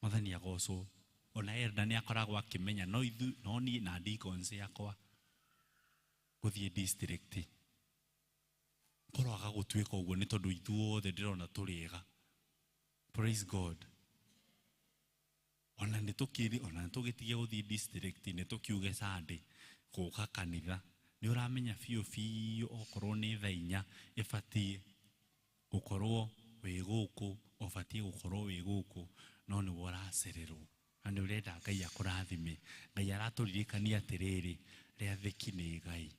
Mwathani agocwo. Ona elder nĩ akoragwo akĩmenya no ithu, no niĩ na deacons yakwa gũthiĩ district. Korwo agagũtuĩka ũguo nĩ tondũ ithuothe ndĩrona tũrĩ ega. Praise God. Ona nĩ tũkĩrĩ, ona nĩ tũgĩtige gũthiĩ district, nĩ tũkiuge Sunday gũka kanitha. Nĩ ũramenya biũ biũ okorwo nĩ thaa inya ĩbatiĩ gũkorwo wĩ gũkũ, ũbatiĩ gũkorwo wĩ gũkũ, no nĩwe ũracererwo. Na nĩ ũrenda Ngai akũrathime. Ngai aratũririkania atĩrĩrĩ, rĩathĩki nĩ Ngai.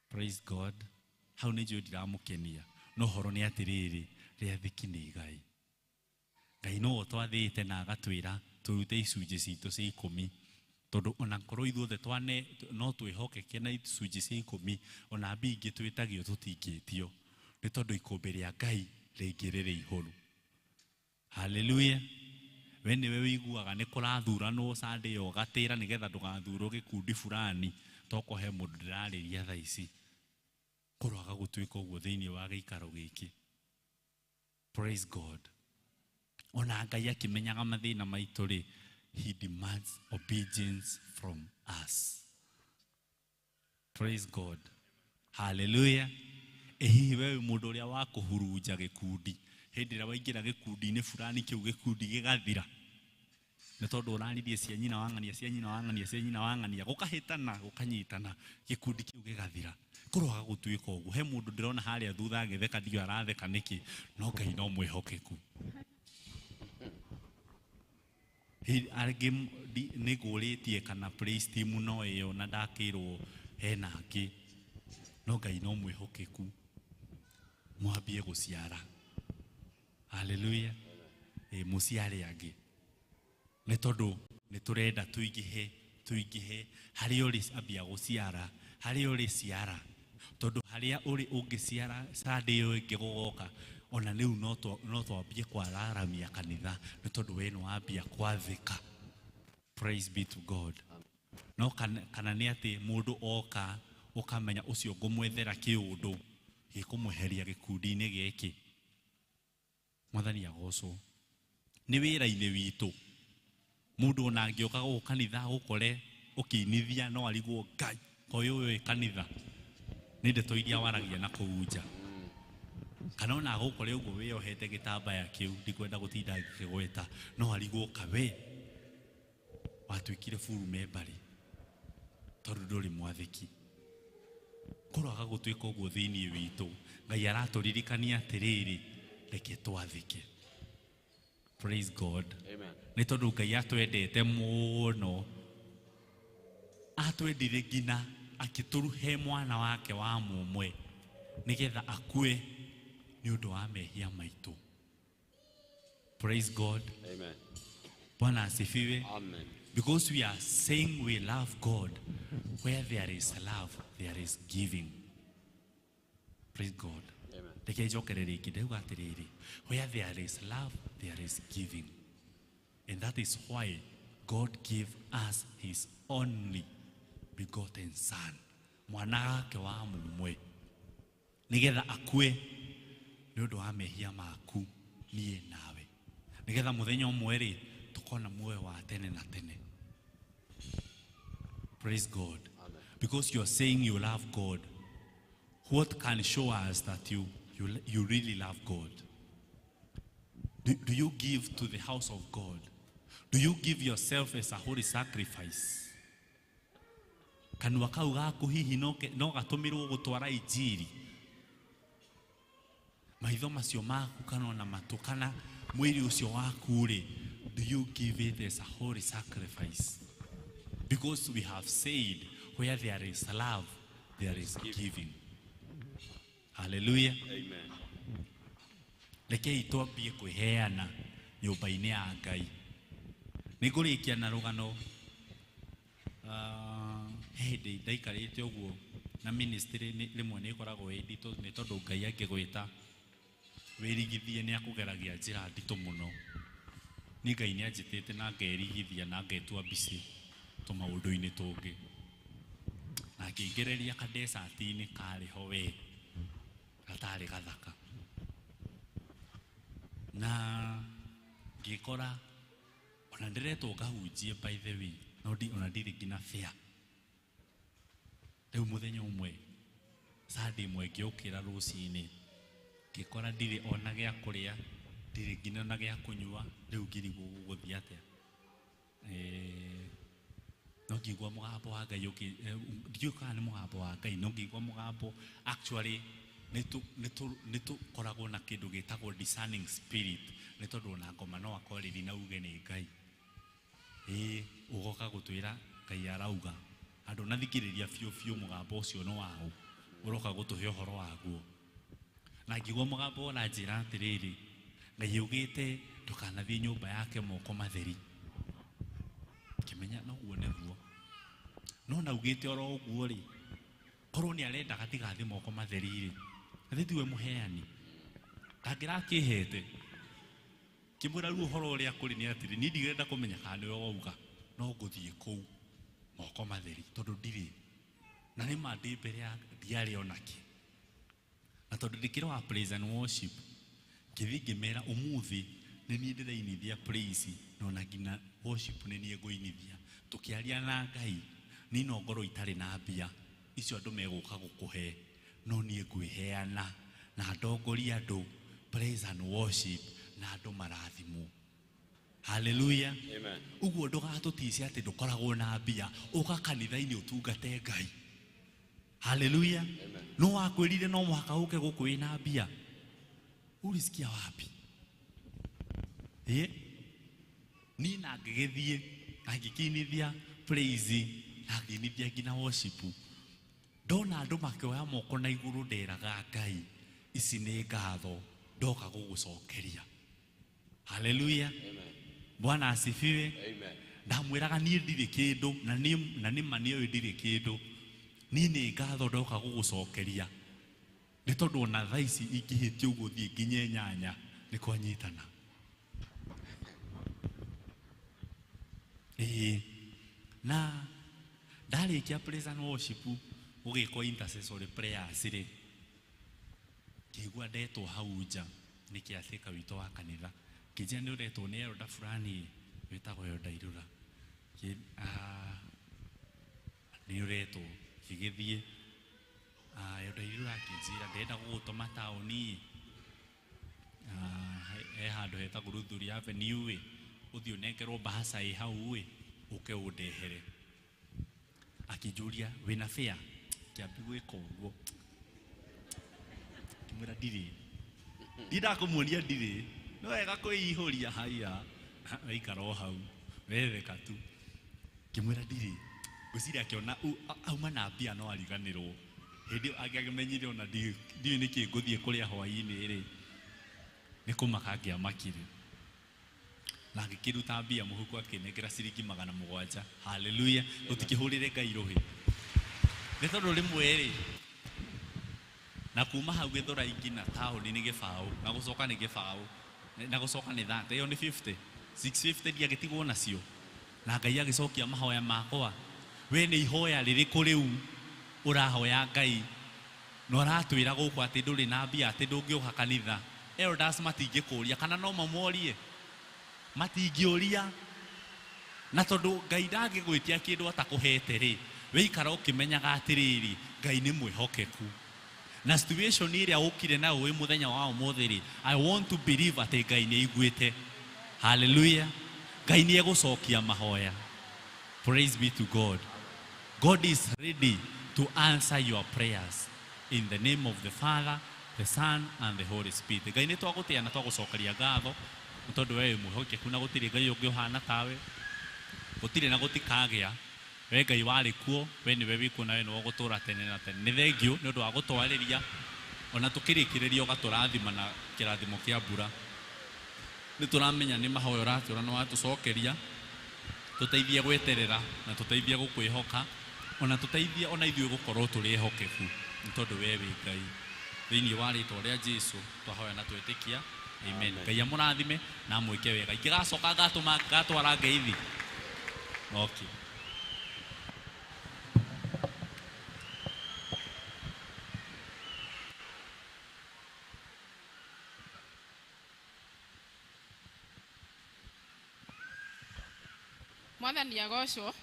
Praise God. Hau nĩ njũĩ ndiramũkenia, no ũhoro nĩ atĩrĩrĩ, rĩathĩki nĩ Ngai. Ngai no ũtwathĩte na agatwĩra tũrute icunjĩ citũ cia ikũmi, tondũ ona korwo ithuothe twane no twĩhokeke na icunjĩ cia ikũmi, ona mbia ingĩ twĩtagio tũtingĩtio, nĩ tondũ ikũmbĩ rĩa Ngai rĩngĩ rĩrĩ ihũru. Haleluya. We nĩwe wĩiguaga nĩ kũrathuranwo Sunday ĩyo ũgatĩra nĩgetha ndũgathurwo gĩkundi fulani, tokorwo he mũndũ ndĩrarĩria thaa ici. Korwo agagũtuĩka ũguo thĩinĩ wa gĩikaro gĩkĩ. Praise God. Ona Ngai akĩmenyaga mathĩna maitũ rĩ, he demands obedience from us. Praise God. Hallelujah. Hihi wewe mũndũ ũrĩa wa kũhurunja gĩkundi, hĩndĩ ĩrĩa waingĩra gĩkundi-inĩ fulani kĩu gĩkundi gĩgathira, nĩ tondũ ũraririe cia nyina wa ng'ania, cia nyina wa ng'ania, cia nyina wa ng'ania, gũkahĩtana, gũkanyitana, gĩkundi kĩu gĩgathira. Korwo agagũtuĩka ũguo. He mũndũ ndĩrona harĩa thutha agĩtheka, ndiũĩ aratheka nĩkĩ, no Ngai no mwĩhokeku. Angĩ nĩ ngũrĩtie kana praise team no ĩyo na ndakĩrwo hena angĩ, no Ngai no mwĩhokeku, mwambie gũciara. Haleluya. Mũciare angĩ, nĩ tondũ nĩ tũrenda tũingĩhe, tũingĩhe. Harĩa ũrĩ ambia gũciara, harĩa ũrĩ ciara, tondũ harĩa ũrĩ ũngĩciara Sunday ĩyo ĩngĩ gũgoka, ona rĩu no twambie kwararamia kanitha, nĩ tondũ we nĩ wambia kwathĩka. Praise be to God. No kana nĩ atĩ mũndũ oka ũkamenya ũcio ngũmwethera kĩũndũ gĩkũmweheria gĩkundi-inĩ gĩkĩ. Mwathani agocwo. Nĩ wĩra-inĩ witũ, mũndũ ona angĩũka gũkũ kanitha gũkore ũkĩinithia no arigwo Ngai koĩ ũyũ wĩ kanitha nĩ ndeto iria waragia na kũu nja, kana ona agũkore ũguo wĩyohete gĩtambaya kĩu, ndikwenda gũtinda ngĩkĩgweta, no arigwo kawe watuĩkire full member rĩ, tondũ ndũrĩ mwathĩki. Kũroaga gũtuĩka ũguo thĩinĩ witũ. Ngai aratũririkania atĩrĩrĩ, reke twathĩke. Praise God. Amen. Nĩ tondũ Ngai atwendete mũno, atwendire nginya akĩtũhe mwana wake wa mũmwe nĩgetha akue nĩ ũndũ wa mehia maitũ. Praise God. Amen. Bwana asifiwe. Amen. Because we are saying we love God, where there is love, there is giving. Praise God. Amen. Reke njokere rĩngĩ ndauga atĩrĩrĩ, where there is love, there is giving. And that is why God gave us his only begotten son, mwana wake wa mũmwe, nĩgetha akue nĩ ũndũ wa mehia maku niĩ nawe, nĩgetha mũthenya ũmwe rĩ tũkona muoyo wa tene na tene. Praise God. Amen. Because you are saying you love God, what can show us that you really love God? Do you give to the house of God? Do you give yourself as a holy sacrifice? Kanua kau gaku hihi no gatũmĩrwo gũtwara injiri? Maitho macio maku kana ona matũ kana mwĩrĩ ũcio waku rĩ, do you give it as a holy sacrifice? Because we have said where there is love, there is giving. Hallelujah. Amen. Rekei twambie kwĩheana nyũmba-inĩ ya Ngai. Nĩngũrĩkia na rũgano. Hĩndĩ ndaikarĩte ũguo na ministry rĩmwe nĩ ĩkoragwo ĩ nditũ, nĩ tondũ Ngai angĩgwĩta wĩrigithie nĩ akũgeragia njĩra nditũ mũno. Nĩ Ngai nĩ anjĩtĩte na ngerigithia na ngetua mbici tũmaũndũ-inĩ tũngĩ, na ngĩingĩrĩria kadesati-inĩ karĩ ho we gatarĩ gathaka, na ngĩkora ona ndĩretwo ngahunjie, by the way, no ona ndirĩ nginya fair. Rĩu mũthenya ũmwe Sunday ĩmwe ngĩũkĩra rũcinĩ ngĩkora ndirĩ ona gĩa kũrĩa, ndirĩ nginya ona gĩa kũnyua. Rĩu ngĩrigwo gũgũthiĩ atĩa. No ngĩigua mũgambo wa Ngai ndiũĩ kana nĩ mũgambo wa Ngai, no ngĩigua mũgambo. Actually nĩ tũkoragwo na kĩndũ gĩtagwo discerning spirit, nĩ tondũ ona ngoma no akorĩri na uge nĩ Ngai. Ũgoka gũtwĩra Ngai arauga, andũ na thikĩrĩria biũ biũ mũgambo ũcio nĩ waũ, ũroka gũtũhe ũhoro waguo. Na ngĩigua mũgambo ũranjĩra atĩrĩrĩ, Ngai augĩte ndũkanathiĩ nyũmba yake moko matheri. Ngĩmenya noguo nĩguo, no na augĩte oro ũguo rĩ, korwo nĩ arenda gatigathiĩ moko matheri rĩ, githĩ tiwe mũheani? Ndangĩrakĩhete. Ngĩmwĩra rĩu ũhoro ũrĩa kũrĩ nĩ atĩrĩ, niĩ ndirenda kũmenya kana nĩwe wauga, no ngũthiĩ kũu moko matheri tondũ ndirĩ na nĩ ma ndĩ mbere ya ndiarĩ ona kĩ. Na tondũ ndĩkĩrĩ wa praise and worship, ngĩthiĩ ngĩmera ũmũthĩ nĩ niĩ ndĩrainithia praise, na ona nginya worship nĩ niĩ ngũinithia. Tũkĩaria na Ngai, niĩ no ngorwo itarĩ na mbia icio andũ megũka gũkũhe, no niĩ ngwĩheana na ndongorie andũ praise and worship na andũ marathimwo. Hallelujah. Amen. Ũguo ndũgatũtice atĩ ndũkoragwo na mbia, ũka kanitha-inĩ ũtungate Ngai. Hallelujah. Amen. No wakwĩrire no mũhaka ũke gũkũ wĩna mbia. Ulisikia wapi? Niĩ na ngĩgĩthiĩ na ngĩkĩinithia praise na ngĩinithia nginya worship. Ndona andũ makĩoya moko na igũrũ, nderaga Ngai, ici nĩ ngatho ndoka gũgũcokeria. Haleluya, Bwana asifiwe. Ndamwĩraga niĩ ndirĩ kĩndũ, na nĩ na nĩ ma nĩoĩ ndirĩ kĩndũ. Niĩ nĩ ngatho ndoka gũgũcokeria, nĩ tondũ ona thaa ici ingĩhĩtia ũguo thiĩ nginye nyanya nĩ kwanyitana. Ĩĩ, na ndarĩkia praise and worship, gũgĩkwo intercessory prayers rĩ, ngĩigua ndetwo hau nja nĩ kĩatĩka witũ wa kanitha, ngĩnjĩra nĩ ũretwo nĩ elder fulani wĩtagwo Elder Irura. Nĩ ũretwo. Ngĩgĩthiĩ, Elder Irura akĩnjĩra ndĩrenda gũgũtũma taũni, he handũ hetagwo Luthuli Avenue ĩ, ũthiĩ ũnengerwo mbahaca ĩ hau ĩ, ũke ũndehere. Akĩnjũria, wĩna fare? Ngĩambi gwĩka ũguo, ngĩmwĩra ndirĩ. Ndindakũmuonia ndirĩ, no wega kwĩihũria haiya, waikara o hau wetheka tu. Ngĩmwĩra ndirĩ. Ngwĩciria akĩona auma na mbia no ariganĩrwo. Hĩndĩ ĩyo angĩamenyire ona ndiũĩ nĩkĩ ngũthiĩ kũrĩa hwaĩ-inĩ rĩ, nĩ kũmaka angĩamakire. Na agĩkĩruta mbia mũhuko akĩnengera ciringi 700. Haleluya, tũtikĩhũrĩre Ngai rũhĩ. Nĩ tondũ rĩmwe rĩ, na kuma hau Gĩthũrai nginya taũni nĩ gĩbaũ, na gũcoka nĩ gĩbaũ, na gũcoka nĩ 30, ĩyo nĩ 50, 650 ndiagĩtigwo nacio. Na Ngai agĩcokia mahoya makwa. We nĩ ihoya rĩrĩkũ rĩu ũrahoya Ngai na ũratwĩra gũkũ atĩ ndũrĩ na mbia, atĩ ndũngĩũka kanitha? Elders matingĩkũria, kana no mamorie? Matingĩũria. Na tondũ Ngai ndangĩgwĩtia kĩndũ atakũhete rĩ, wĩikara ũkĩmenyaga atĩrĩrĩ, Ngai nĩ mwĩhokeku. Na situation ĩrĩa ũkire nayo wĩ mũthenya wa ũmũthĩ rĩ, I want to believe atĩ Ngai nĩ aiguĩte. Haleluya, Ngai nĩ egũcokia mahoya. Praise be to God. God is ready to answer your prayers in the name of the Father, the Son and the Holy Spirit. Ngai nĩ twagũtĩa na twagũcokeria ngatho, nĩ tondũ we wĩ mwĩhokeku na gũtirĩ Ngai ũngĩ ũhana tawe, gũtirĩ na gũtikagĩa. We Ngai warĩ kuo, we nĩwe wĩ kuo, na we nĩwe ũgũtũũra tene na tene. Nĩ thengiũ nĩ ũndũ wa gũtwarĩria, ona tũkĩrĩkĩrĩria ũgatũrathima na kĩrathimo kĩa mbura. Nĩ tũramenya nĩ mahoya ũratũra na watũcokeria. Tũteithie gweterera na tũteithie gũkwĩhoka, ona tũteithie ona ithuĩ gũkorwo tũrĩ ehokeku, nĩ tondũ we wĩ Ngai. Thĩinĩ wa rĩtwa rĩa Jesu twahoya na twetĩkia, amen. Ngai amũrathime na amwĩke wega. Ingĩgacoka ngatũma ngatwara ngeithi. Okay. Mwathani agocwo.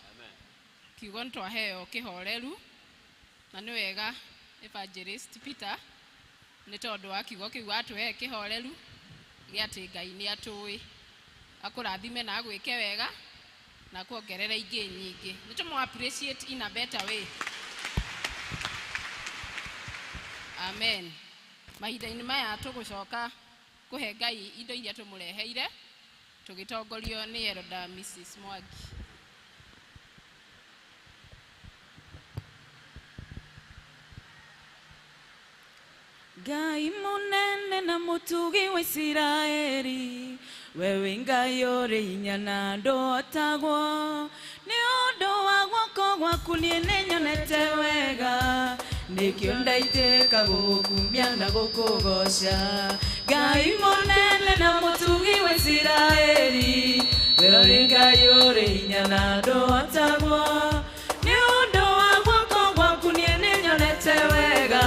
Kiugo nĩ twaheo kĩhoreru, na nĩ wega Evangelist Peter, nĩ tondũ wa kiugo kĩu atũhe kĩhoreru gĩa atĩ Ngai nĩ atũĩ. Akũrathime na agwĩke wega na kuongerera ingĩ nyingĩ. Nĩ tũmũ appreciate in a better way. Amen. Mahinda-inĩ maya tũgũcoka kũhe Ngai indo iria tũmũreheire, tũgĩtongorio nĩ Elder Mrs. Mwangi. Ngai munene na mutugi wa Isiraeli, wewe Ngai ũrĩ hinya na ndũhotagwo. Nĩ ũndũ wa guoko gwaku niĩ nĩnyonete wega, nĩkĩo ndaitĩka gũgũkumia na gũkũgoca. Ngai mũnene na mũtugi wa Isiraeli, wewe ũrĩ Ngai ũrĩ hinya na ndũhotagwo. Nĩ ũndũ wa guoko gwaku niĩ nĩnyonete wega,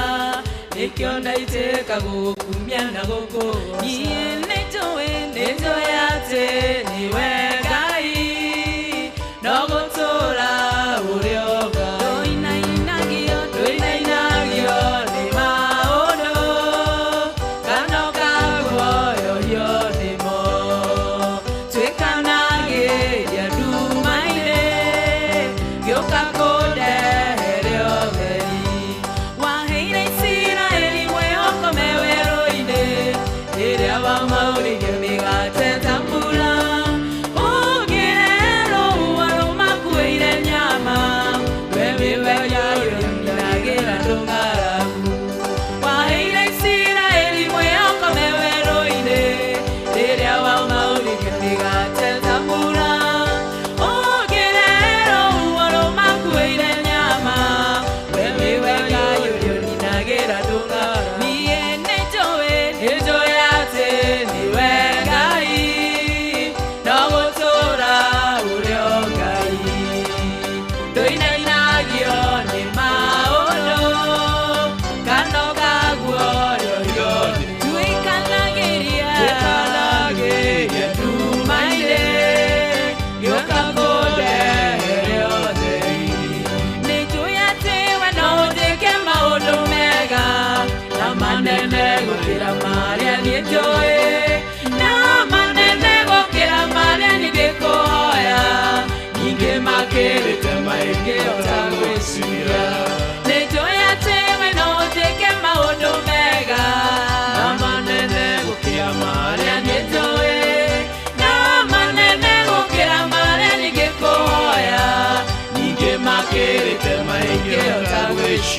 nĩkĩo ndaitĩka gũgũkumia na gũkũgoca. Niĩ nĩnjũĩ, nĩnjũĩ atĩ nĩwe Ngai, no gũtũũra ũrĩ o Ngai. Ndũinainagio, ndũinainagio nĩ maũndũ, kana ũkaguoyohio nĩmo. Tuĩkanagĩria nduma-inĩ, gĩũka kũndehere ũtheri. Waheire Isiraeli mwĩhoko me werũ-inĩ, rĩrĩa wamaumire.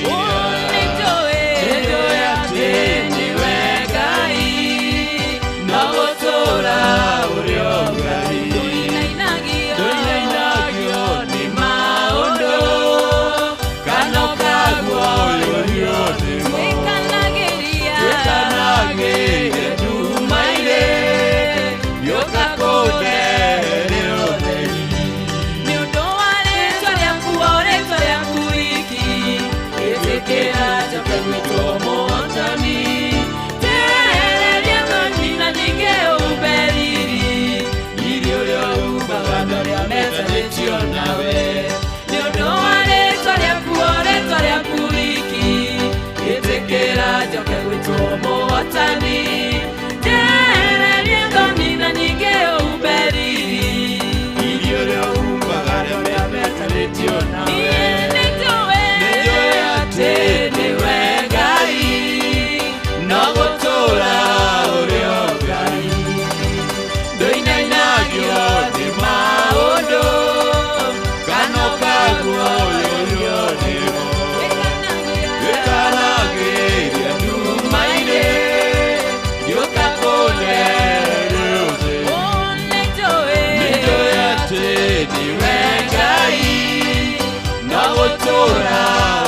Nĩnjũĩ atĩ nĩwe Ngai no gũtũũra ũrĩ o Ngai. Ndũinainagio nĩ maũndũ kana ũkaguoyohio nĩmo. Twĩkanagĩria nduma-inĩ gĩũka kũndehere ũtheri. Nĩ ũndũ wa rĩtwa rĩaku o rĩtwa rĩaku riki, ĩtĩkĩra njoke gwĩtwo mũhotani. Tehereria thoni na ningĩ ũmbe riri, Riri ũrĩa umbaga andũ arĩa metanĩtio nawe. Nĩ ũndũ wa rĩtwa rĩaku o rĩtwa rĩaku riki, ĩtĩkĩra njoke gwĩtwo mũhotani. Tehereria thoni na ningĩ ũmbe riri, Riri ũrĩa umbaga arĩa metanĩtio nawe. Niĩ nĩnjũĩ Nĩnjũĩ atĩ nĩwe Ngai no gũtũũra ũrĩ o Ngai. Ndũinainagio nĩ maũndũ kana ũkaguoyohio nĩmo. Wĩkanagĩria nduma-inĩ gĩũka kũndehere ũtheri. Nĩnjũĩ atĩ nĩwe Ngai no gũtũũra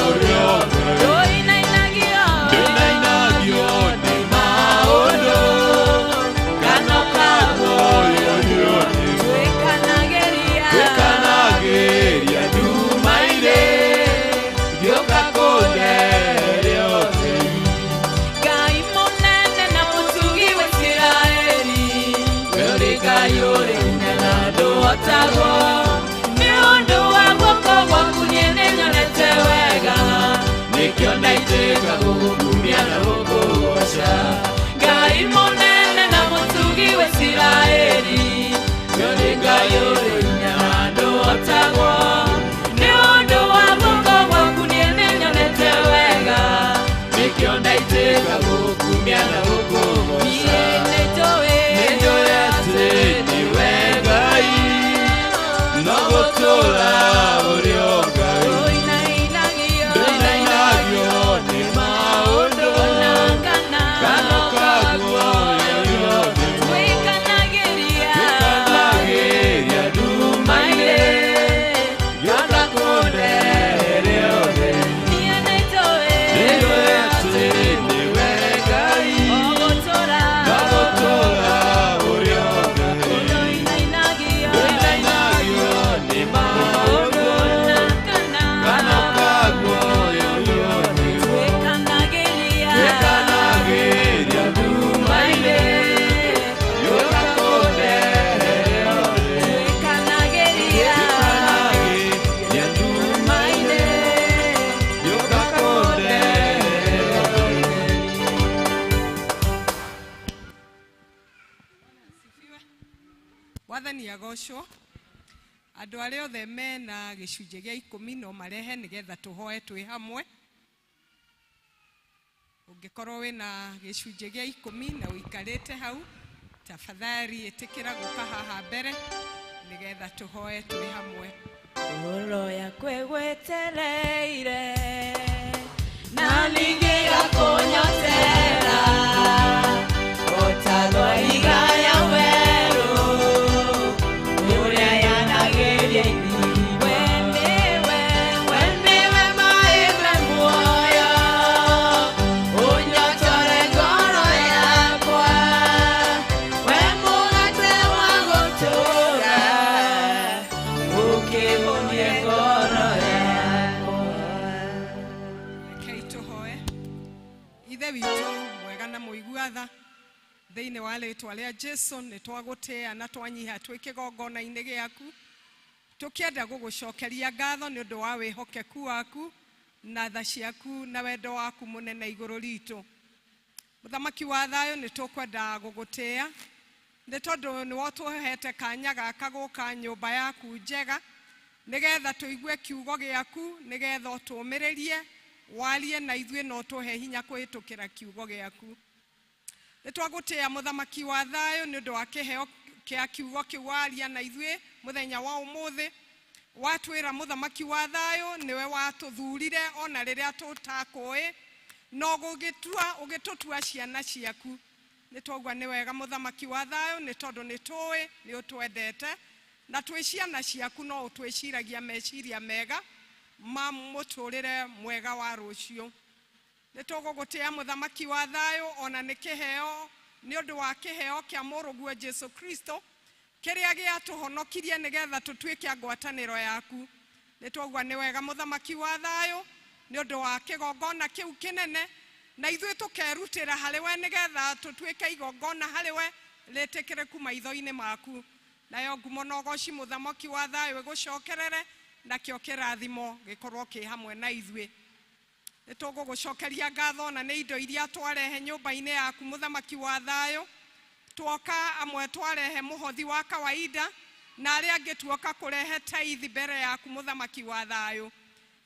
ũrĩ o Ngai. Ndũinainagio nĩ maũndũ kana ũkaguoyohio nĩmo. Wĩkanagĩria nduma-inĩ gĩũka kũndehere ũtheri. Ngai mũnene na mũtugi wa Isiraeli, we ũrĩ Ngai ũrĩ hinya na ndũhotagwo. Nĩ ũndũ wa guoko gwaku niĩ nĩnyonete wega, Nĩkĩo ndaitĩka gũgũkumia na gũkũgooca. Ngai mũnene na mũtugi wa Isiraeli, we ũrĩ Ngai ũrĩ hinya na ndũhotagwo. Nĩ ũndũ wa guoko gwaku niĩ nĩnyonete wega, Nĩkĩo ndaitĩka gũgũkumia na gũkũgooca. Niĩ nĩnjũĩ Nĩnjũĩ atĩ nĩwe Ngai no gũtũũra ũrĩ o Ngai. Ndũinainagio nĩ maũndũ kana ũkaguoyohio nĩmo. Wĩkanagĩria nduma-inĩ gĩũka kũndehere ũtheri. Nĩnjũĩ atĩ nĩwe Ngai no gũtũũra ũrĩ o Ngai. Ndũinainagio nĩ maũndũ kana ũkaguoyohio nĩmo. Wĩkanagĩria nduma-inĩ gĩũka kũndehere ũtheri. Wĩkanagĩria nduma-inĩ gĩũka kũndehere ũtheri. Mwathani agocwo. Andũ arĩa othe mena gĩcunjĩ gĩa 10 no marehe nĩgetha tũhoe twĩ hamwe. Ũngĩkorwo wĩna gĩcunjĩ gĩa 10 na ũikarĩte hau, tafadhali ĩtĩkĩra gũka haha mbere nĩgetha tũhoe twĩ hamwe. Ngoro yakwa ĩgwetereire na ningĩ gakũnyotera o ta thwariga ya werũ ũrĩa yanagĩria ithima. We nĩwe maĩ me muoyo, ũnyotore ngoro yakwa, we mũgate wa gũtũũra, ũkĩhũnie ngoro yakwa. Rekei tũhoe. Ithe witũ mwega na mũigua tha, thĩinĩ wa rĩtwa rĩa Jesu nĩ twagũtĩĩa na twanyiha twĩ kĩgongona-inĩ gĩaku, tũkĩenda gũgũcokeria ngatho nĩ ũndũ wa wĩhokeku waku na tha ciaku na wendo waku mũnene igũrũ ritũ. Mũthamaki wa thayũ, nĩ tũkwenda gũgũtĩĩa nĩ tondũ nĩ wotũhete kanya gaka gũka nyũmba yaku njega nĩgetha tũigue kiugo gĩaku, nĩgetha ũtũũmĩrĩrie, warie na ithuĩ na ũtũhe hinya kũhĩtũkĩra kiugo gĩaku. Nĩ twagũtĩĩa mũthamaki wa thayũ nĩ ũndũ wa kĩheo kĩa kiugo kĩu waria na ithuĩ mũthenya wa ũmũthĩ. Watwĩra mũthamaki wa thayũ nĩwe watũthurire ona rĩrĩa tũtakũĩ, no gũgĩtua ũgĩtũtua ciana ciaku. Nĩ twaigua nĩ wega mũthamaki wa thayũ, nĩ tondũ nĩ tũĩ nĩ ũtwendete na twĩ ciana ciaku, no ũtwĩciragia meciria mega ma mũtũrĩre mwega wa rũciũ. Nĩ tũgũgũtĩa mũthamaki wa thayũ ona nĩ kĩheo, nĩ ũndũ wa kĩheo kĩa mũrũguo Jesu Kristo kĩrĩa gĩatũhonokirie nĩgetha tũtuĩke a ngwatanĩro yaku. Nĩ twaigua nĩ wega mũthamaki wa thayũ nĩ ũndũ wa kĩgongona kĩu kĩnene, na ithuĩ tũkerutĩra harĩ we nĩgetha tũtuĩke igongona harĩ we rĩtĩkĩrĩku maitho-inĩ maku. Nayo ngumo na ũgoci mũthamaki wa thayũ ĩgũcokerere, nakĩo kĩrathimo gĩkorwo kĩ hamwe na ithuĩ. Nĩ tũgũgũcokeria ngatho na nĩ indo iria twarehe nyũmba-inĩ yaku mũthamaki wa thayũ. Tuoka amwe twarehe mũhothi wa kawaida, na arĩa angĩ tuoka kũrehe taithi mbere yaku mũthamaki wa thayũ.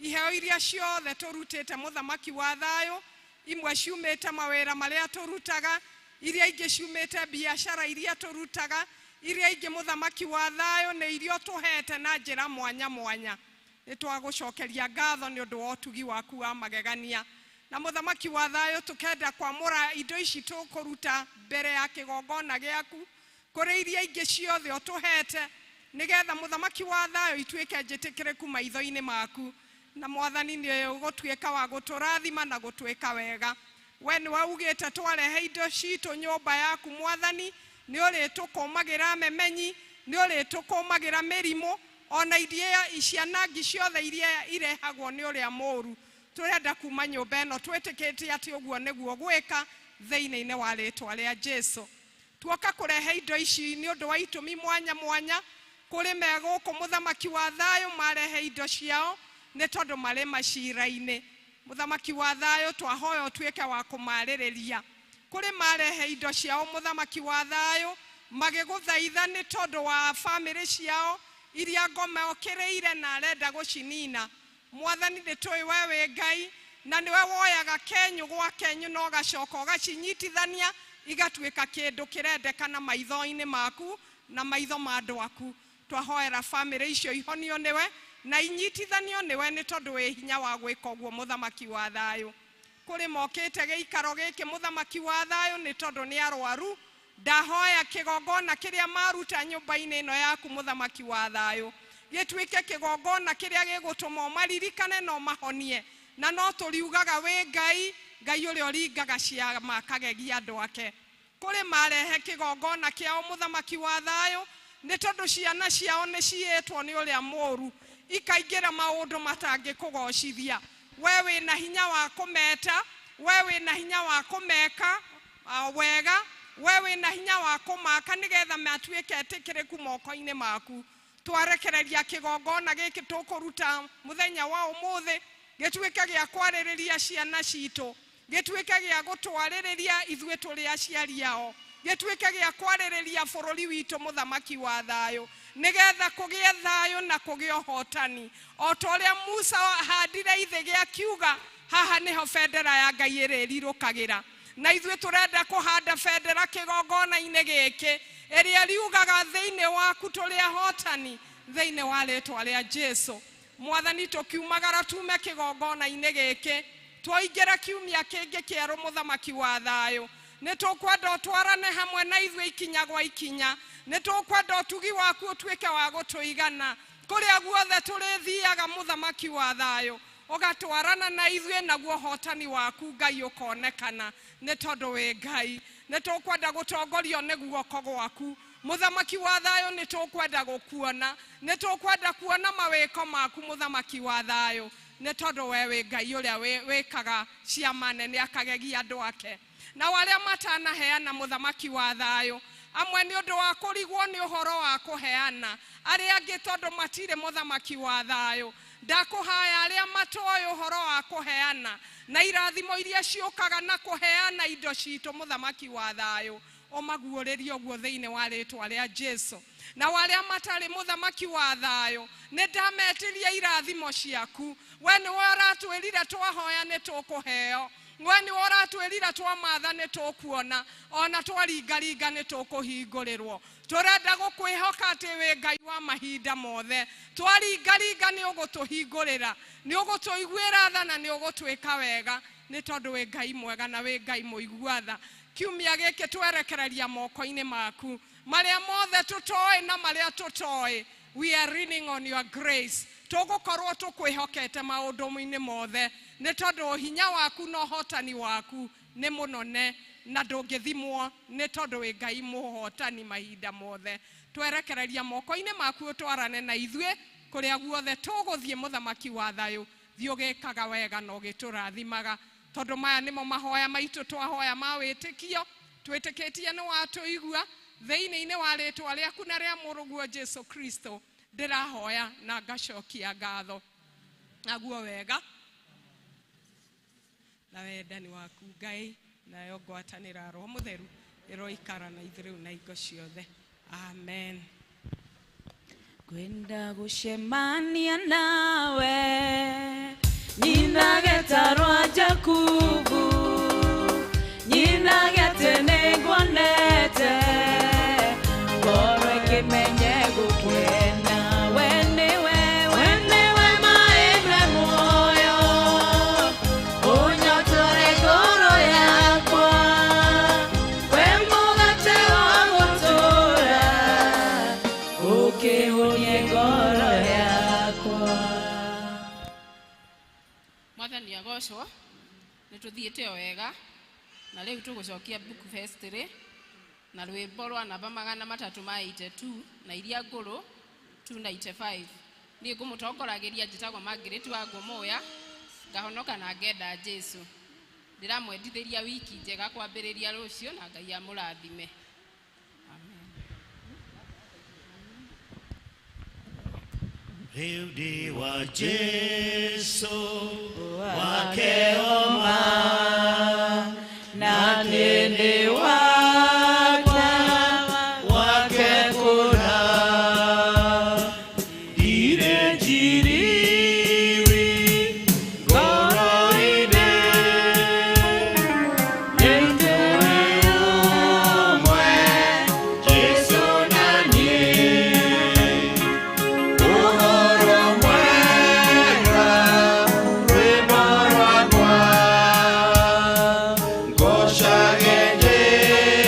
Iheo iria ciothe tũrutĩte mũthamaki wa thayũ, imwe ciumĩte mawĩra marĩa tũrutaga, iria ingĩ ciumĩte biacara iria tũrutaga, iria ingĩ mũthamaki wa thayũ nĩ iria ũtũhete na njĩra mwanya mwanya. Nĩ twagũcokeria ngatho nĩ ũndũ wa ũtugi waku wa magegania. Na mũthamaki wa thayũ tũkenda kwamũra indo ici tũkũruta mbere ya kĩgongona gĩaku kũrĩ iria ingĩ ciothe ũtũhete, nĩgetha mũthamaki wa thayũ ituĩke njĩtĩkĩrĩku maitho-inĩ maku. Na mwathani nĩ ũgũtuĩka wa gũtũrathima na gũtwĩka wega. We nĩwe ugĩte twarehe indo citũ nyũmba yaku mwathani, nĩ ũrĩtũkũmagĩra memenyi, nĩ ũrĩtũkũmagĩra mĩrimũ, ona iria cianangi ciothe iria irehagwo nĩ ũrĩa mũũru. Tũrenda kuma nyũmba ĩno twĩtĩkĩtie atĩ ũguo nĩguo gwĩka thĩinĩ-inĩ wa rĩtwa rĩa Jesu. Tuoka kũrehe indo ici nĩ ũndũ wa itũmi mwanya mwanya. Kũrĩ me gũkũ mũthamaki wa thayũ marehe indo ciao nĩ tondũ marĩ macira-inĩ. Mũthamaki wa thayũ twahoya ũtuĩke wa kũmarĩrĩria. Kũrĩ marehe indo ciao mũthamaki wa thayũ magĩgũthaitha nĩ tondũ wa bamĩrĩ ciao iria ngoma okĩrĩire na arenda gũcinina. Mwathani nĩ tũĩ we wĩ Ngai na nĩwe woyaga kenyũ gwa kenyũ na ũgacoka ũgacinyitithania igatuĩka kĩndũ kĩrendekana maitho-inĩ maku na maitho ma andũ aku. Twahoera bamĩrĩ icio ihonio nĩwe na inyitithanio nĩwe nĩ tondũ wĩ hinya wa gwĩka ũguo mũthamaki wa thayũ. Kũrĩ mokĩte gĩikaro gĩkĩ mũthamaki wa thayũ nĩ tondũ nĩ arwaru, ndahoya kĩgongona kĩrĩa maruta nyũmba-inĩ ĩno yaku mũthamaki wa thayũ gĩtuĩke kĩgongona kĩrĩa gĩgũtũma ũmaririkane na ũmahonie. Na no tũriugaga wĩ Ngai, Ngai ũrĩa ũringaga ciama akagegia andũ ake. Kũrĩ marehe kĩgongona kĩao mũthamaki wa thayũ nĩ tondũ ciana ciao nĩ ciĩtwo nĩ ũrĩa mũũru ikaingĩra maũndũ matangĩkũgocithia. We wĩna hinya wa kũmeta, we wĩna hinya wa kũmeka wega, we wĩna hinya wa kũmaka nĩgetha matuĩke etĩkĩrĩku moko-inĩ maku. Twarekereria kĩgongona gĩkĩ tũkũruta mũthenya wa ũmũthĩ gĩtuĩke gĩa kwarĩrĩria ciana citũ, gĩtuĩke gĩa gũtwarĩrĩria ithuĩ tũrĩ aciari ao, gĩtuĩke gĩa kwarĩrĩria bũrũri witũ mũthamaki wa thayũ, nĩgetha kũgĩe thayũ na kũgĩe ũhotani. O ta ũrĩa Musa ahandire ithĩgĩ akiuga, haha nĩho bendera ya Ngai ĩrĩrirũkagĩra. Na ithuĩ tũrenda kũhanda bendera kĩgongona-inĩ gĩkĩ ĩrĩa riugaga thĩinĩ waku tũrĩ ahotani thĩinĩ wa rĩtwa rĩa Jesu. Mwathani tũkiumagara tume kĩgongona-inĩ gĩkĩ twaingĩra kiumia kĩngĩ kĩerũ mũthamaki wa thayũ, nĩ tũkwenda ũtwarane hamwe na ithuĩ ikinya gwa ikinya. Nĩ tũkwenda ũtugi waku ũtuĩke wa gũtũigana kũrĩa guothe tũrĩthiaga mũthamaki wa thayũ, ũgatwarana na ithuĩ naguo ũhotani waku Ngai ũkonekana nĩ tondũ wĩ Ngai. Nĩ tũkwenda gũtongorio nĩ guoko gwaku mũthamaki wa thayũ, nĩ tũkwenda gũkuona, nĩ tũkwenda kuona mawĩko maku mũthamaki wa thayũ, nĩ tondũ we wĩ Ngai ũrĩa wĩkaga ciama nene akagegia andũ ake. Na arĩa matanaheana mũthamaki wa thayũ, amwe nĩ ũndũ wa kũrigwo nĩ ũhoro wa kũheana, arĩa angĩ tondũ matirĩ mũthamaki wa thayũ. Ndakũhaya arĩa matoĩ ũhoro wa kũheana na irathimo iria ciũkaga na kũheana indo citũ mũthamaki wa thayũ, ũmaguũrĩrie ũguo thĩinĩ wa rĩtwa rĩa Jesu. Na arĩa matarĩ mũthamaki wa thayũ, nĩ ndametirie irathimo ciaku. We nĩwe ũratwĩrire twahoya nĩ tũkũheo. We nĩwe ũratwĩrire twamatha nĩ tũkuona, ona twaringaringa nĩ tũkũhingũrĩrwo. Tũrenda gũkwĩhoka atĩ wĩ Ngai wa mahinda mothe. Twaringaringa nĩ ũgũtũhingũrĩra, nĩ ũgũtũiguĩra tha na nĩ ũgũtwĩka wega, nĩ tondũ wĩ Ngai mwega na wĩ Ngai mũigua tha. Kiumia gĩkĩ twerekereria moko-inĩ maku, marĩa mothe tũtoĩ na marĩa tũtoĩ, we are leaning on your grace. Tũgũkorwo tũkwĩhokete maũndũ-inĩ mothe, nĩ tondũ hinya waku na ũhotani waku nĩ mũnene na ndũngĩthimwo, nĩ tondũ wĩ Ngai mũhotani mahinda mothe. Twerekereria moko-inĩ maku, ũtwarane na ithuĩ kũrĩa guothe tũgũthiĩ. Mũthamaki wa thayũ, thiĩ ũgĩkaga wega na ũgĩtũrathimaga, tondũ maya nĩmo mahoya maitũ twahoya ma wĩtĩkio, twĩtĩkĩtie nĩ watũigua. Thĩinĩ-inĩ wa rĩtwa rĩaku na rĩa mũrũguo Jesu Kristo ndĩrahoya na ngacokia ngatho. Naguo wega na wendani waku Ngai, nayo ngwatanĩro ya Roho Mũtheru ĩroikara na ithuĩ rĩu na hingo ciothe. Amen. Ngwenda gũcemania nawe, nyinage ta rwa Jakubu, nyinage atĩ nĩnguonete, ngoro ĩkĩmenye gũkena. We nĩwe, we nĩwe maĩ me muoyo, ũnyotore ngoro yakwa, we mũgate wa gũtũũra, ũkĩhũnie ngoro yakwa. Mwathani agocwo. Nĩ tũthiĩte o wega na rĩu tũgũcokia book fest na rwĩmbo rwa namba 382 na iria ngũrũ 295. Niĩ ngũmũtongoragĩria njĩtagwo Margaret wa Ngũmũya, ngahonoka na ngenda Jesu. Ndĩramwendithĩria wiki njega kwambĩrĩria rũciũ, na Ngai amũrathime. Amen. Rĩu ndĩ wa Jesu, wake oma, nake nĩ wakwa, wake kũna. Ndirĩ njiriri ngoro-inĩ, nĩ tũrĩ ũmwe, Jesu na niĩ. Ũhoro mwega, rwĩmbo rwakwa, ngocage Jesu.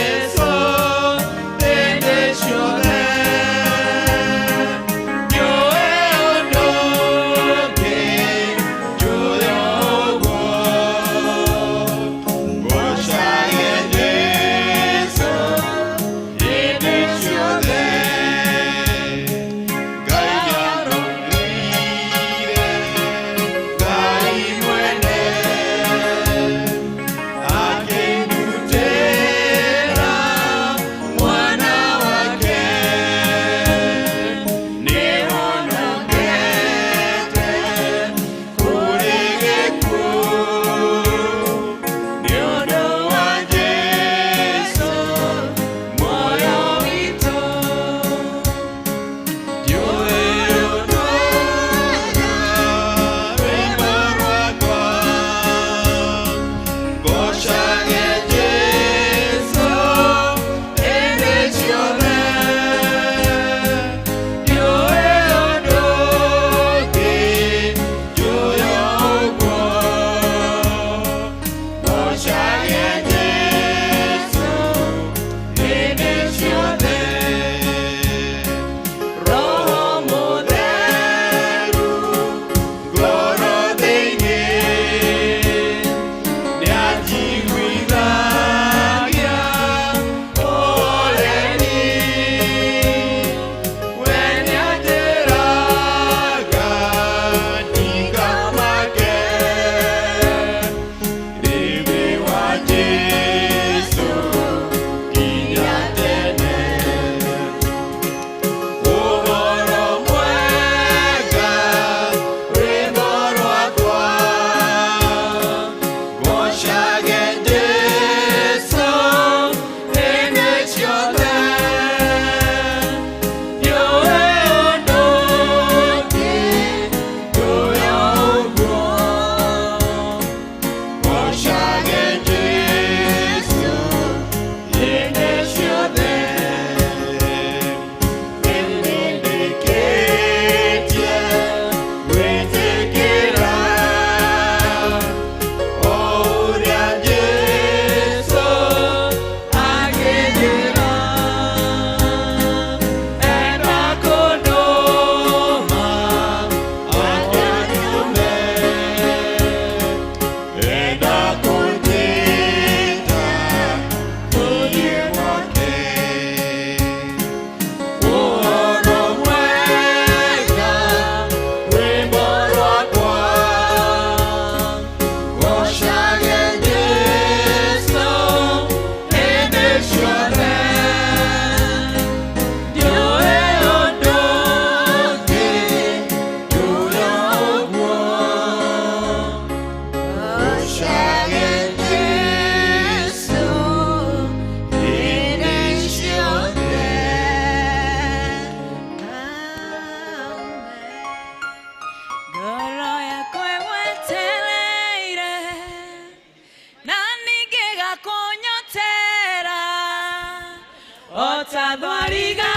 O ta thwariga